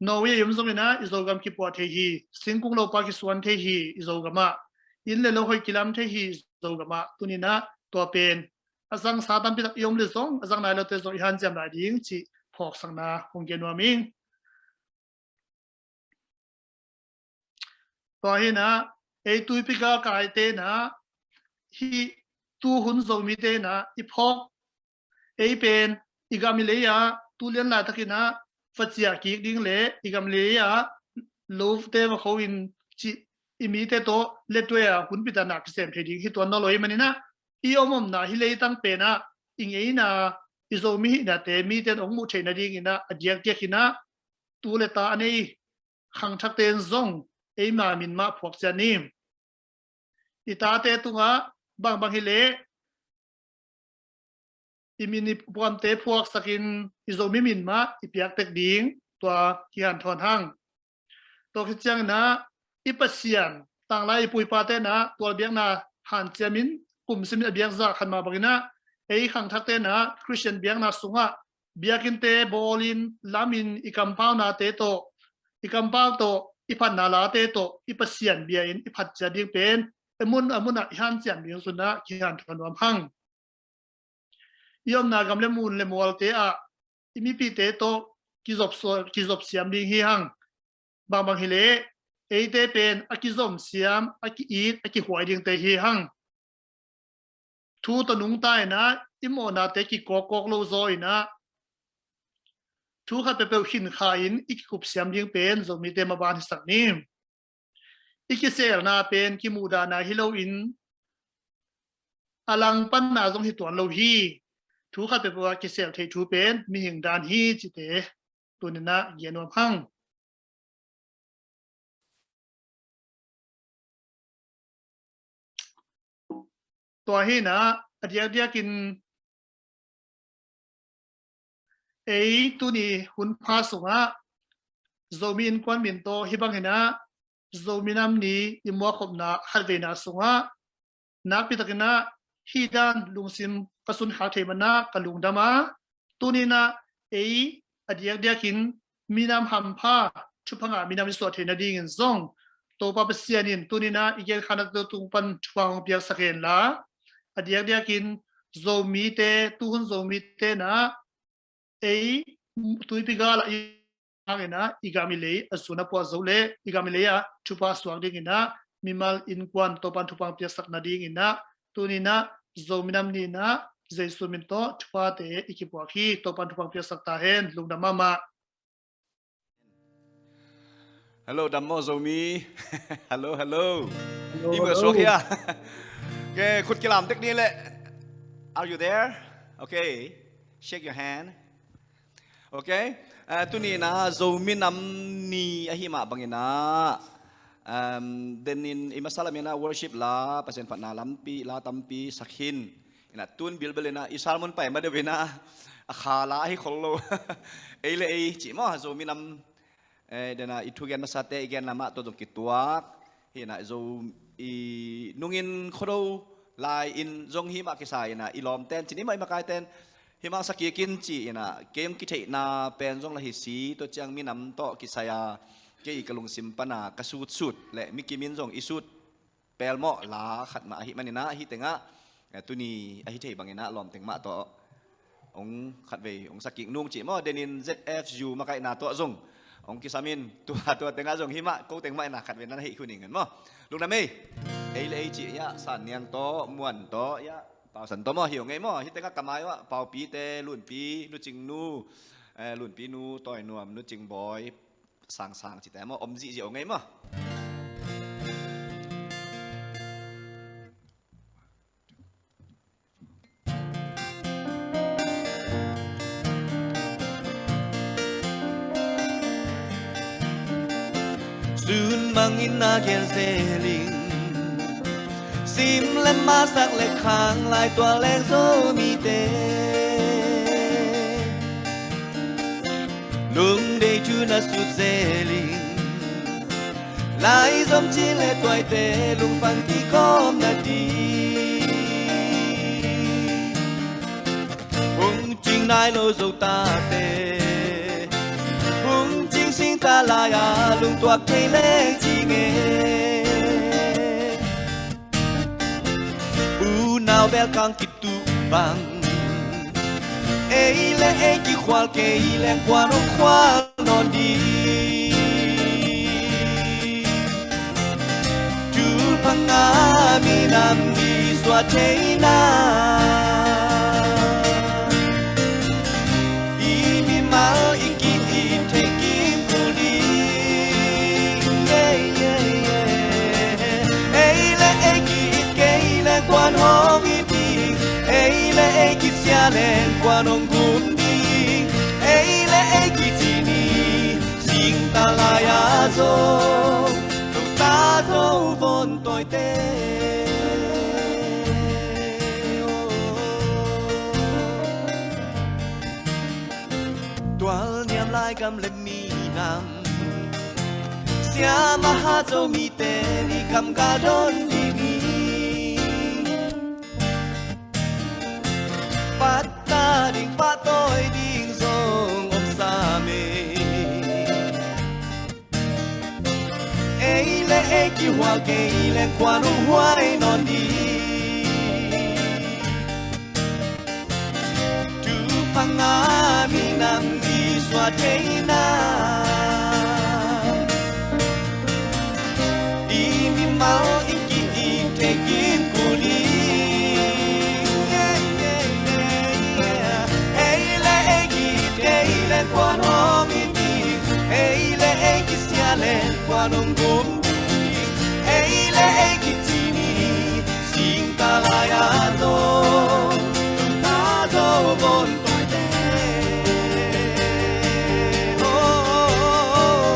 Norway i om zongin ah i Zogam kipuah thei hi. Singkung lopa kisuan thei hi i Zogam ah. Inn le lo hoih kilam thei hi i Zogam ah. Tuni-in ah tua pen a zangsa tampi tak i om le zong, a zang nai lote zong i hanciam lai ding cih phawksakna hong gen nuam ing. Tua hi-in ah ei tuipi galkaite in ah hih tuhun Zomite in ah i phawk, ei pen i gam i lei ah tu lian laitakin ah va ciah kik ding le i gam i lei ah lote va kho in cih i mite tawh lettuai ah hunpita na kisem thei ding hi tuan nawn lo ahih manin ah i om omna hih leitang pen ah i ngeina, i Zomi hihnate mite in hong muh theih nadingin ah a diakdiakin ah tu le ta a nei khangthakte in zong eima min mah phuak ciat ni. I tate tungah bangbang hi leh i min i puamte phuaksakin i Zomi min mah i piak tek ding, tua kihanthawn hang. Tua khit ciangin ah i Pasian, tanglai i pu i pate in ah tual biakna hanciamin kumsimin a biak zah khat mah bangin ah ei khangthakte in ah Khristian biakna sungah biakinnte bawlin lamin i kampaunate tawh, i kampau tawh, i phatna late tawh i Pasian bia-in i phat ciat ding pen a mun a munah i hanciam ding sungah kihanthawn nuam hang. I omna gam le mun le mualte ah i mipite tawh kizop, kizop siam ding hi hang. Bangbang hi leh eite pen a kizom siam, a ki-it, a kihuai dingte hi hang. Thu tawh nungta in ah i mawhnate kikawkkawk lo zaw in ah thu khat peuhpeuh khin kha in i kikup siam ding pen Zomite maban hisak ni. I kiselna pen kimuhdahna hi loin a langpanna zong hi tuan lo hi. Thu khat peuhpeuh ah kisel theih thu pen mihing dan hi cihte tuni-in ah gen nuam hang. Tua hi-in ah a diakdiakin ei tuni hun pha sungah Zomi Innkuan min tawh hih bangin ah Zomi Nam Ni i muakkhopna khatveina sungah nakpi takin ah hih dan lungsim ka sunkhak theih manin ah ka lungdam a, tuni-in ah ei a diakdiakin minam hampha, thupha ngah minam i suah theih nadingin zong Topa Pasian in tuni-in ah i genkhahnate tung pan thupha hong piaksak hen la, a diakdiakin Zomite, tuhun Zomite in ah ei tuipi gal ah i hangin ah i gam i lei a zun a puah zo le i gam i lei ah thupha suak dingin ah mimal innkuan Topa'n thupha piaksak nadingin ah tuni-in ah Zomi Nam Ni-in ah Jesu min tawh thuphate i kipuak hi. Topa'n thupha piaksak ta hen. Lungdam mahmah. Hello, dam maw Zomi? Hello, hello. Hello, i mual hello. Suak hia? Okay, khut kilam tek ni le. Are you there? Okay. Shake your hand. Okay. Eh, tuni-in ah Zomi Nam Ni ahih mah bangin ah, um, denin i masa lamin ah worship la, Pasian phatna lampi la tampi sak hi-in. In ah tun bilbel in ah i sermon pai ma deuh in ah a kha la ahi khol lo. Ei le ei cih maw, Zomi Nam, eh, den ah i thugen masate i genna mah tawh zong kituak hi-in ah Zo i nungin Khuado lai-in zong hih mah kisai-in ah i lawmte'n ci ni maw, i makaite'n hih mah sa kik in ci-in ah kei hong kitheihna pen zong la hi si, tua ciang minam tawh kisai-a kei ka lungsim pan ah ka sutsut le mi kim in zong i sut pelmawh la khat mah ahih manin ah hih tengah, eh, tuni ahi thei bangin ah lawm teng mah tawh hong khatvei hong sa kik nung cih maw, denin Z F U makaihna tawh zong hong kisam in, tua, tua tengah zong hih mah ko teng mah in ah khatvei nan hih khun ing maw. Lungdam ei. Ei le ei cih, ia, San Niang tawh, Muan tawh, ia, Pau San tawh maw, hi ung ei maw. Hih tengah ka mai uah Pau Pi te, Lun Pi, Nu Cing Nu, eh, Lun Pi Nu, Tawi Nuam, Nu Cing Bawi, Sang Sang cihte maw om zihziah ung ei maw. Sun mangin na gen zeling, sim le masak le khang lai tuak leng Zomite. Nung dei thu na sut zeling, lai zom ci le tuaite lungpang kikhawm na ding. Cing nai lo zo tate, hong cing sing ta lai-a lungtuak thei leng ci nge. Unau bel kang kitu bang, ei le ei kikhual kei leng kuan hong khual nawn ding. Tul panga minam i suah theina, i mimal i ki-it thei kim kul ding. Yeah, yeah, yeah. Ei le ei ki-it kei leng kuan hong it ding. Ei le ei kisia leng kuan hong gum ding. Ei le ei kici ni, sing ta lai-a zo, zo ta zo von tawite. Tual niam lai gam le minam, Siama Hazo mite ni kam ka don ding hi. Patta ding pahtawi ding zong om sam e. Ei le ei kihual kei leng kuan hong huai nawn ding. Tul panga minam i suah theina, i mimal i ki-it thei kim kul ding. Ei le ei ki-it kei leng kuan hong it ding. Ei le ei kisia leng kuan hong gum ding. Ei le ei kici ni, sing ta lai-a zo, zo ta zo von tawite. Oh, oh, oh, oh.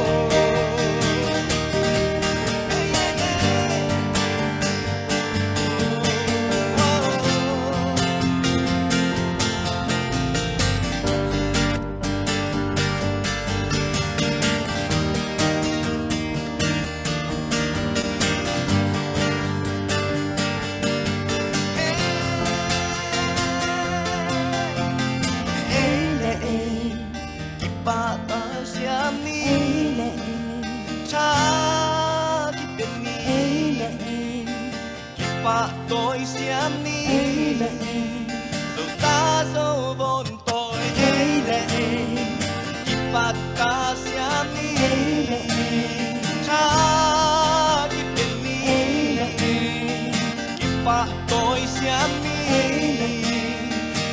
Ei le ei kipahtawi siam ni. Ei le ei tha kipia ni. Ei le ei kipahtawi siam ni. Ei le ei zo ta zo von tawi. Ei le ei kipatta siam ni. Ei le ei tha kipia ni. Ei le ei kipahtawi siam ni. Ei le ei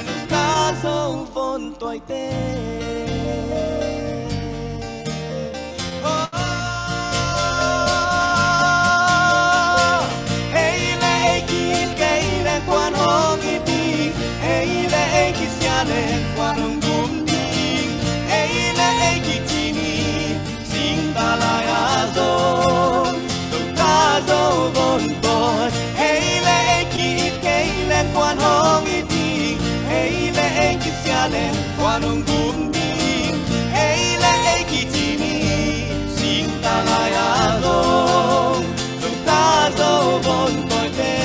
zo ta zo von tawite. Oh, ei le ei ki-it kei leng kuan hong it ding. Ei le ei kisia leng kuan hong gum ding. Ei le ei kici ni, sing ta lai-a zo, zo ta zo von tawi. Ei le ei ki-it kei leng kuan hong it ding. Ei le ei kisia leng kuan hong gum ding. Ei le ei kici ni, sing ta lai-a zo, zo ta zo von tawite.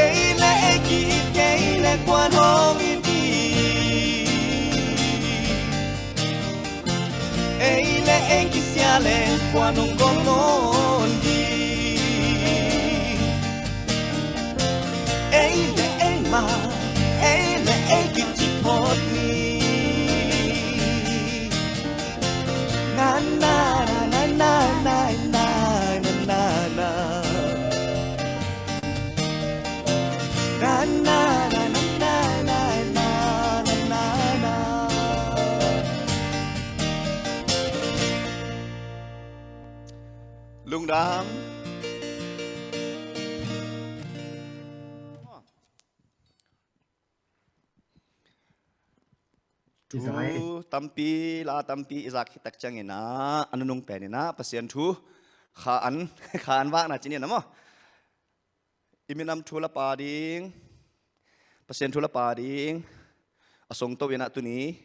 Ei le ei ki-it kei leng kuan hong it ding. Ei le ei kisia leng kuan hong gawm nawn ding. Ei le ei mah, ei le ei kici phot ni. Na na na na na na na na na. Na na na na na na na na na. Lungdam. Thu tampi, la tampi i zak khit tak ciangin ah, a nunung penin ah Pasian thu kha an, kha an vakna cih ni na maw. I minam thu la pha ding, Pasian thu la pha ding. A song to inah tuni,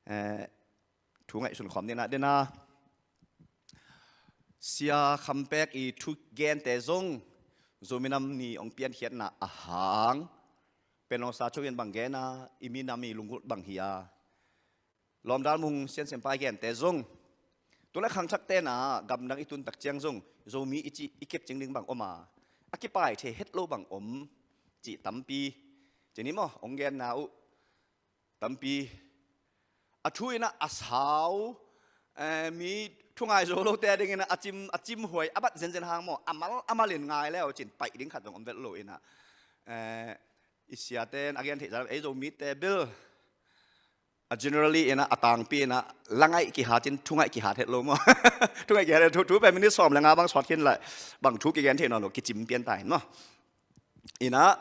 eh, thu ngaihsun khawm ninah dena Sia Kham Pek i thugente zong Zomi Nam Ni hong piankhiatna a hang Pen Aung San Suu Kyi in bang gen a, i minam i lunggulh bang hi a, Lawmdal Mung Siansiampa i gente zong tu le khangthak tenah gamdang i tun tak ciang zong Zomi i cih i kepcing ding bang om a, a kipai thei het lo bang om cih tampi, cih ni maw, hong genna uh tampi. A thu inah a sau, eh, mi thungai zo lote dingin a cim, a cimhuai a bat zenzen hang maw, a mal a malin ngai leu cin paih ding khat zong om vet lo inah, eh, i siate in a gen theih zah ei Zomite bel a generally inah a tangpi inah la ngaih kihatin thu ngaih kihat het lo maw. Thu ngaih kihat het, thu, thu pen minit sawm le nga bang sawt khin lai bang thu kigen theih nawn lo, kicim pian ta in maw. Inah,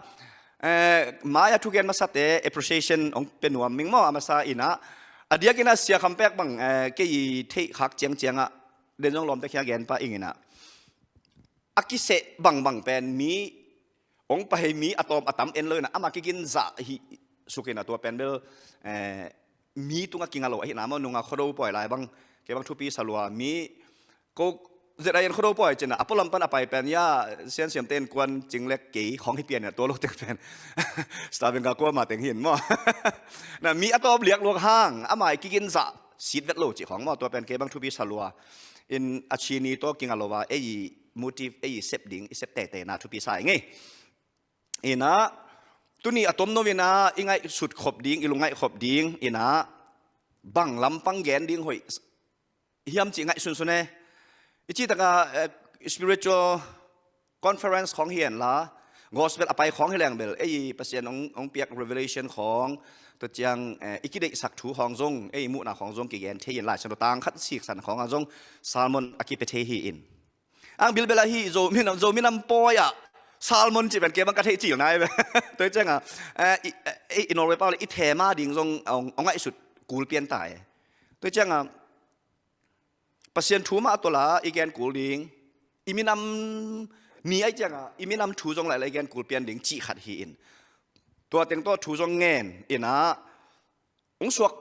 eh, mai-a thugen masate appreciation hong pia nuam ing maw, a masa inah. A diak inah Sia Kham Pek bang, eh, kei i theih khak ciangciang ah den zong lawmte khia gen pah ing inah, a kiseh bangbang pen mi hong pai mi a tawm a tam en lo inah ama kigin zah hi suk inah tua pen bel, eh, mi tungah kinga lo ahihna maw, nunga Khuado pawi lai bang kei bang thupi sa lua, mi ko zet a en Khuado pawi cinah a pualam pan a pai pen ya Siansiamte innkuan cing lek kei khawng hi pian inah tua lo teng pen Stavinga kuama teng hin maw. Na mi a tawm liak luak hang ama i kigin zah sit vet lo cih khawng maw, tua pen kei bang thupi sa lua in a chini tawh kinga lo a ei i motive, ei i sep ding i sep teitei na thupi sa ing ei. Inah tuni a tom no inah i ngaihsut khop ding, i lungngaih khop ding inah bang lampang gen ding hoih hiam cih ngaihsunsun e. I cih takah, eh, spiritual conference khawng hi henla, gospel a pai khawng hi leng bel ei Pasian hong, hong piak revelation khawng, tua ciang, eh, i kideihsak thu khawng zong, ei muhna khawng zong kigen thei in, Lai Siangtho tang khat siksan khawngah zong sermon a kipia thei hi in. Ang bilbel ahi Zomi nam, Zomi nam pawi ah sermon cih pen kei bang ka theih cil nai ve. Tua ciangah, eh, i, eh, i Norway pau le i thema ding zong hong, hong ngaihsut kul pian ta e. Tua ciangah Pasian thu mah a tawla i gen kul ding, i minam ni ai ciangah i minam thu zong laila i gen kul pian ding cih khat hi in. Tua teng tawh thu zong ngen inah hong suak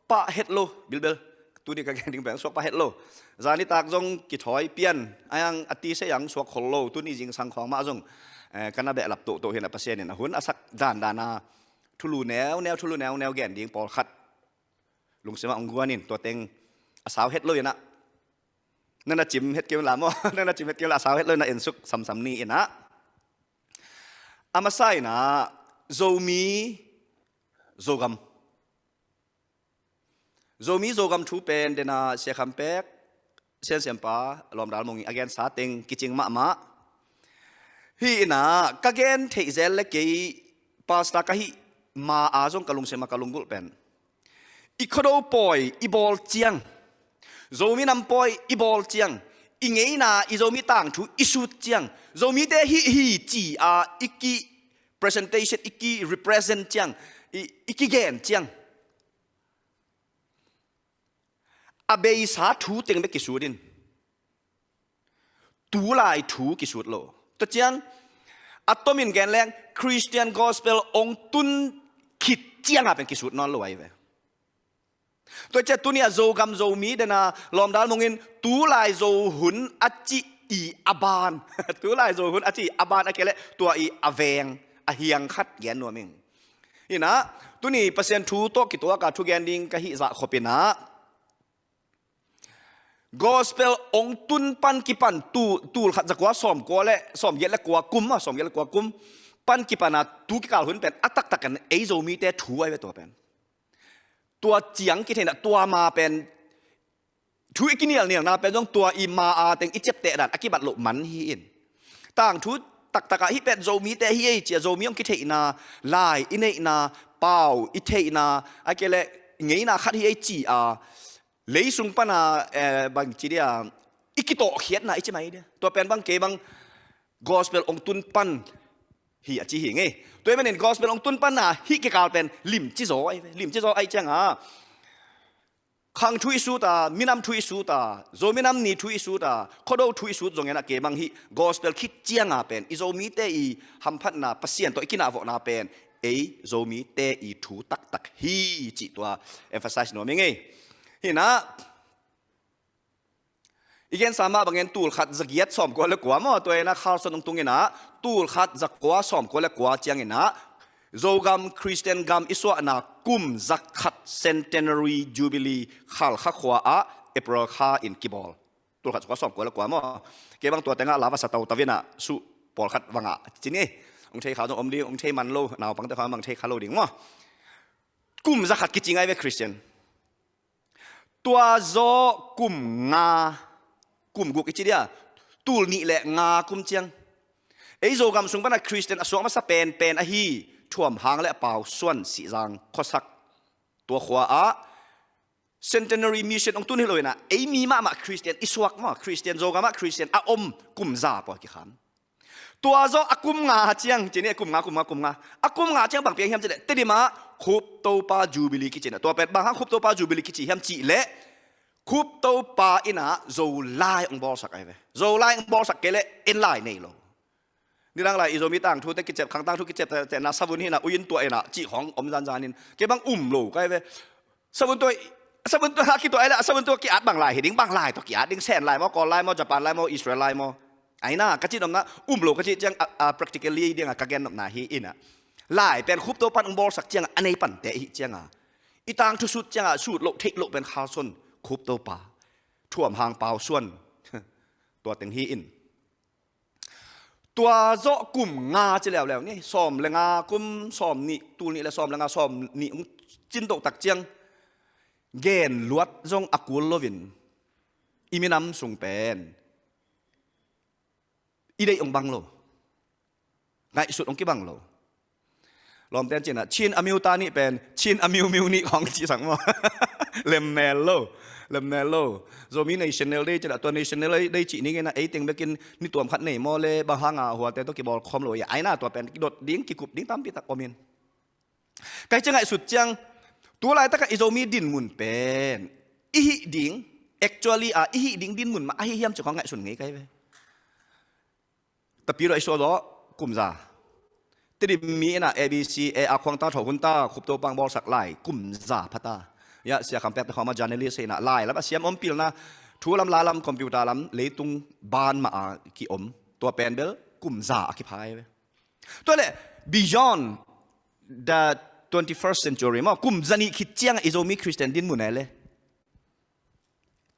pah het lo, bilbel. Tuni ka gen ding pen hong suak pah het lo. Zanitak zong kithawi pian, a yang a tisei ang suak khol lo, tuni zingsang khawng mah zong, eh, ka na behlap tohtoh hi inah Pasian in a hun a sak dandan a thulu neuneu, thulu neuneu gen ding pawlkhat lungsim ah hong guan in, tua teng a sau het lo inah. Na na cim het kei un la maw, na na cim het kei un la, a sau het lo inah ensuk samsam ni inah. A masa inah Zomi, Zogam. Zomi Zogam thu pen dena Sia Kham Pek, Siansiampa Lawmdal Mung i a gensa teng kicing mahmah. Hi inah ka gen theih zel le kei pastor ka hih ma a zong ka lungsim a ka lunggulh pen i Khuado pawi i bawl ciang, Zomi nam pawi i bawl ciang, i ngeina i Zomi tangthu i sut ciang, Zomite hih hi ci a i ki presentation, i ki represent ciang, i, i kigen ciang, a beisa thu teng bek kisut in, tulai thu kisut lo. Tua ciang a tomin gen leng Christian gospel hong tun khit cianga pen kisut nawn lo ahi ve. Tua ciang tuni a Zogam Zomi dena Lawmdal Mung in tulai Zo hun a cih i a ban, tulai Zo hun a cih i a ban a kei le tua i a veng a hiang khat gen nuam ing. Inah tuni Pasian thu tawh kituak a thugen ding ka hih zah khop inah gospel hong tun pan kipan tu, tul khat za kua sawm kua le sawm giat le kua kum, a sawm giat le kua kum pan kipan a tu kikal hun pen a taktak in ei Zomite thu ahi ve tua pen. Tua ciang kitheihna tua ma pen thu i kinialnialna pen zong tua i ma a teng i ciapteh dan a kibat loh man hi in. Tangthu taktak ah hih pen Zomite hi ei ci a Zomi hong kitheihna, lai i neihna, pau i theihna, a kei le ngeina khat hi ei ci a leisung pana, eh, bang ci dia i kitawhkhiatna i ci mai dia. Tua pen bang kei bang gospel hong tun pan hi a ci hi ngei. Tua hi manin gospel hong tun panna hih kikal pen limci zaw ahi ve. Limci zaw ahi cianga khang thu i sut a, minam thu i sut a, Zomi Nam Ni thu i sut a, Khuado thu i sut zongin a kei bang hih gospel khit cianga pen i Zomite i hamphatna, Pasian tawh i kinahvawhna pen ei Zomite i thu taktak hi cih tua emphasize nuam ing ei. Hi inah, i gensa mah bangin tulkhat zagiat sawmkua le kua maw, tua inah Carson hong tung inah, tulkhat zakua sawmkua le kua ciang inah, Zogam Christian gam i suahna kum zakhat centenary jubilee Khalkha khua ah April kha in kibawl. Tulkhat zakua sawmkua le kua maw. Kei bang tua tengah la va sa tau tau inah suh pawlkhat va ngah ci ni. Hong thei kha zong om ding, hong thei man lo, naupangte kha bang thei kha lo ding maw. Kum zakhat kici ngai ve Christian. Tua zawh kum nga, kum guk i ci dia, tul nih le nga kum ciang, ei Zogam sung panah Christian a suak masa penpen ahi Thuam Hang le a Pau Suan Sihzang khuasak tua khua ah Centenary Mission hong tun hi lo inah, ei mi mahmah Christian i suak maw, Christian, Zogam ah Christian a om kum za pua kikham. Tua zawh a kum nga ciang, ci ni, kum nga, kum nga, kum nga. A kum nga ciang bang piang hiam cih leh, Tedim ah Khup Topa Jubilee kici inah. Tua pen bang hang Khup Topa Jubilee kici hiam cih leh, Khup Topa inah Zolai hong bawlsak ahi ve. Zolai hong bawlsak kei leh en lai nei lo. Nidang lai i Zomi tangthu te kicep, khang tangthu kicep te, te na savun hi inah, ui in tuah inah, cih khawng om zanzan in. Kei bang um lo ka hi ve. Savun tua, savun tua ha kituah ai le, savun tua ki-at bang lai hi ding, bang lai tua ki-at ding, Sen lai maw, Kawl lai maw, Japan lai maw, Israel lai maw. Ai na, ka cih nopna, um lo ka cih ciang, a, a, practically ding a ka gen nopna hi inah. Lai pen Khup Topa in hong bawlsak ciang a, a nei pante hi ciang a. I tangthu sut ciang a, sut loh, theih loh pen Carson, Khup Topa. Thuam Hang, Pau Suan. Tua teng hi in. Tua zawh kum nga ci leuleu ni, sawm le nga kum, sawm nih, tul nih le sawm le nga, sawm nih hong cin toh tak ciang, gen luat zong a kul loin, i minam sung pen i deih hong bang lo, ngaihsut hong kibang lo. Lawmten ci inah, Chin a miu ta nih pen, Chin a miu miu nih khawng ci sang maw. Lemmel lo, lemmel lo. Zomi National Day ci inah, tua National Day cih ning inah, ei teng bekin ni tuam khat nei maw le, bang hang a huate tawh kibawl khawm lo ia, ai na tua pen kidot ding, kikup ding tampi tak om in. Ka hi ciang ngaihsut ciang, tu laitak a i Zomi dinmun pen i hih ding, actually a, i hih ding dinmun mah ahi hiam cih khawng ngaihsun ngei ka hi ve. Tapidaw i suah zawh kum za. Tedim mi inah A B C, e, a khuang ta, tho hun ta, Khup Topa hong bawlsak lai kum za pha ta. Ia, Sia Kham Pek te khawng mah journalist hi inah, lai lam a siam om pilna, thu lam, la lam, computer lam, leitung ban mah a kiom. Tua pen bel kum za a kipha hi ve. Tua le, beyond the twenty-first century maw, kum za nih khit ciang a i Zomi Christian dinmun ai le,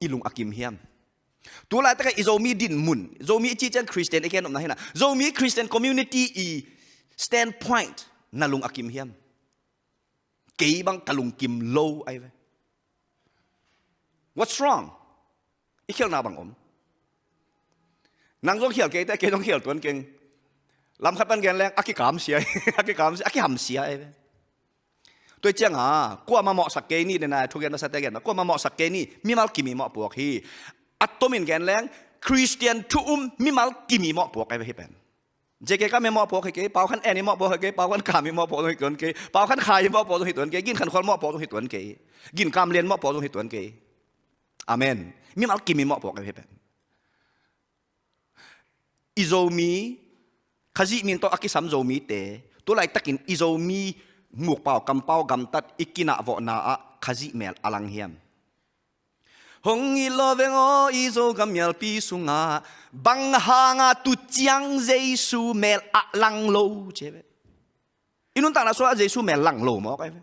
i lung a kim hiam? Tu laitak a i Zomi dinmun, Zomi i cih ciang Christian i gen nopna hi inah, Zomi Christian community i standpoint na lung a kim hiam? Kei bang ka lungkim lo ai ve. What's wrong? I khialhna bang om? Nang zong khial kei te, kei zong khial tuan keng. Lam khat pan gen leng, a kikamsia, a kikamsia, a kihamsia ai ve. Tua ciang a, kuamah mawhsak kei ni, dena thugen masa te gen, kuamah mawhsak kei ni, mimal kim i mawhpuak hi. A tomin gen leng, Christian thu um mimal kim i mawhpuak ai ve hi pen. J K Kam i mawhpuak hi kei, Pau Khan En i mawhpuak hi kei, Pau Khan Kam i mawhpuak zong hi tuan kei, Pau Khan Khai i mawhpuak zong hi tuan kei, Gin Khan Khual mawhpuak zong hi tuan kei, Gin Kam Lian mawhpuak zong hi tuan kei. Amen. Mimal kim i mawhpuak ai ve hi pen. I Zomi, Khazih min tawh a kisam Zomite, tu laitakin i Zomi mukpau, kampau, gamtat i kinahvawhna ah Khazih mel a lang hiam? Hong it lawveng aw i Zogam mialpi sungah, bang hanga tu ciang Jesu mel a lang lo ci ve. I nuntakna sungah Jesu mel lang lo mawk ai ve.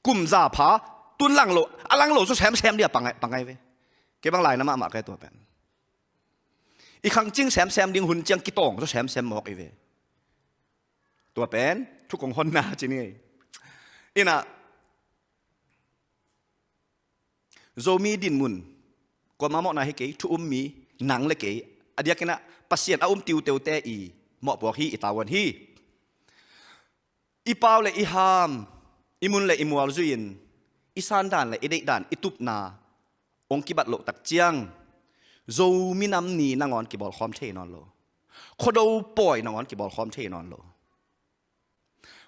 Kum za pha, tun lang lo, a lang lo zaw semsem dia pang ai, pang ai ve. Kei bang laina mahmah ka hi tua pen. I khangcing semsem ding hun ciang kitawng zaw semsem mawk ai ve. Tua pen, thu kong honna ci ni. Inah, Zomi dinmun, kuamah mawhna hi kei, thu um mi, nang le kei, a diakinah Pasian a um tiuteute i mawhpuak hi, i tavuan hi. I pau le i ham, i mun le i mual zui-in, i sandan le i deihdan, i tupna hong kibat loh tak ciang, Zomi Nam Ni nangawn kibawlkhawm thei nawn lo. Khuado pawi nangawn kibawlkhawm thei nawn lo.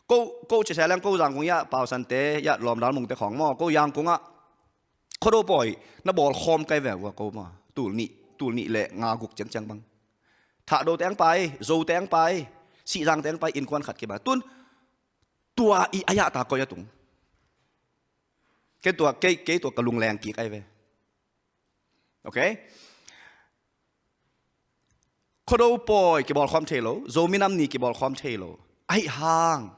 Ko, ko cia sia leng ko Zangkong ia, Pau Sante ia, Lawm Dal Mungte khawng maw, ko Zangkong ah Khuado pawi na bawlkhawm kai ve ua ko maw. Tul nih, tul nih le nga guk ciangciang bang. Thahdo te ang pai, Zo te ang pai, Sihzang te ang pai, innkuan khat kibang. Tun, Tua i a yahta koi a tung. Kei tua, kei, kei tua ka lungleng kik ai ve. Okay? Khuado pawi kibawlkhawm thei lo, Zomi Nam Ni kibawlkhawm thei lo. Ahi hang,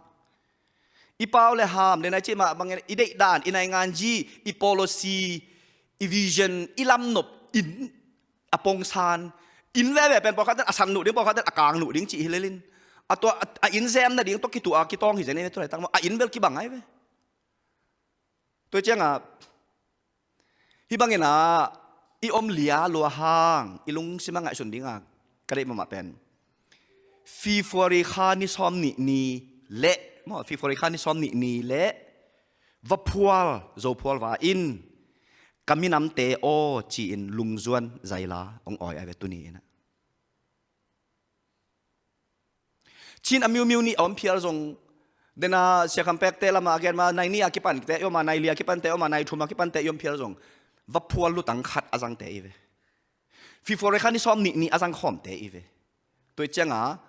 i pau le ham, den a i cih mah bangin i deihdan, i naingan zi, i policy, i vision, i lamnop, inn a pongsan, inn veve pen pawlkhat ten a san nuh ding, pawlkhat ten a kang nuh ding cih hi lelin. A tua, a, a inn zem nading tua kituah a kitawng hi zen ei ve, tu laitang maw. A inn bel kibang ai ve. Tua ciangah, hih bangin ah, i om lia lua hang, i lungsim a ngaihsun dingah ka deih mahmah pen, February kha ni sawm nih ni le, maw, February kha ni sawm nih ni le, vaphual, Zophual va in, ka minamte aw, ci-in lungzuan zaila hong awi ai ve tuni in ah. Chin a miumiu nih a om phial zong, den a Sia Kham Pek te lamah a gen mah, nai nih a kipante i om a, nai li a kipante i om a, nai thum a kipante i om phial zong, vaphual lutang khat a zangte i ve. February kha ni sawm nih ni a zangkhawmte i ve. Tua ciangah,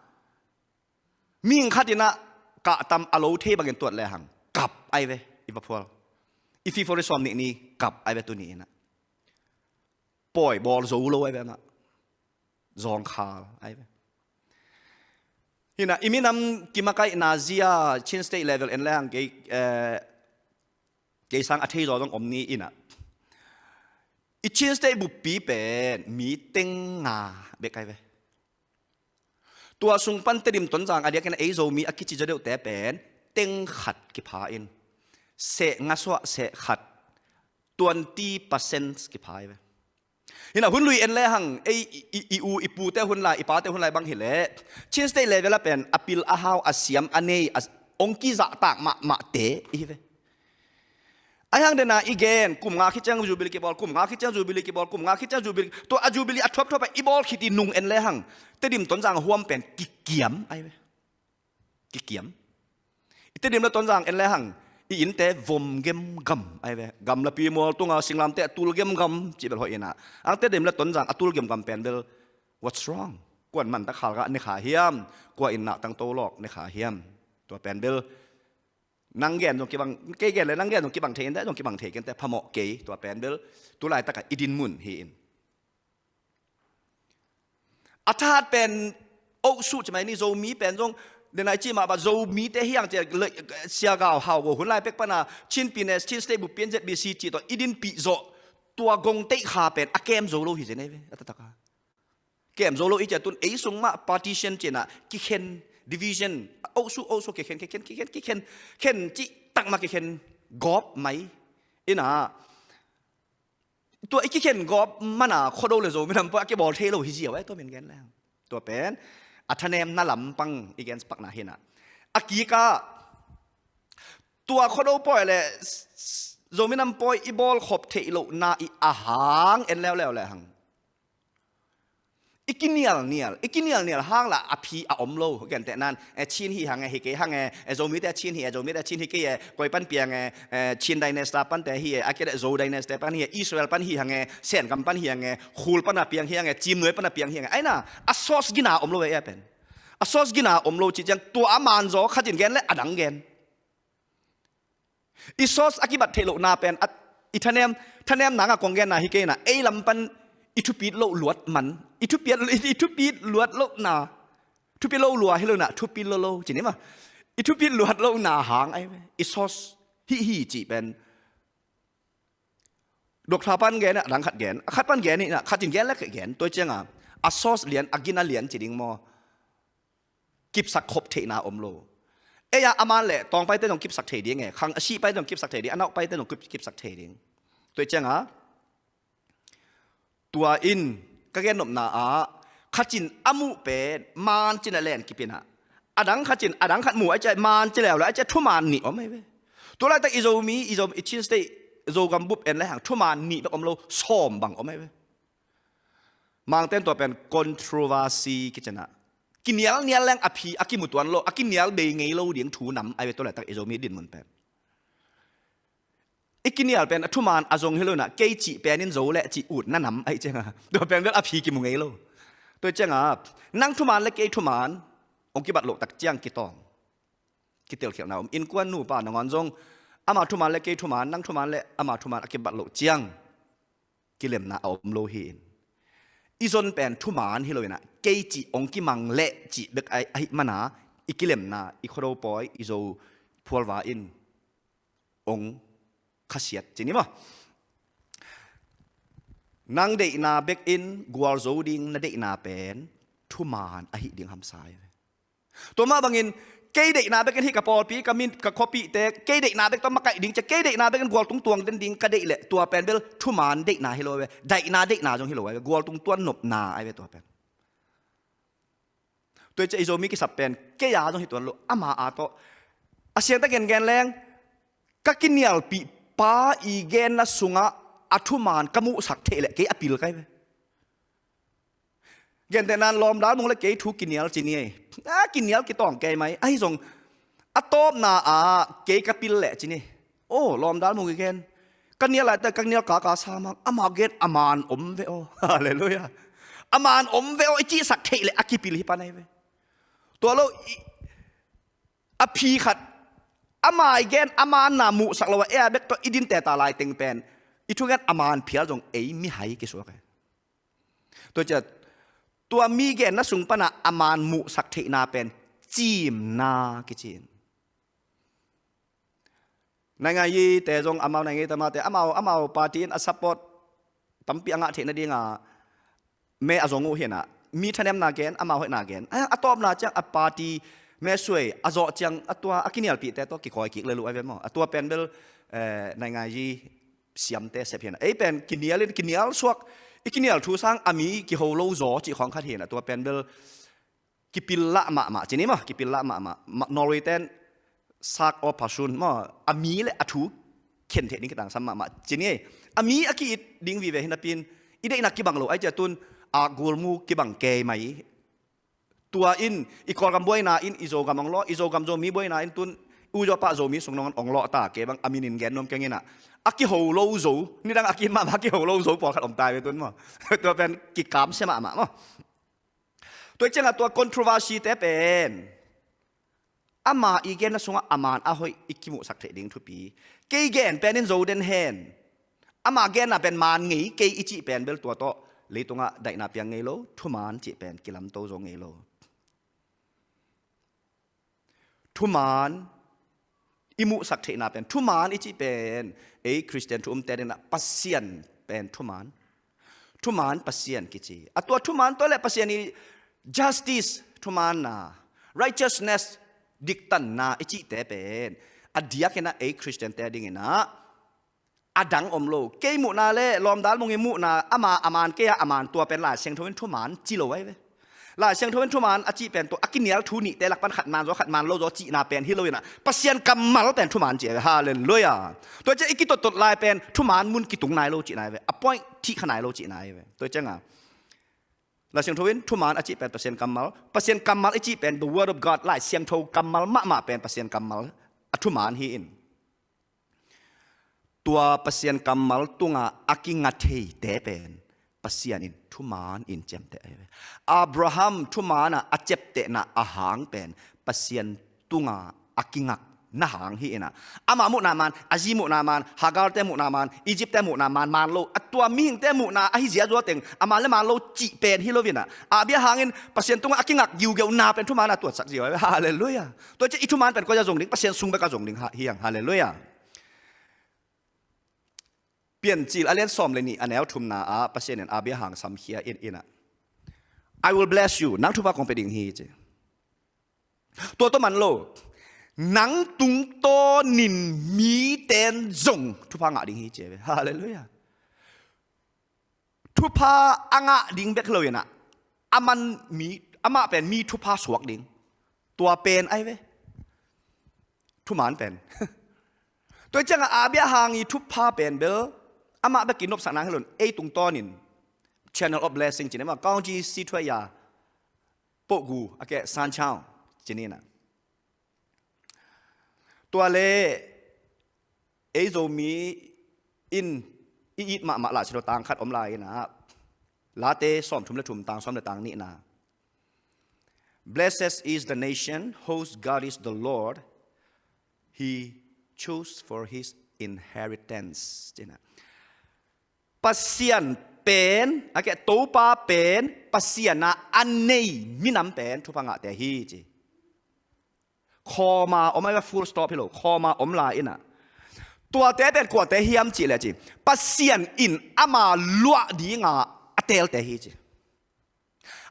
mihing khat in ah kahtam a lo thei bangin tuat lehang, kap ai ve, i vaphual. I February sawm nih ni kap ai ve tuni in ah. Pawi bawl zo lo ai ve amah. Zawngkhal ai ve. Hi in ah, i minam kimakaihna zia Chin State level en lehang kei, eh, kei sang a thei zaw zong om ni in ah. I Chin State buppi pen mi teng nga bek ai ve. Tua sung pan Tedim Tonzang a diakin ei Zomi a kici zaw deuhte pen teng khat kipha in, seh nga suah seh khat, twenty percent kipha ai ve. Hi in ah hun lui en lehang, ei i, i, i u, i pute hun lai, i pate hun lai bang hileh, Chin State level ah pen a pil a hau, a siam a nei, a ong kizahtak mahmahte i hi ve. Ahi hang den a i gen, kum nga khit ciang Jubilee kibawl, kum nga khit ciang Jubilee kibawl, kum nga khit ciang Jubilee, tua a Jubilee a thuapthuap a i bawl khit i nung en lehang, Tedim Tonzang huam pen kikiam ai ve. Kikiam. I Tedim le Tonzang en lehang, i innte vom gemgam ai ve. Gamlapi mual tunga singlamteh a tul gemgam cih bel hoih in ah. Ang Tedim le Tonzang a tul gemgam pen bel, what's wrong? Kuan man ta khal gah ne kha hiam? Kua in nah tangto lawk ne kha hiam? Tua pen bel nang gen zong kibang, kei gen le nang gen zong kibang thei in te, zong kibang thei kei in te, phamawh kei, tua pen bel tu laitakah i dinmun hi in. A thahat pen, oh, suh ci mai ni, Zomi pen zong, den a i cih mah bang Zomite hi hang ci a, le, Sia Gau Hau Go hun lai pek pan a, Chin P N S, Chin State buppi in Z B C cih tawh i dinpih zawh, tua gong teih kha pen a kem zo lo hi zen ei ve, a taktak a. Kem zo lo i ci a tun, ei sung mah partition ci in ah, kikhen, division, oh suh, oh suh, kikhen, kikhen, kikhen, kikhen, khen cih tak mah kikhen gawp mai. In ah, tua i kikhen gawp man a Khuado le Zomi Nam Pawi a kibawl thei lo hi ziau ai, tua min gen leng. Tua pen a thanemna lampang i gen pakna hi in ah. A kikah, tua Khuado pawi le s-, s-, Zomi Nam Pawi i bawlkhop theih lohna i a hang en leuleu lehang, i kinialnial, i kinialnial hang lah a phi a om lo. Gentehna in, eh, Chin hi hang e, hi kei hang e, eh, Zomite Chin hi e, Zomite Chin hi kei e, koi pan piang e, eh, Chin dynasty pante hi e, a kia Zo dynasty pan hi e, Israel pan hi hang e, Sengam pan hi hang e, Khul pan a piang hi hang e, Cimnuai pan a piang hi hang e. Aina, a source gina om lo e, a pen. A source gina om lo cih ciang, tua a manzaw khatin gen le a dang gen. I source a kibat theih lohna pen, a, i thanem, thanem nang a kong genna hi kei in ah, ei lam pan i thupit loh luat man, i thupit, i, i thupit luat lohna, thupit lo lua hi lo in ah, thupit lo lo, ci ni maw. I thupit luat lohna hang ai ve, i source hih hi cih pen. Doctor pan gen, a dang khat gen, a khat pan gen in ah, khat in gen le khat gen, tua ciangah, a source lian, a gina lian ci ding maw. Kipsak khop theihna om lo. Ei a, a man le tawng paite zong kipsak thei ding e, khang a sih paite zong kipsak thei ding, a nauh paite zong kip-, kipsak thei ding. Tua ciangah, tua in ka gennopna ah, khatin a muh pen, man cin a len kip in ah, a dang khatin, a dang khat muh a, a cia man ci leuleu, a cia thuman nih om ai ve. Tua laitak i Zomi, i Zo, i Chin State, Zogam bup en lehang, thuman nih bek om lo, sawm bang om ai ve. Mangten tua pen controversy kici in ah, kinialnial leng a phi a kimu tuan lo, a kinial bei ngei lo ding thu nam ai ve, tua laitak i Zomi dinmun pen. I kinial pen a thuman a zong hi lo in ah, kei cih pen in zo le cih utna nam ai ciangah, tua pen bel a phi kimu ngei lo. Tua ciangah, nang thuman le kei thuman hong kibat loh tak ciang kitawng. Kitelkhialhna om. Innkuan nupa nangawn zong ama thuman le kei thuman, nang thuman le ama thuman a kibat loh ciang kilemna a om lo hi in. I zon pen thuman hi lo inah, kei cih ong kimang leh cih bek ahi, ahi mana i kilemna, i khuado pawi, i Zo phualva in ong khasiat ci ni maw? Nang deihna bekin gualzo ding na deihna pen thuman ahi ding hamsa hi ve. Tua mah bangin kei deihna bekin hih ka pawlpi, ka min, ka khuapihte, kei deihna bek tawh makaih ding cia, kei deihna bekin gualtung tuang den ding ka deih leh tua pen bel thuman deihna hi lo ve. Daihna deihna zong hi lo ve. Gualtung tuan nopna ahi ve tua pen. Tua cia i Zomi kisap pen kei a zong hi tuan lo, ama a tawh. A siangtho gengen leng ka kinialpih pa i genna sungah a thuman ka muhsak theih leh kei a pil kai ve. Gentehna in Lawm Dal Mung le kei thu kinial ci ni ei. A kinial kitawng kei mai. Ahi zong a tawpna ah kei ka pil leh ci ni. Aw, Lawm Dal Mung i gen, ka nial laite ka nial kaka sa mang. Ama gen a man om ve aw. Halleluiah. A man om ve aw i cihsak theih leh a kipil hi pan ahi ve. Tua lo i, a phi khat ama i gen a manna muhsak lo a, ei a bek tawh i dinte ta lai teng pen i thugen a man phial zong ei mihai kisuak e. Tua cia tua mi genna sung pana a man muhsak theihna pen cimna kici in. Naingaiyite zong amau naingaiyite, amaute amau, amau party in a support tampi a ngah theih nadinga me a zong uh hinah, mi thanemna gen, amau hoihna gen. A, a tawpna ciang a party me suai a zawh ciang a tua a kinialpihte tawh kikawi kik le luh ahi ve maw? A tua pen bel, eh, naingaiyi siamte sep hinah. Ei pen kinial in, kinial suak, i kinial thu sang a mi kiho lo zaw cih khawng khat hinah. Tua pen bel kipil lah mahmah ci ni maw? Kipil lah mahmah. Ma-, Norway ten sak aw phasun maw? A mi le a thu khen theih ding kitangsam mahmah ci ni ei. A mi a ki-it ding vive hinapin i deihna kibang lo ahi cia tun a gulmu kibang kei mai. Tua in i Kawlgam buaina in i Zogam ong lawh, i Zogam Zomi buaina in tun u zawpah Zomi sung nangawn ong lawh ta kei bang a minin gen nuam keng inah. A kiho lo zo, nidang a ki-it mahmah a kiho lo zo pawlkhat om ta ve tun maw? Tua pen kikamsia mahmah maw? Tua ciangah tua controversy te pen ama i genna sungah a man a hoih i kimuhsak theih ding thupi. Kei gen pen in zo den hen. Ama genna pen man ngei kei i cih pen bel tua tawh leitungah daihna piang ngei lo, thuman cih pen kilamto zo ngei lo. Thuman i muhsak theihna pen, thuman i cih pen ei Khristian thu umte dinah Pasian pen thuman. Thuman Pasian kici. A tua thuman tawh le Pasian i justice, thumanna, righteousness, diktanna i cihte pen a diakinah ei Khristiante dinginah a dang om lo. Kei muhna le Lawm Dal Mung i muhna, ama a man kei a a man, tua pen Lai Siangtho in thuman ci lo ahi ve. Lai Siangtho in thuman a cih pen tua a kinial thu nihte lak pan khat man zaw, khat man lo zaw cihna pen hi lo inah Pasian kammal pen thuman ci ahi ve. Halleluiah. Tua cia i kitottot lai pen thuman mun kitung nai lo cihna ahi ve. A point thih kha nai lo cihna ahi ve. Tua cianga Lai Siangtho in thuman a cih pen Pasian kammal, Pasian kammal i cih pen the word of God, Lai Siangtho kammal mahmah pen Pasian kammal a thuman hi in. Tua Pasian kammal tunga a kinga theite pen Pasian in thuman in ciamteh ahi ve. Abraham thumanah a ciaptehna a hang pen Pasian tunga a kingakna hang hi inah. Ama muhna man, a zi muhna man, Hagarte muhna man, Egyptte muhna man, man lo. A tua mihingte muhna ahi ziazua teng a man le man lo cih pen hi lo inah. A bia hangin Pasian tungah a kingak giugeuna pen thumanah tuatsak zia ahi ve. Halleluiah. Tua cia i thuman pen koi a zong ding, Pasian sung bek a zong ding hi hang. Halleluiah. Piancil a lian sawm le nih a neu thumna ah Pasian in Abraham samkhia in inah, "I will bless you." Nang thupha kong pia ding hi ci. Tua tawh man lo, nang tungtawnin miten zong thupha ngah ding hi ci ve. Halleluiah. Thupha a ngah ding bek lo inah, a man mi, amah pen mi thupha suak ding. Tua pen ahi ve. Thuman pen. Tua ciangah Abraham i thupha pen bel amah bekin nopsak nang hi lo in, ei tungtawnin channel of blessing ci ni maw, kaungji si thuai ya, pogu a keh sanchau ci ni inah. Tua le ei Zomi in i it mahmah Lai Siangtho tang khat om lai inah, Late sawmthum le thum, tang sawm le tang nihna. "Blessed is the nation whose God is the Lord, He chose for his inheritance. Cina. Pasian pen, a ke Topa pen, Pasian a a nei minam pen thupha ngahte hi ci. Comma om a, full stop hi lo, comma om lai ina. Tuate pen kuate hiam cih le ci. Pasian in ama luah dinga a teelte hi ci.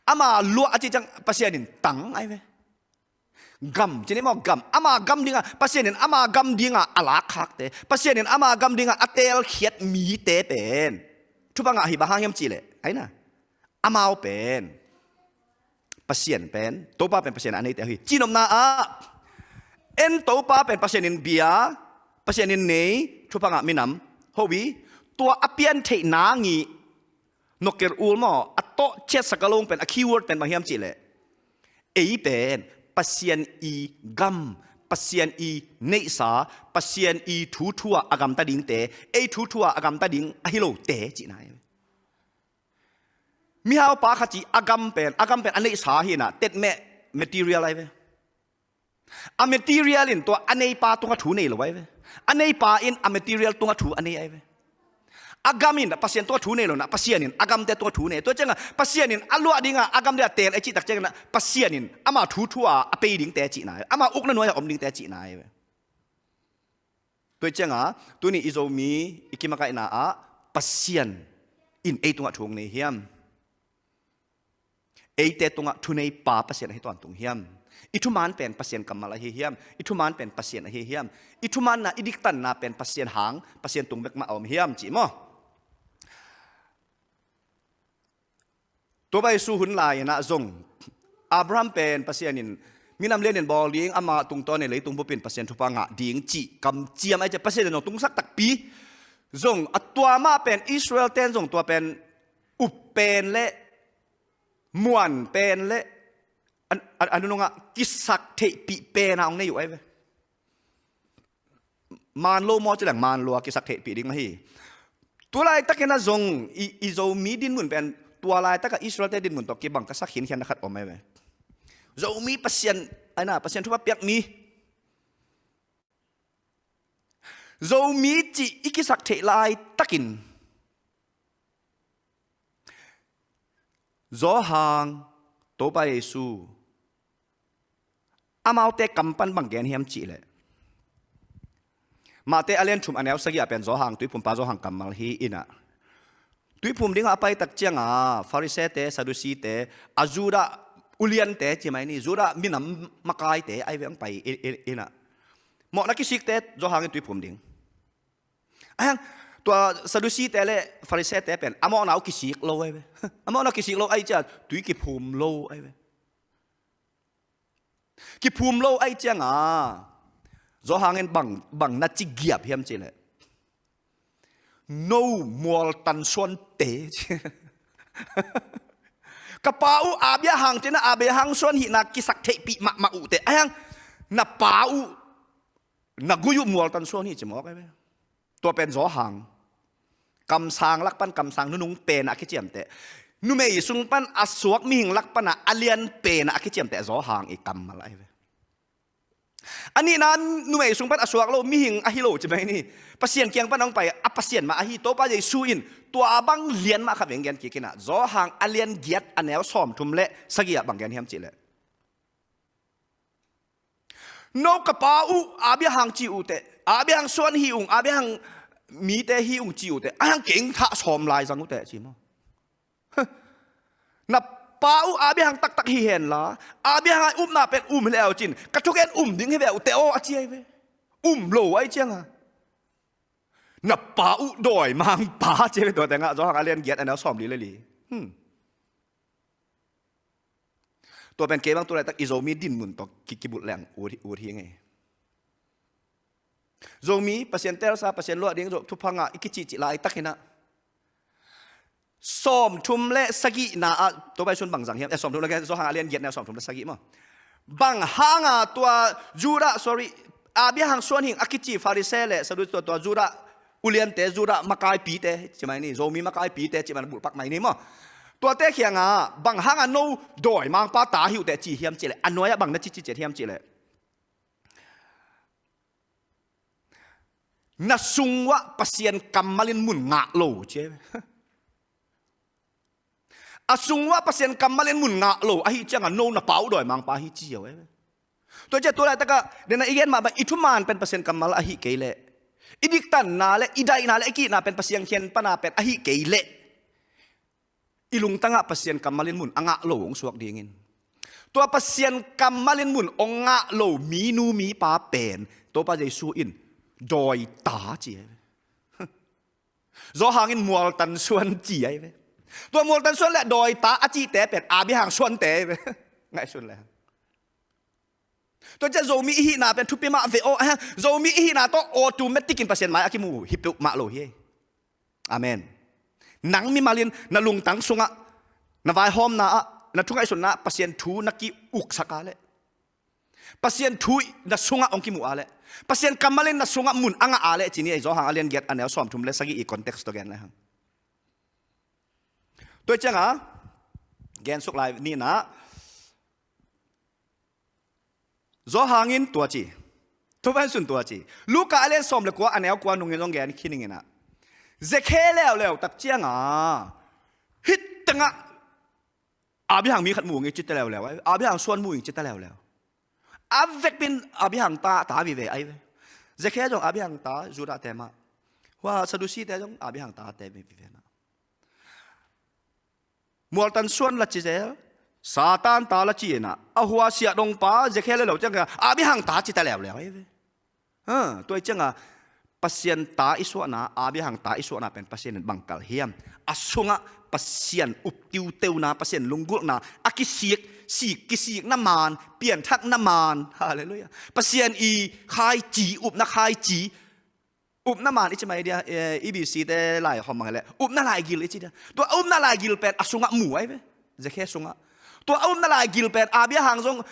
Ama luah a ci ciang Pasian in tang ai ve. Gam, ci ni maw, gam. Ama gam dinga, Pasian in ama gam dinga a lakkhakte, Pasian in ama gam dinga a teelkhiat mite pen thupha ngah hi bang hang hiam cih le, ai na. Amau pen Pasian pen, Topa pen Pasian a neite hi. Cinopna ah, en Topa pen Pasian in bia, Pasian in nei, thupha ngah minam. Hobi, tua a pian theih nang i, noker ul maw, a tawh chiat sakalong pen, a keyword pen bang hiam cih le. Ei pen, Pasian i gam, Pasian i neihsa, Pasian i thu thua a gamta dingte, ei thu thua a gamta ding a hi lote cihna hi. Mihau pa khat ci a gam pen, a gam pen a neihsa hi na, tetmeh material ai ve. A material in tua a neipa tunga thu nei lo ai ve. A neipa in a material tunga thu a nei ai ve. A gam in Pasian tunga thu nei lo na, Pasian in a gamte tunga thu nei. Tua cianga Pasian in a luah dinga a gamte a teel a cih tak cianga Pasian in ama thu thua a pei dingte cihna ai. Ama ukna nuai a om dingte cihna ai ve. Tua cianga, tuni i Zomi i kimakaihna ah Pasian in ei tungah thu hong nei hiam? Eite tungah thunei pa Pasian ahi tawntung hiam? I thuman pen Pasian kammal ahi hiam? I thuman pen Pasian ahi hiam? I thumanna, i diktanna pen Pasian hang, Pasian tung bek mah a om hiam cih maw? Tua bai su hun lai-in ah zong Abraham pen Pasian in minam lianin bawl ding, ama tungtawn in leitung bupin Pasian thupha ngah ding cih kamciam ai ciah Pasian in zong tungsak takpi. Zong a tua mah pen Israel ten zong tua pen up pen le muan pen le an, an, an nungah kisak theihpih pen a hong nei uh ai ve. Man lo maw ci leng man lo a kisak theihpih ding mah hi. Tu laitakin ah zong i, i Zomi dinmun pen tua laitakah Israel-te dinmun tawh kibang ka sak khinkhian na khat om ai ve. Zomi Pasian, ai na, Pasian thupha piak mi. Zomi cih i kisak theih laitakin Zawhang, Topa Jesu, amaute kam pan bang gen hiam cih leh, Mate a lian thum a neu sagih ah pen Zawhang, tuiphumpa Zawhang kammal hi inah, tuiphum dingah a pai tak cianga Farisee-te, Sadducee-te, a Judah uliante ci mai ni, Judah minam makaite ai ve ang pai i, i, inah, mawhna kisikte Zawhang in tuiphum ding. Ahiang, tua Sadducee-te le Farisee-te pen a mawhna uh kisik lo ai ve. A mawhna kisik lo ai cia tui kiphum lo ai ve. Kiphum lo ai cianga Zawhang in bang, bang na ci giap hiam cih leh, no mualtan suante ci. Ka pa uh Abraham cihna, Abraham suan hihna kisak theihpih mahmah uhte. Ahiang, na pa uh na gui uh mualtan suan hi ci mawk ai ve. Tua pen Zawhang. Kamsang lak pan kamsang nunung pen a kiciamteh. Numei sung pan a suak mihing lak pan a a lian pen a kiciamteh Zawhang i kammal ai ve. A nihna, numei sung pan a suak lo mihing ahi lo ci mai ni. Pasian kiang pan hong pai a Pasian mah ahi Topa Jesu in tua bang lian mah khat veng gen kik inah, Zawhang a lian giat a neu sawmthum le sagih ah bang gen hiam cih leh, no ka pa uh Abraham ci uhteh, Abraham suan hi ung, Abraham mite hi ung ci uhteh, ahiang keng thah sawm lai zang uhteh ci maw. Na pa uh Abraham taktak hi henla, Abraham ai upna pen um hi le au cin, ka thugen um ding hi ve uhteh aw a ci ai ve. Um lo ai cianga, na pa uh dawimangpa ci ai ve. Tua tengah Zawhang a lian giat a neu sawmli le li. Hmm. Tua pen kei bang tu laitak i Zomi dinmun tawh ki, kibulh leng ut, ut hi ngei. Zomi Pasian teelsa, Pasian luah ding, Zo thupha ngah i kicihcih laitakin ah, sawmthum le sagihna ah, tua bai sun bang zang hiam, eh, sawmthum le, Zawhang a lian giat neu sawmthum le sagih maw. Bang hanga tua Judah, sorry, Abraham suan hing a kici Farisee le Sadducee, tua, tua Judah uliante, Judah makaipite ci mai ni, Zomi makaipite ci mai, bulhpak mai ni maw. Tuate kianga bang hanga no dawimangpa ta hi uhteh ci hiam cih leh, a nuai-ah bang na cici ciat hiam cih leh, Na sung uah Pasian kammal in mun ngah lo ci. A sung uah Pasian kammal in mun ngah lo ahih ciangah no na pau dawimangpa hi ci uh e. Tua ciah tu laitakah dena i gen mahmah i thuman pen Pasian kammal ahih kei leh, i diktanna le i daihna le i kihna pen Pasian khen pana pen ahih kei leh, i lungtangah Pasian kammal in mun a ngah lo hong suak dingin, tua Pasian kammal in mun hong ngah lo minu mipa pen Topa Jesu in dawita ci e. Zawhang in mualtan suan ci ai ve. Tua mualtan suan le dawita a cihte pen Abraham suante ai ve. Ngaihsun le. Tua ciah Zomi i hihna pen thupi mah ve aw. Zomi i hihna tawh automatic in Pasian mai a kimu hi peuhmah lo hi. Amen. Nang mimalin na lungtang sungah, na vaihawmna ah, na thungaihsutna ah Pasian thu na ki-uksak a leh, Pasian thu na sungah hong kimuh a leh, Pasian kammal in na sungah mun a ngah a leh ci ni ei. Zawhang a lian giat a neu sawmthum le sagih i context tawh gen le hang. Tua ciangah gensuk lai nihna Zawhang in tua ci. Tua van sun tua ci. Luka a lian sawm le kua a neu kua nungin zong gen khin inginah, Zekhe leuleu tak cianga hih tengah Abraham mi khat mu ngi cita leuleu ai. Abraham suan mu ngi cita leuleu. A vekpin Abraham ta ta vive ai ve. Zekhe zong Abraham ta Judah te mah. Hua Sadusi te zong Abraham ta te vive na. Mualtan suan la ci zel, Satan ta la ci inah, a hua siah dongpa Zekhe le lo ciang Abraham ta cita leuleu ai ve. Ha, tua i cianga Pasian ta i suahna, Abraham ta i suahna pen Pasian in bangkal hiam? A sungah Pasian uptiuteuna, Pasian lunggulhna a kisik, sik, kisikna man, pianthakna man. Halleluiah. Pasian i khaici, upna khaici. Upna man i ci mai dia, eh, E B C te lai hawm mang le upna laigil i ci dia. Tua a upna laigil pen a sungah mu ai ve. Zekhe sungah. Tua a upna laigil pen Abraham zong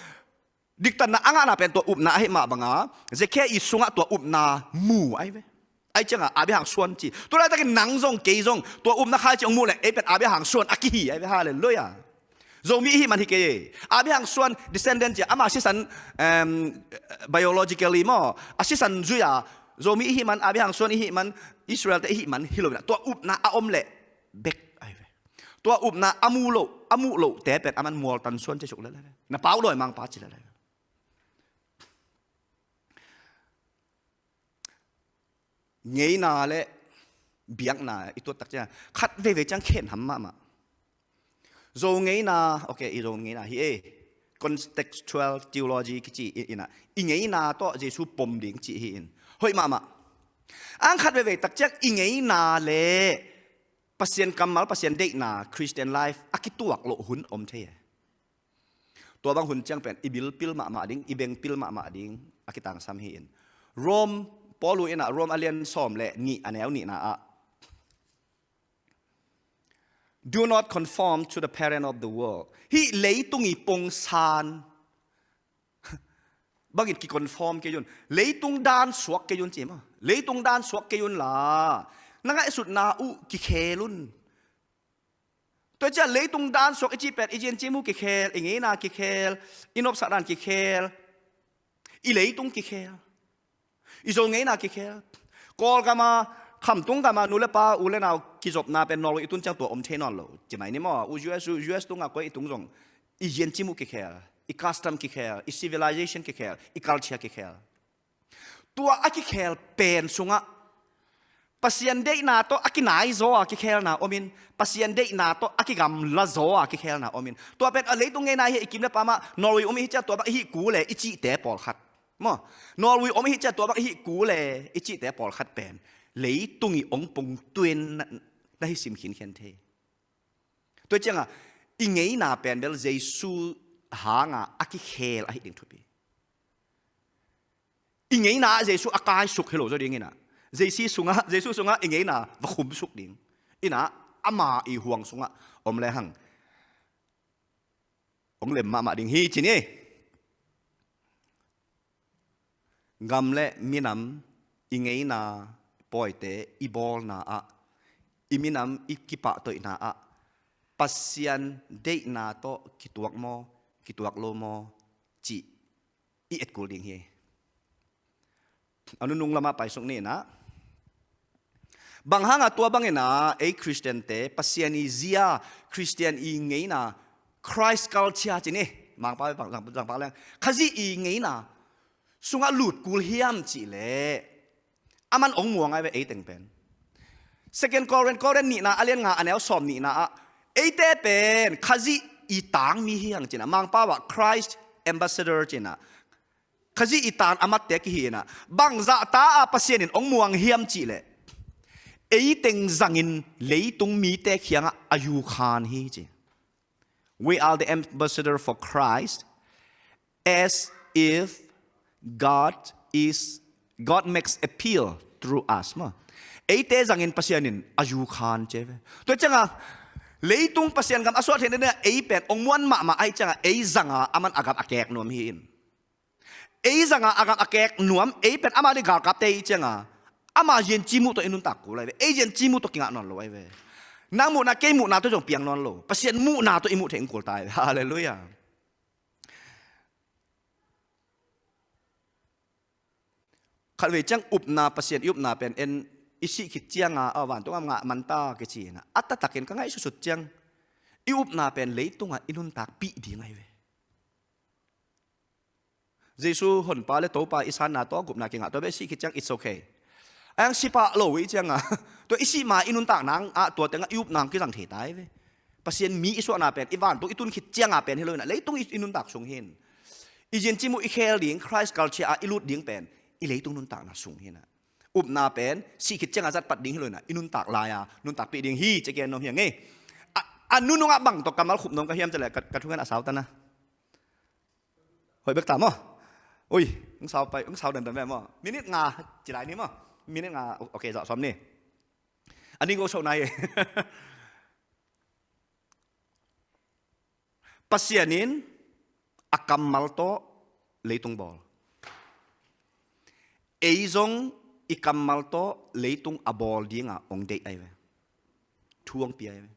diktanna a ngahna pen tua upna ahi mah banga Zekhe i sungah tua upna mu ai ve. Ai cianga Abraham suan ci. Tua laitakin nang zong kei zong tua upna khaici hong mu le ei pen Abraham suan a kihi ai ve. Halleluiah. Zomi ihi man hi kei. Abraham suan descendant cia ama sisan, em, biologically maw, a sisan zuia Zomi ihi man, Abraham suan ihi man, Israel te ihi man hi lo na. Tua upna a om le bek ai ve. Tua upna a mu lo, a mu lo te pen a man mualtan suan cia suk le le. Na pau doi mangpa ci le le. Ngeina le biakna i tuat tak ciang khat veivei ciang khen ham mahmah. Zo ngeina, okay, i zo ngeina hi e. Contextual theology kici i, ina. I ngeina tawh Jesu pom ding ci hi in. Hoih mahmah. Ang khat veivei tak ciang i ngeina le Pasian kammal, Pasian deihna, Christian life a kituak loh hun om thei e. Tua bang hun ciang pen i bilpil mahmah ding, i bengpil mahmah ding a kitangsam hi in. Rome, Paul u inah Rome a lian sawm le nih a neu nihna ah, "Do not conform to the pattern of the world." Hih leitung i pongsan bangin kiconform kei un. Leitung dan suak kei un ci maw. Leitung dan suak kei un la, na ngaihsutna uh kikhel un. Tua ciah leitung dan suak i cih pen i ziancim uh kikhel, i ngeina kikhel, i nopsak dan kikhel, i leitung kikhel, i zo ngeina kikhel. Kawlgama, khamtung gama nu le pa, u le nau kizopna pen Norway i tun ciang tua om thei nawn lo. Ci mai ni maw, u U S, U S tunga koi i tung zong i ziancim uh kikhel, i custom kikhel, i civilization kikhel, i culture kikhel. Tua a kikhel pen sungah Pasian deihna tawh a kinai zaw a kikhelna omin, Pasian deihna tawh a kigamla zaw a kikhelna omin. Tua pen a leitung ngeina hi i kim le pamah Norway um i hi ciah tua bang i hih kule i cihte pawlkhat. Maw, Norway um i hi ciah tua bang i hih kule i cihte pawlkhat pen leitung i ong pong tuen na, na hi sim khinkhen thei. Tua cianga i ngeina pen bel Jesu hanga a kikhel ahi ding thupi. I ngeina ah Jesu a kaisuk hi lo zaw ding inah. Jesu sungah, Jesu sungah i ngeina va khumsuk ding. Inah ama i huang sungah om le hang ong lem mahmah ding hi ci ni. Gam le minam i ngeina pawite i bawlna ah, i minam i kipahtoihna ah Pasian deihna tawh kituak maw, kituak lo maw cih i etkul ding hi. A nunung lamah paisuk ni inah, Bang hanga tua bangin ah ei Khristiante Pasian i zia, Khristian i ngeina, Christ culture ci ni, Mangpa bang zang, zangpa leng Khazih i ngeina sungah lut kul hiam cih leh, aman ong muang ai ve ei teng pen. Second Corinth, Corinth nihna a lian nga a neu sawm nihna ah, eite pen Khazih i tang mi hi hang ci-in ah, Mangpa ah Christ ambassador ci-in ah, Khazih i tan a matte kihi-in ah, bangzah ta a Pasian in ong muang hiam cih leh, ei teng zangin leitung mite kiangah a yu khan hi ci. We are the ambassador for Christ, as if God is, God makes appeal through us, maw. Eite zangin Pasian in a yu khan ci ve. Tua ciangah leitung Pasian gam a suah theihna dingah ei pen ong muan mahmah ahih ciangah ei zangah aman a gam a kek nuam hi in. Ei zangah a gam a kek nuam, ei pen ama ding galkapte i ciangah, ama zian cimuh tawh i nuntak kul ai ve. Ei zian cimuh tawh kingah nawn lo ai ve. Nang muhna, kei muhna tawh zong piang nawn lo. Pasian muhna tawh i muh thei ing kul ta ai ve. Halleluiah. Khatvei ciang upna, Pasian i upna pen en i sih khit ciangah a vantung a ngah man ta kici-in ah, a taktakin ka ngaihsutsut ciang i upna pen leitungah i nuntakpih ding ai ve. Jesu honpa le Topa i sanna tawh gupna kingah tua beh sih khit ciang it's okay. Ang sipah lo i ciangah, tua i sih ma i nuntak nang ah tua tengah i up nang kizang thei ta ai ve. Pasian mi i suahna pen i vantung i tun khit ciangah pen hi lo in ah, leitung i, i nuntak sung hi in. I zian cimuh i khel ding, Christ culture ah i lut ding pen i leitung nuntakna sung hi in ah. Upna pen sih khit ciangah zatpat ding hi lo in ah, i nuntak lai-a nuntakpih ding hi ci gen nuam hi ing ei. A, a nunungah bang tawh kammal khup nuam ka hiam cih leh ka, ka thungen a sau ta na. Hoih bek ta maw? Ui, ung sau pai, ung sau dandan ve maw? Minute nga ci lai ni maw? Minute nga, ok, zawh sawm ni. A ning go so nai. Pasian in a kammal tawh leitung bawl. Ei zong i kammal tawh leitung a bawl dingah ong deih ai ve. Thu ong pia ai ve.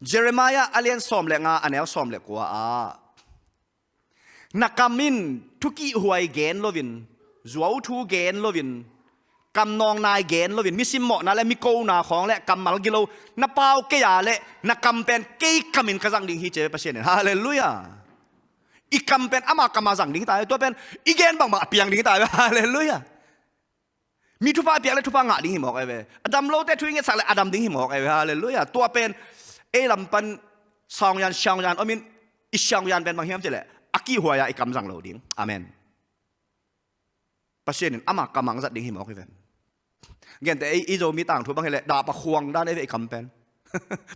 Jeremiah a lian sawm le nga a neu sawm le kua ah, na kam in thukihhuai gen loin, zuau thu gen loin, kam nawng nai gen loin, mi simmawhna le mi kona khawng le kammal gilo na pau kei a leh na kam pen kei kam in ka zang ding hi ci ve Pasian in. Halleluiah. I kam pen ama kam a zang ding hi ta ve. Tua pen i gen bangbang a piang ding hi ta ve. Halleluiah. Mi thupha a piak le thupha ngah ding hi mawk ai ve. A dam lote thu i ngetsak le a dam ding hi mawk ai ve. Halleluiah. Tua pen ei lam pan saungyan, saungyan om in, i saungyan pen bang hiam cih leh a kihhuai-a i kam zang lo ding. Amen. Pasian in ama kam a zat ding hi mawk hi ven. Gente ei, i Zomi tangthu bang hi leh dahpa khuang dan ei ve i kam pen.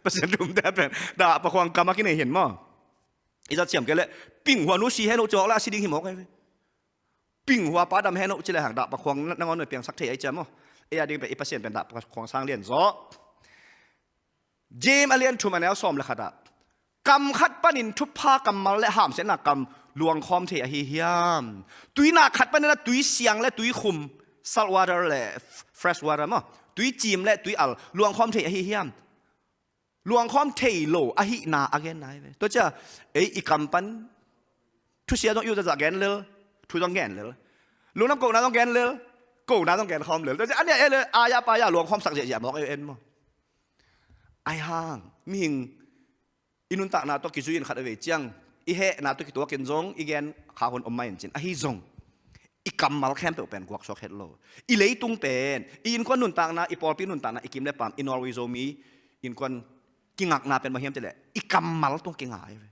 Pasian thumte pen dahpa khuang kam a kinei hi in maw. I zat siam kei leh pinghua nu si hen uh ci mawk le a si ding hi mawk ai ve. Pinghua pa dam hen uh ci le hang dahpa khuang nangawn nuai piangsak thei ai ciam aw. Ei a ding pen i Pasian pen dahpa khuang sang lian zaw. James a lian thum a neu sawm le khat ah, kam khat panin thupha kammal le hamsiatna kam luangkhawm thei ahi hiam? Tuinak khat panin a tuisiang le tuikhum, salt water le fresh water maw, tuicim le tuial luangkhawm thei ahi hiam? Luangkhawm thei lo ahihna a genna hi ve. Tua cia ei i kam pan thusia zong i ut zazah gen lel, thu zong gen lel, lungdam kohna zong gen lel, kohna zong gen khawm lel. Tua cia a nia ei le aya paya luangkhawmsak ziahziah mawk ei en maw? Ai hang mihing i nuntakna tawh kizui in khat a vei ciang i hehna tawh kituakin zong i gen kha hun om mai in cin ahi zong i kammal khempeuh pen guaksuak het lo. I leitung pen, i innkuan nuntakna, i pawlpi nuntakna, i kim le pam, i Norway Zomi innkuan kingakna pen bang hiam cih leh i kammal tungah kinga hi ve.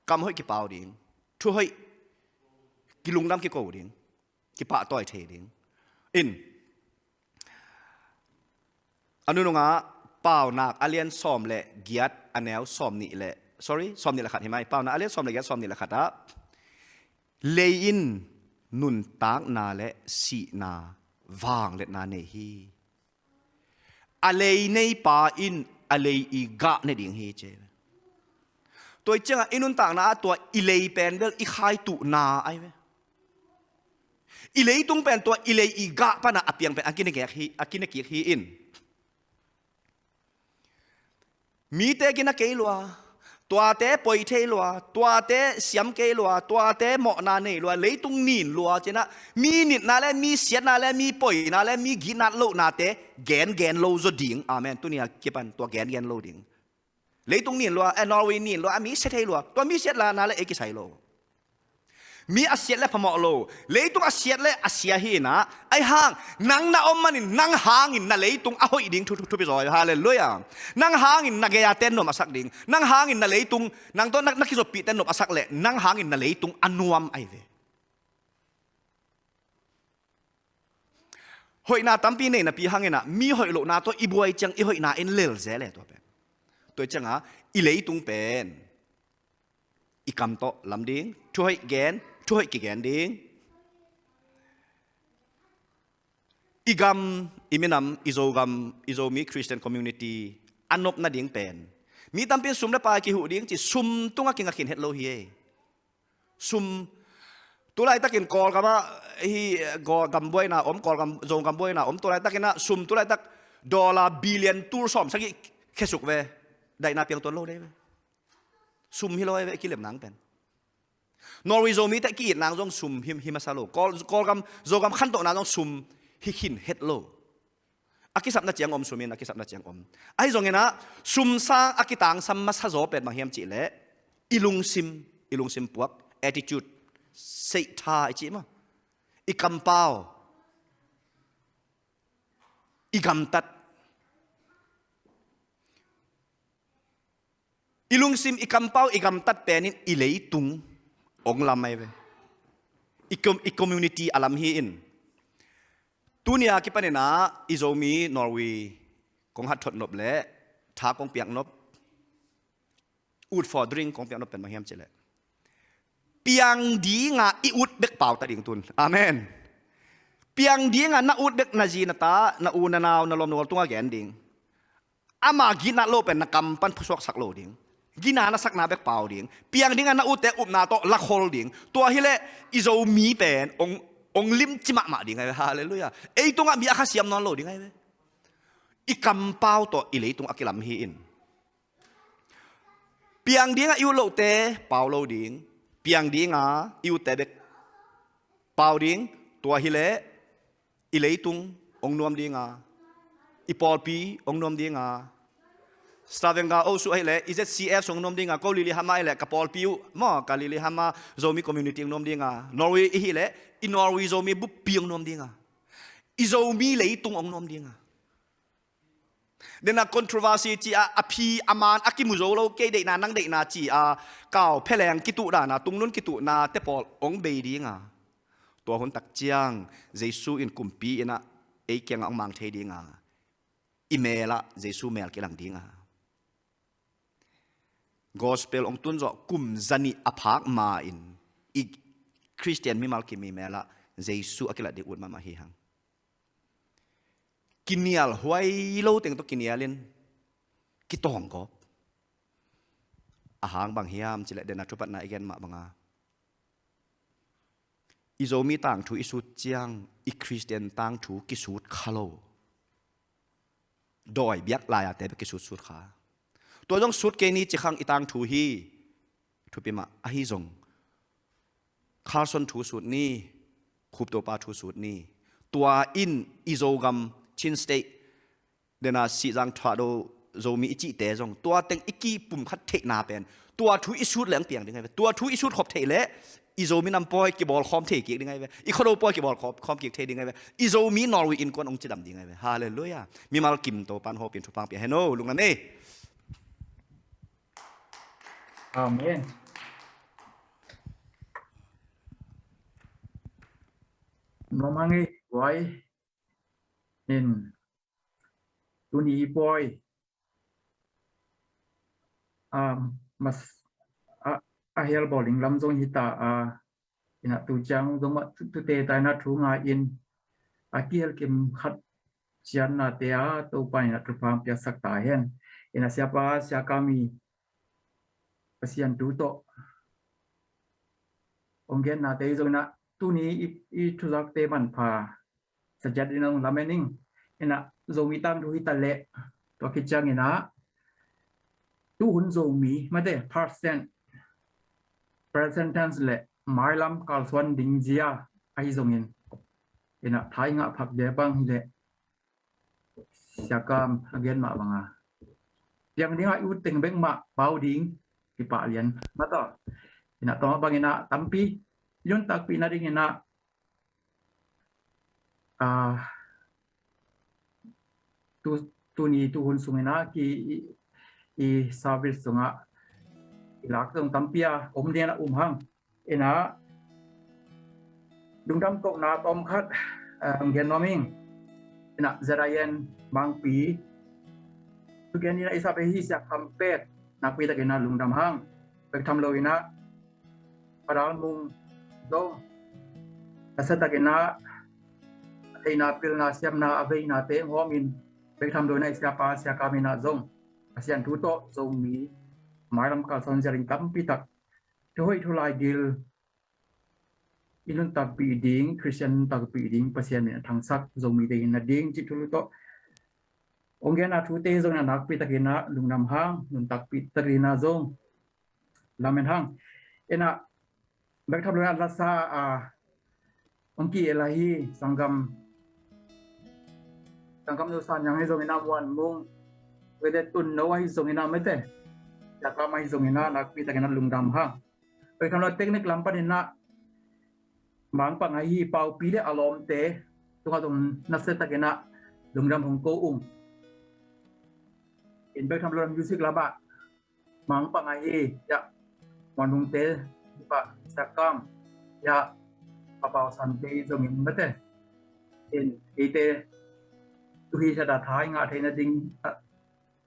Kam hoih kipau ding, thu hoih kilungdam kiko ding, kipahtawi thei ding. In a nunungah Paunak a lian sawm le giat a neu sawm nih le, sorry, sawm nih le khat hi mai. Paunak a lian sawm le giat sawm nih le khat ah, lei in nuntakna le sihna vangliatna nei hi. A lei neipa in a lei i gah ne ding hi ci. Tua i ciangah i nuntakna ah tua i lei pen bel i khaituhna ai ve. I leitung pen tua i lei i gah panah a piang pen a kinekek hi, a kinekik hi in. Mite gina kei lua, Tuate poi thei lua, tuate siam kei lua, tuate mawhna nei lua, leitung nin lua cinah mi nitna le mi siatna le mi poina le mi ginat lohnate gengen lo zaw ding. Amen. Tunia kipan tua gengen lo ding. Leitung nin lua, eh, Norway nin lua, a mi sia thei lua, tua mi siatna le ei kisai lo. Mi a siat le phamawh lo. Leitung a siat le a sia hi inah, ahi hang nang na om manin nang hangin na leitung a hoih ding thu, thu, thupi zaw. Halleluiah. Nang hangin na gei-a ten nuam a sak ding, nang hangin na leitung, nang tawh na, na kizoppih ten nuam a sak le nang hangin na leitung a nuam ahi ve. Hoihna tampi nei napi hanginah mi hoih lohna tawh i buai ciang i hoihna in lel zel e tua pen. Tua ciangah i leitung pen i kam tawh lam ding, thuhoih gen, thuhoih kigen ding. I gam, i minam, i Zogam, i Zomi Christian community a nop nading pen mi tampi in sum le pai kihuh ding ci sum tungah kinga khin het lo hi e. Sum tulaitakin Kawlgamah hi, Kawlgam buaina om, Kawlgam, Zogam buaina om, tulaitakinah sum tulaitak dollar billion tul sawm sagih khesuk ve. Daihna piang tuan lo dei ve. Sum hi lo e ve, kilem nang pen. Norway Zomite ki-it nang zong sum hi, hi masa lo. Kawl, Kawlgam, Zogam khantohna zong sum hi khin het lo. A kisapna ciang om sum in, a kisapna ciang om. Ahi zonginah sum sang a kitangsam masa zaw pen bang hiam cihleh i lungsim, i lungsim puak, attitude, seihtha i cih maw, i kampau, i gamtat. I lungsim, i kampau, i gamtat penin i leitung ong lam ahi ve. I com-, i community a lam hi in. Tunia kipaninah i Zomi Norway kong hat thot nop le tha kong piak nop, ut for drink kong piak nop pen bang hiam cihleh piang dinga i ut bek pau ta ding tun. Amen. Piang dinga na ut bek na zi na ta, na u na nau, na lawm na gual tungah gen ding. Ama ginat lo pen na kam pan phusuaksak lo ding. Gina na sakna bek pau ding. Piang dinga na ute upna tawh lakhol ding. Tua hileh i Zomi pen ong, ong limci mahmah ding ahi ve. Halleluiah. Ei tungah mi a khasiam nawn lo ding ahi ve. I kampau tawh i leitung a kilam hi in. Piang dinga i ut lote pau lo ding. Piang dinga i ute bek pau ding. Tua hileh i leitung ong nuam dinga, i pawlpi ong nuam dinga. Stavanger oh su ahileh i Z C F ong nuam dinga, ko Lillehammer ahileh ka pawlpi uh maw, ka Lillehammer Zomi community ong nuam dinga. Norway ihileh i Norway Zomi buppi ong nuam dinga. I Zomi leitung ong nuam dinga. Dena controversy ci a, a phi a man a kimu zo lo, kei deihna nang deihna ci a, kau pheleng kituh dana, tungnun kituhna te pawl ong bei dinga. Tua hun tak ciang Jesu in kumpi inah ei kiangah ong mang thei dinga. I melah Jesu mel kilang dinga. Gospel ong tunzawh kum zanih a phak ma in i Khristian mimal kim i melah Jesu a kilat ding ut mahmah hi hang. Kinial huai lo teng tawh kinialin kitawng gawp. A hang bang hiam cileh dena thupatna i gen mah banga i Zomi tangthu i sut ciang i Khristian tangthu kisut kha lo. Dawi biak lai-a te bek kisut sut kha. Tua zong sut kei ni ci khang i tangthu hi. Thupi mah ahi zong Carson thu sut ni, Khup Topa thu sut ni. Tua in i Zogam Chin State dena Sihzang Thado Zomi i cihte zong tua teng i kipum khat theihna pen tua thu i sut leng piang ding ahi ve. Tua thu i sut khop theih leh i Zomi nam pawi kibawl khawm thei kik ding ahi ve. I Khuado pawi kibawl khawm, khawm kik thei ding ahi ve. I Zomi Norway innkuan ong cidam ding ahi ve. Halleluiah. Mimal kim Topan hopin thupha pia hen o, lungdam ei. Amen. Nuam hang ei, guai. In tuni i pawi, a, mas, a, a hel bawling lam zong hita a, inah tu ciang zong mah tu, tute ta inah thu ngai in a kihel kim khat ciannate a Topa inah thupha piaksak ta hen. Inah siapa, siakami Pasian thu tawh ong gennate i zong inah tuni i, i thuzakte manpha saciat in ong lamen ing. Inah Zomi tangthu hita leh tua khit ciang inah tuhun Zomi mate, present, present tense le mailam kalsuan ding zia ahi zongin, ina, tha i ngah phak dia bang hileh, Sia Kam a gen mah banga piang dinga i ut teng bek mah pau ding kipah lian mataw. Ina, tua mah bangina tampi i nuntakpih nadingina, ah, tu, tuni tuhun sungina ki, i, i service sunga i lak zong tampi a om dingin a um hang. Ina, lungdam kohna tawm khat, ah, hong gen nuam ing. Ina, Z I N Mangpi thugen ina i sap hi Sia Kam Pek, nakpi takina lungdam hang. Bek tham lo ina, Padal Mung zong nasia takina a theihna, pilna, siamna, a veina te hong hawmin, bek tham lo ina i siapa Sia Kam ina zong Pasian thu tawh Zomi mailam kalsuan zia ding tampi tak, thu hoih thu lai gil i nuntakpih ding, Khristian nuntakpih ding Pasian min a thangsak, Zomite in na ding cih thulu tawh hong genna thute zong ina nakpi takina lungdam hang, nuntakpih takina zong lamen hang. Ina, bek tham lo ina lasa, ah, hong ki-el ahi sanggam, sanggam no San Yang ahi zongina, Muan Mung, Vete Tun No ahi zongina mete, Sia Kam ahi zongina nakpi takina lungdam hang. Bek tham lo technique lam panina mangpang ahi Paupi le a lawmte tungah zong nasia takina lungdam hong ko ung. In, bek tham lo music lamah mangpang ahi, ya, Muan Mungte, pa Sia Kam, ya, Pa Pau Sante zongin mate, in, eite tuhi thada thai ngah theina ding, ah,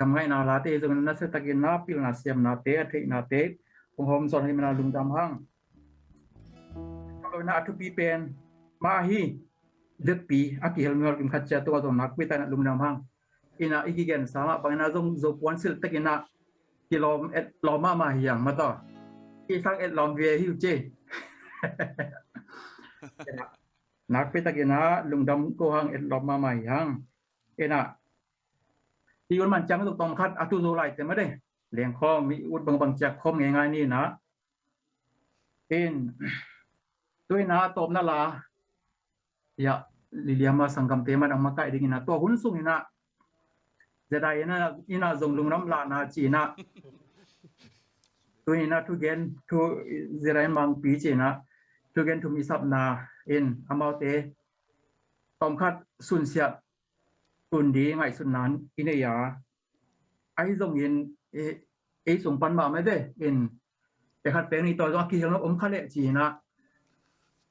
gamngaihna late zongin nasia takina pilna, siamnate, a theihnate hong hawm zawn hi mana lungdam hang. Tua lo ina a thupi pen mah ahi, vekpi a kihel mimal kim khat ciat tungah zong nakpi takina lungdam hang. Ina, i kigensa mah bangina zong Zo puan silh takina kilawm etlawm mahmah hi hang mataw. I sang etlawm ve hi uh ci. Ina, nakpi takina lungdam ko hang, etlawm mahmah hi hang. Ina, i un man ciang zong tawm khat a tu Zo laite mate, lengkhawm, i ut bangbang ciak khawm ngeingai ni ina. In, tu ina tawpna la, ya, Liliama sanggamte man hong makaih dingina, tua hun sungina Z I N ina, ina zong lungdam lahna cina, tu ina thugen, thu, Z I N Mangpi cina thugen thum i sapna in amaute tawm khat sunsiat tun ding ngaihsutna i nei a, ahi zongin, eh, ei sung pan mah mete, in, pek khat pek nih tua zong a kihel nop om kha leh cina,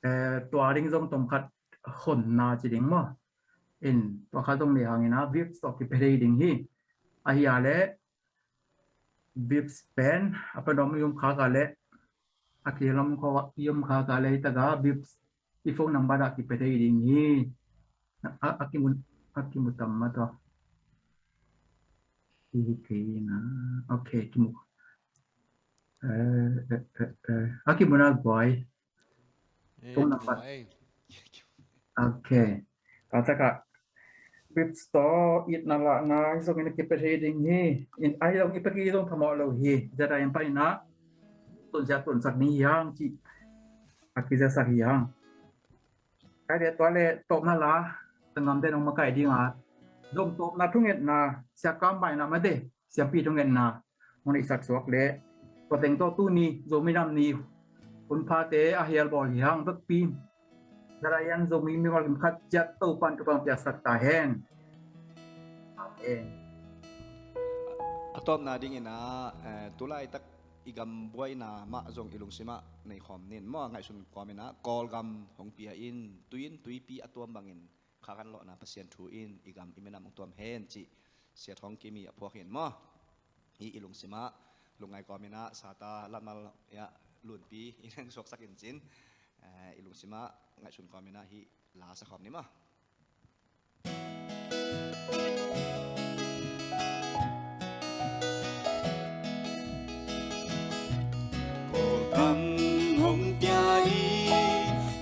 eh, tua ding zong tawm khat honna ci ding maw. In, tua khat zong nei hangina vips tawh kipia thei ding hi. Ahi a leh vips pen a panom i om khak a leh, a kihel nop i om khak a leh, hi taka vips i phone number ah kipia thei ding hi. A, a kimu, a kimu tam mah tua. Hi, hi kei na. Ok, kimu. Eh, eh, eh, eh. A kimu na guai. Eh, phone number. Kimu ai. Ok. Ka taka vips tawh itna lahna hi zongin a kipia thei ding hi. In, ahi zong i pia kei zong phamawh lo hi. Z I N paina tunsia tunsak ni hi hang ci a kiziasak hi hang. Kai le tua le tawpna la, tangam den hong makaih dinga, zong tawpna thungetna, Sia Kam Baina mate, siapi thungetna hong neihsak suak le, tua teng tawh tuni Zomi Nam Ni hunphate a hial bawl hi hang vekpi. Zarayan Zomi mimal kim khat ciat Topan thupha piaksak ta hen. Amen. A tawpna dingina, eh, tulaitak i gam buaina mah zong i lungsimah nei khawm nin maw, ngaihsun kawmina Kawlgam hong pia in, tuin tuipi a tuam bangin kha kan lawhna Pasian thu in i gam i minam hong tuam hen cih Sia Thawng Kim i a phuak in maw. Hi i lungsimah lungngai kawmina sata latmal ya lunpi i neng suaksak in cin, eh, i lungsimah ngaihsun kawmina hi la sa khawm ni maw. Kawlgam hong pia hi,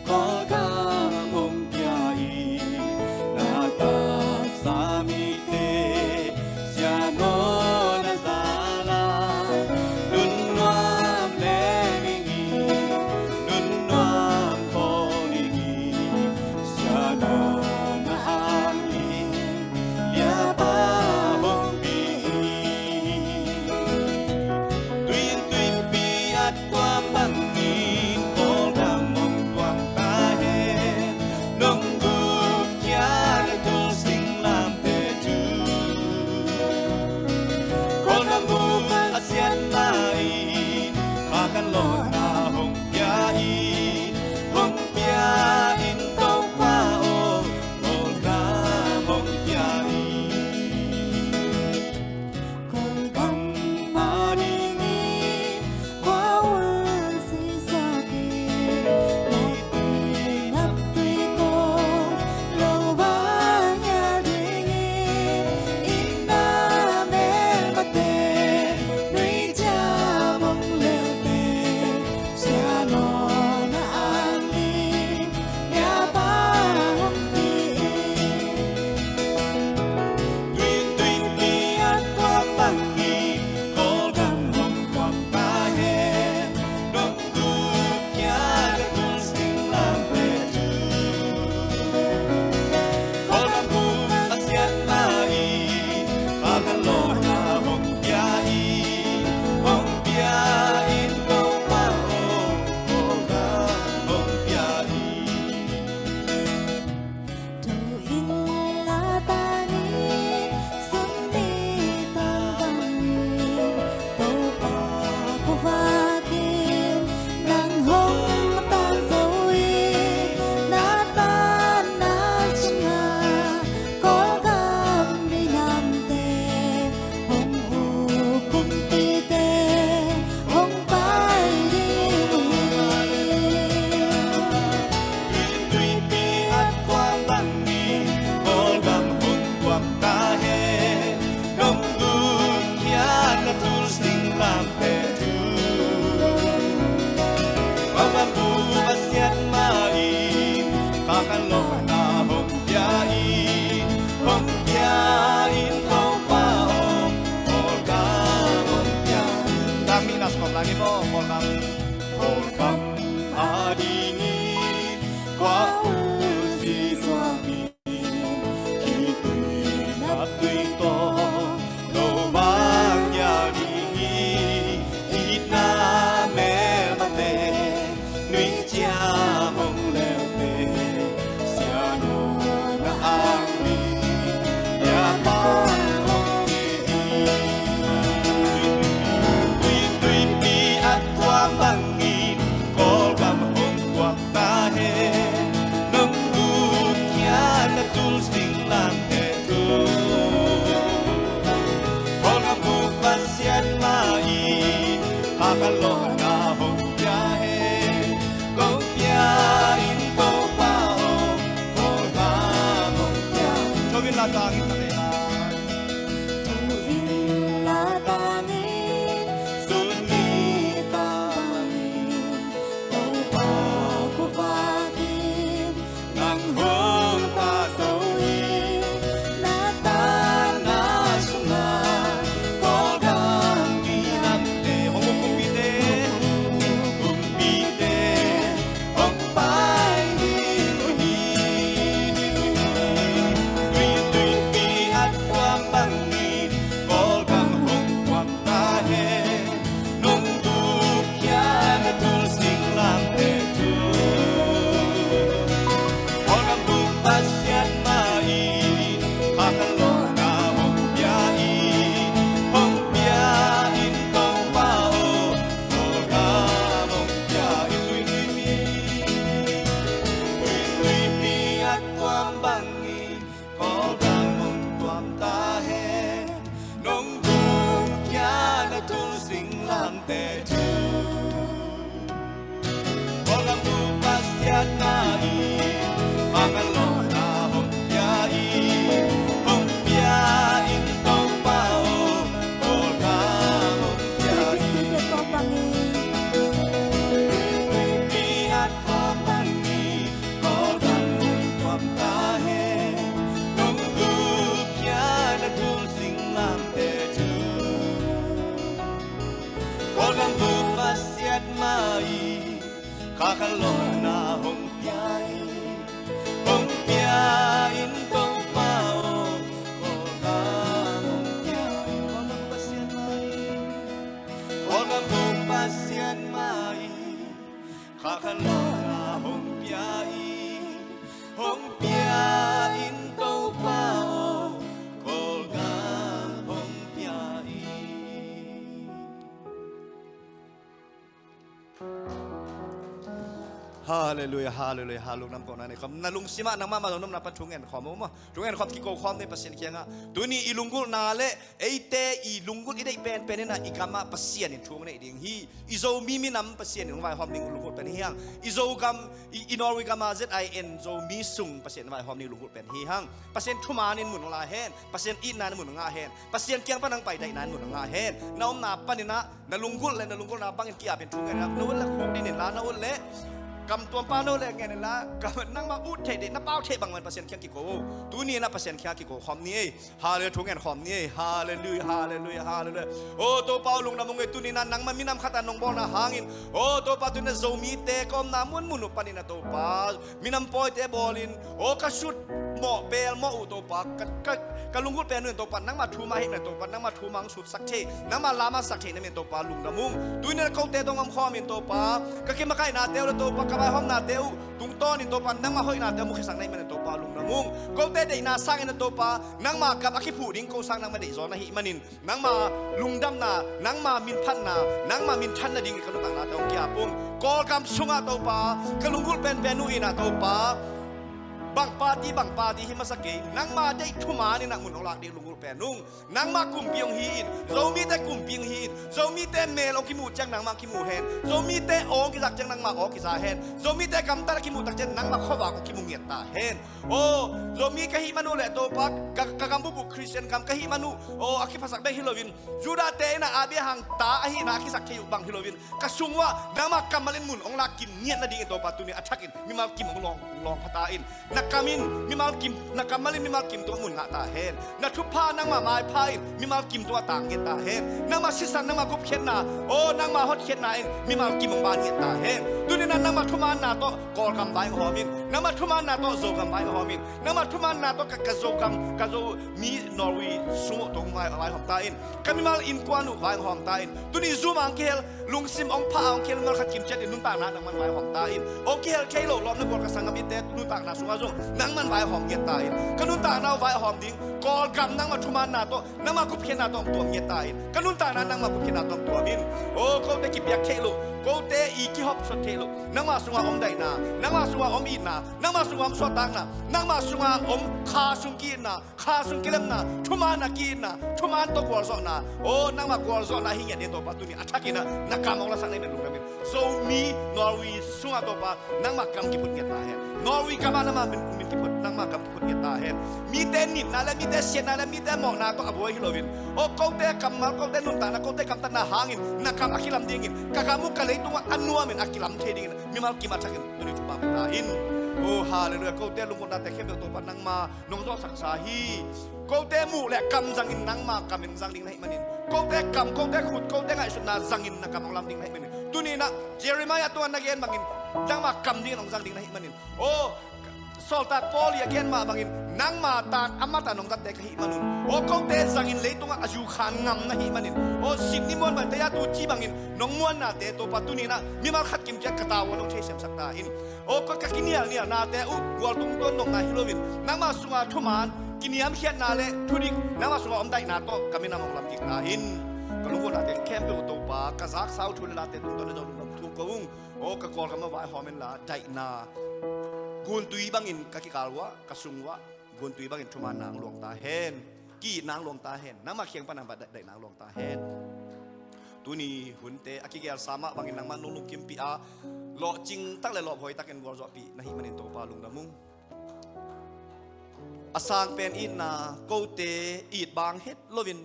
Kawlgam hong pia hi, na taksa mite siangtho na za la. Lamte thu. Kawlgam bup Pasian mah in, kha khanlawhna hong pia in, hong pia in Topa aw, Kawlgam hong pia in. Tang nihna sawm lai ni maw, Kawlgam. Kawlgam adingin, kua usi suami. Khitui naptui tawh, no bang ya ding hi, itna melmate, nui ciam hong leute, sianona ang ding, ya pang hong ding hi. Tuipi a tuam bangin, Kawlgam hong tuam ta hen, nong gupkhiatna tul singlamteh thu. Kawlgam bup Pasian mah in, kha khanlawhna hong pia hen, kong pia in Topa aw, Kawlgam hong pia. Thu in la tangin, thu in la tangin, sun li tangin, Topa khuavak in, nang hong ta zo hi. Na tana sungah, Kawlgam minamte, hong um kumpite, kumpite, hong pai ding uh hi. Tuipi a tuam bangin, Kawlgam hong tuam ta hen, nong gupkhiatna tul singlamteh thu. Kawlgam bup Pasian mah in, kha khanlawhna hong pia in, hong pia in Topa aw, Kawlgam hong pia in. Tuipi, tuipi a tuam bangin, Kawlgam hong tuam ta hen, nong gupkhiatna tul singlamteh thu. Kawlgam bup Pasian mah in, kha khanlawhna hong pia in, hong pia in Topa aw, Kawlgam hong pia in. Tuipi a tuam bangin, Kawlgam hong tuam ta hen, nong gupkhiatna tul singlamteh thu. Kawlgam bup Pasian mah in, kha khanlawhna hong pia in, hong pia in Topa aw, Kawlgam hong pia in. Kawlgam bup Pasian mah in, Kawlgam bup Pasian mah in, kha khanlawhna hong pia in, hong pia in Topa aw, Kawlgam hong pia in. Halleluia, halleluia, halleluia. Lungdam kohna nei khawm. Na lungsimah nangmah mah lungdamna pan thu ngen khawm uh maw. Thu ngen khawm, kiko khawm ni Pasian kiangah. Tuni i lunggulhna le eite i lunggulh i deih penpen in ah i gamah Pasian in thu hong neih ding hi. I Zomi minam Pasian in hong vaihawm ding lunggulh pen hi hang. I Zogam, i, i Norway gam ah Z I N Zomi sung Pasian in vaihawm ding lunggulh pen hi hang. Pasian thuman in mun hong la hen. Pasian itna in mun hong ngah hen. Pasian kiang pan hong pai daihna in mun hong ngah hen. Na omna panin ah na lunggulh le na lunggulhna bangin ki-ap in thu ngen in ah, na ut le khuk din in la, na ut le kamtuam pa na ut le ngen in la, nangmah ut theih deih, na pau theih bangmah in Pasian kiang kiko. Tuni in ah Pasian kiang kiko khawm ni ei. Halleluia, thu ngen khawm ni ei. Halleluia, halleluia, halleluia. O Topa aw, lungdam ung ei. Tuni in ah nangmah minam khat a nong bawlna hangin, o Topa, tuni in ah Zomite ka omna munmun uh panin ah Topa, minam pawite bawlin, o ka sut mawh beel mawh uh Topa, ka, ka, ka lunggulh pen uh in Topa, nangmah thu mah hih na Topa, nangmah thu mah hong sutsak thei, nangmah la mah sak thei na min Topa, lungdam ung. Tuni in ah kote dong om khawm in Topa, ka kimakaihna te uh le Topa, ka vaihawmna te uh tungtawn in Topa, nangmah hoihna te uh mukhiasak na hih manin Topa, lungdam ung. Kote deihna sangin ah Topa, nangmah gam a kiphuh ding ko sang nangmah deihzaw na hih manin, nangmah lungdamna, nangmah minphatna, nangmah minthan nading ka nuntakna te hong ki-ap ung. Kawlgam sungah Topa, ka lunggulh penpen uh in ah Topa, bang party, bang party hi masa kei, nangmah deih thuman in ah mun hong lak ding lunggulh pen ung. Nangmah kumpi hong hi in, Zomite kumpi hong hi in, Zomite mel hong kimuh ciang nangmah kimuh hen. Zomite aw hong kizak ciang nangmah aw kiza hen. Zomite gamtat a kimuh tak ciang nangmah khuavak hong kimuh ngiat ta hen. Aw, Zomi ka hih man uh leh Topa, ka, ka gam bubu Khristian gam ka hih man uh, aw, a kiphasak bek hi loin, Judahte in a Abraham ta ahihna a kisak thei uh bang hi loin, ka sung uah nangmah kammal in mun hong lak kim ngiat nadingin Topa tuni a thakin mimal kim hong lawng, lawng pha ta in. Na kam in mimal kim, na kammal in mimal kim tungah mun ngah ta hen. Na thupha nangmah maipha in mimal kim tungah tang ngiat ta hen. Nangmah sisan, nangmah gupkhiatna, aw, nangmah hotkhiatna in mimal kim hong ban ngiat ta hen. Tuni-in ah nangmah thumaanna tawh Kawlgam vai hong hawm in. Nangmah thumaanna tawh Zogam vai hong hawm in. Nangmah thumaanna tawh ka, ka Zogam, ka Zomi Norway sung uh tawh hong vai, vai hawm ta in. Ka mimal innkuan uh vai hong hawm ta in. Tuni Zoom ah hong kihel, lungsim hong pha a hong kihel mimal khat kim ciat in nuntakna nangman vai hawm ta in. Hong kihel thei lo lawm na gual ka sanggam ite nuntakna sungah zong nangman vai hawm ngiat ta in. Ka nuntakna uh vai hawm ding, Kawlgam nangmah thumaanna tawh, nangmah gupkhiatna tawh hong tuam ngiat ta in. Ka nuntakna nangmah gupkhiatna tawh hong tuam in. Aw, kote kipiak theih loh, kote i kihopsuak theih loh, nangmah sungah om daihna, nangmah sungah om itna, nangmah sungah om suahtakna, nangmah sungah om kha sung ki-itna, kha sung kilemna, thumaanna ki-itna, thumaan tawh gualzawhna, aw, nangmah gualzawhna hi ngiat dingin Topa tuni a thakin ah na kam hong lasak na hih manin lungdam ing. Zomi Norway sungah Topa nangmah kam kiphut ngiat ta hen. Norway gam ah nangmah min, min kiphut, nangmah kam kiphut ngiat ta hen. Mite nitna le mite siatna le mite mawhna tawh a buai hi loin, aw, kote kammal, kote nuntakna, kote gamtatna hangin na kam a kilam dingin, ka gam uh ka leitung ah a nuamin a kilam thei dingin mimal kim a thakin tuni thupha pia ta in. Aw, halleluiah. Kote lunggulhnate khempeuh Topa nangmah nong zawhsaksa hi. Kote muh le kam zangin nangmah kam in zang ding na hih manin, kote kam, kote khut, kote ngaihsutna zangin na kam hong lam ding na hih manin, tuni-in ah Jeremiah tungah na gen bangin nangmah kam dingin hong zang ding na hih manin, aw, sawltak Paul i a gen mah bangin nangmah tan a matan hong zatte ka hih manun, aw, kote zangin leitungah a zukhan ngam na hih manin, aw, Sydney muan bang taya tu ci bangin nong muannate Topa tuni-in ah mimal khat kim ciat ka tau a nong theisiamsak ta in. Aw, ka, ka kinialnialnate uh gual tungtawn nopna hi loin, nangmah sunga thuman kiniamkhiatna le thudik, nangmah sunga om daihna tawh ka minam hong lamkik ta in. Ka lunggulhnate khempeuh Topa, ka zaksa uh thu le late tungtawn in zong lungdam thum ko ung. Aw, ka Kawlgam ah vaihawm inla, daihna guntui bangin ka kikal uah, ka sung uah guntui bangin thumaanna hong luang ta hen. Ki-itna hong luang ta hen. Nangmah kiang pana va daih, daihna hong luang ta hen. Tuni hunte a kigelsa mah bangin nangmah nong lungkimpih a, lawhcing tak le lawphuai takin gualzawhpih na hih manin Topa lungdam ung. A sang pen itna, kote it bang het loin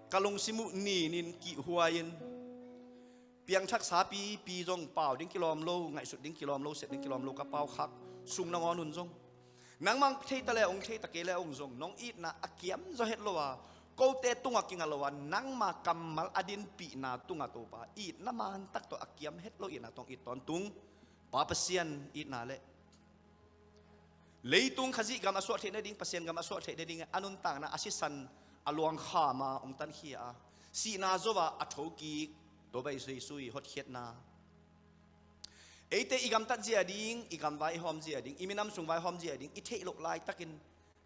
ka lungsim uh ninin kihhuai-in, piangthaksa pipi zong pau ding kilawm lo, ngaihsut ding kilawm lo, sep ding kilawm lo ka pau khak sung nangawn un zong, nangmah thei ta le ong, thei ta kei le ong zong, nong itna a kiam zaw het lo a, kote tungah kinga lo a, nangmah kammal a dinpihna tungah Topa itna mantak tawh a kiam het lo itna tawh it tawntung. Pa Pasian, itna le leitung Khazih gam a suah theih nading, Pasian gam a suah theih nading a nuntakna a sisan a luangkham a ong tankhia a, sihna zo a a thokik Topa Jesu i hotkhiatna, eite i gamtat zia ding, i gam vaihawm zia ding, i minam sung vaihawm zia ding i theih loh laitakin,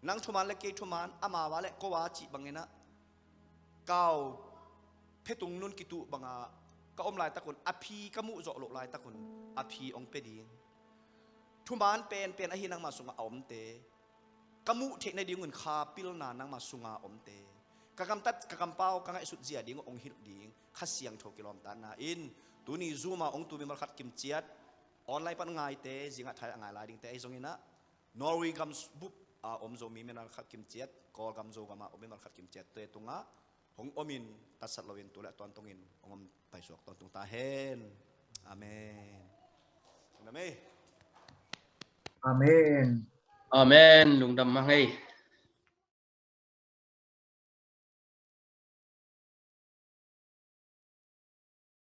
nang thuman le kei thuman, amau a le ko a cih bangin ah, kau phetung nun kituh banga ka om laitakun, a phi ka muh zawh loh laitakun a phi ong pia ding. Thuman penpen ahi nangmah sungah a omte ka muh theih nadingun kha pilna nangmah sunga omte, ka gamtat, ka kampau, ka ngaihsut zia ding ong hilh ding Kha Siangtho kilawmtatna in, tuni Zoom a ong tu mimal khat kimciat, online pan ngaite, zingah thai a ngai lai dingte ahi zongin ah, Norway gam bup a om Zomi mimal khat kimciat, Kawlgam Zogam a om mimal khat kimciatte tungah hong omin, tatsat loin tu le tawntungin hong om paisuak tawntung ta hen. Amen. Amen. Amen. Lungdam mah ngei.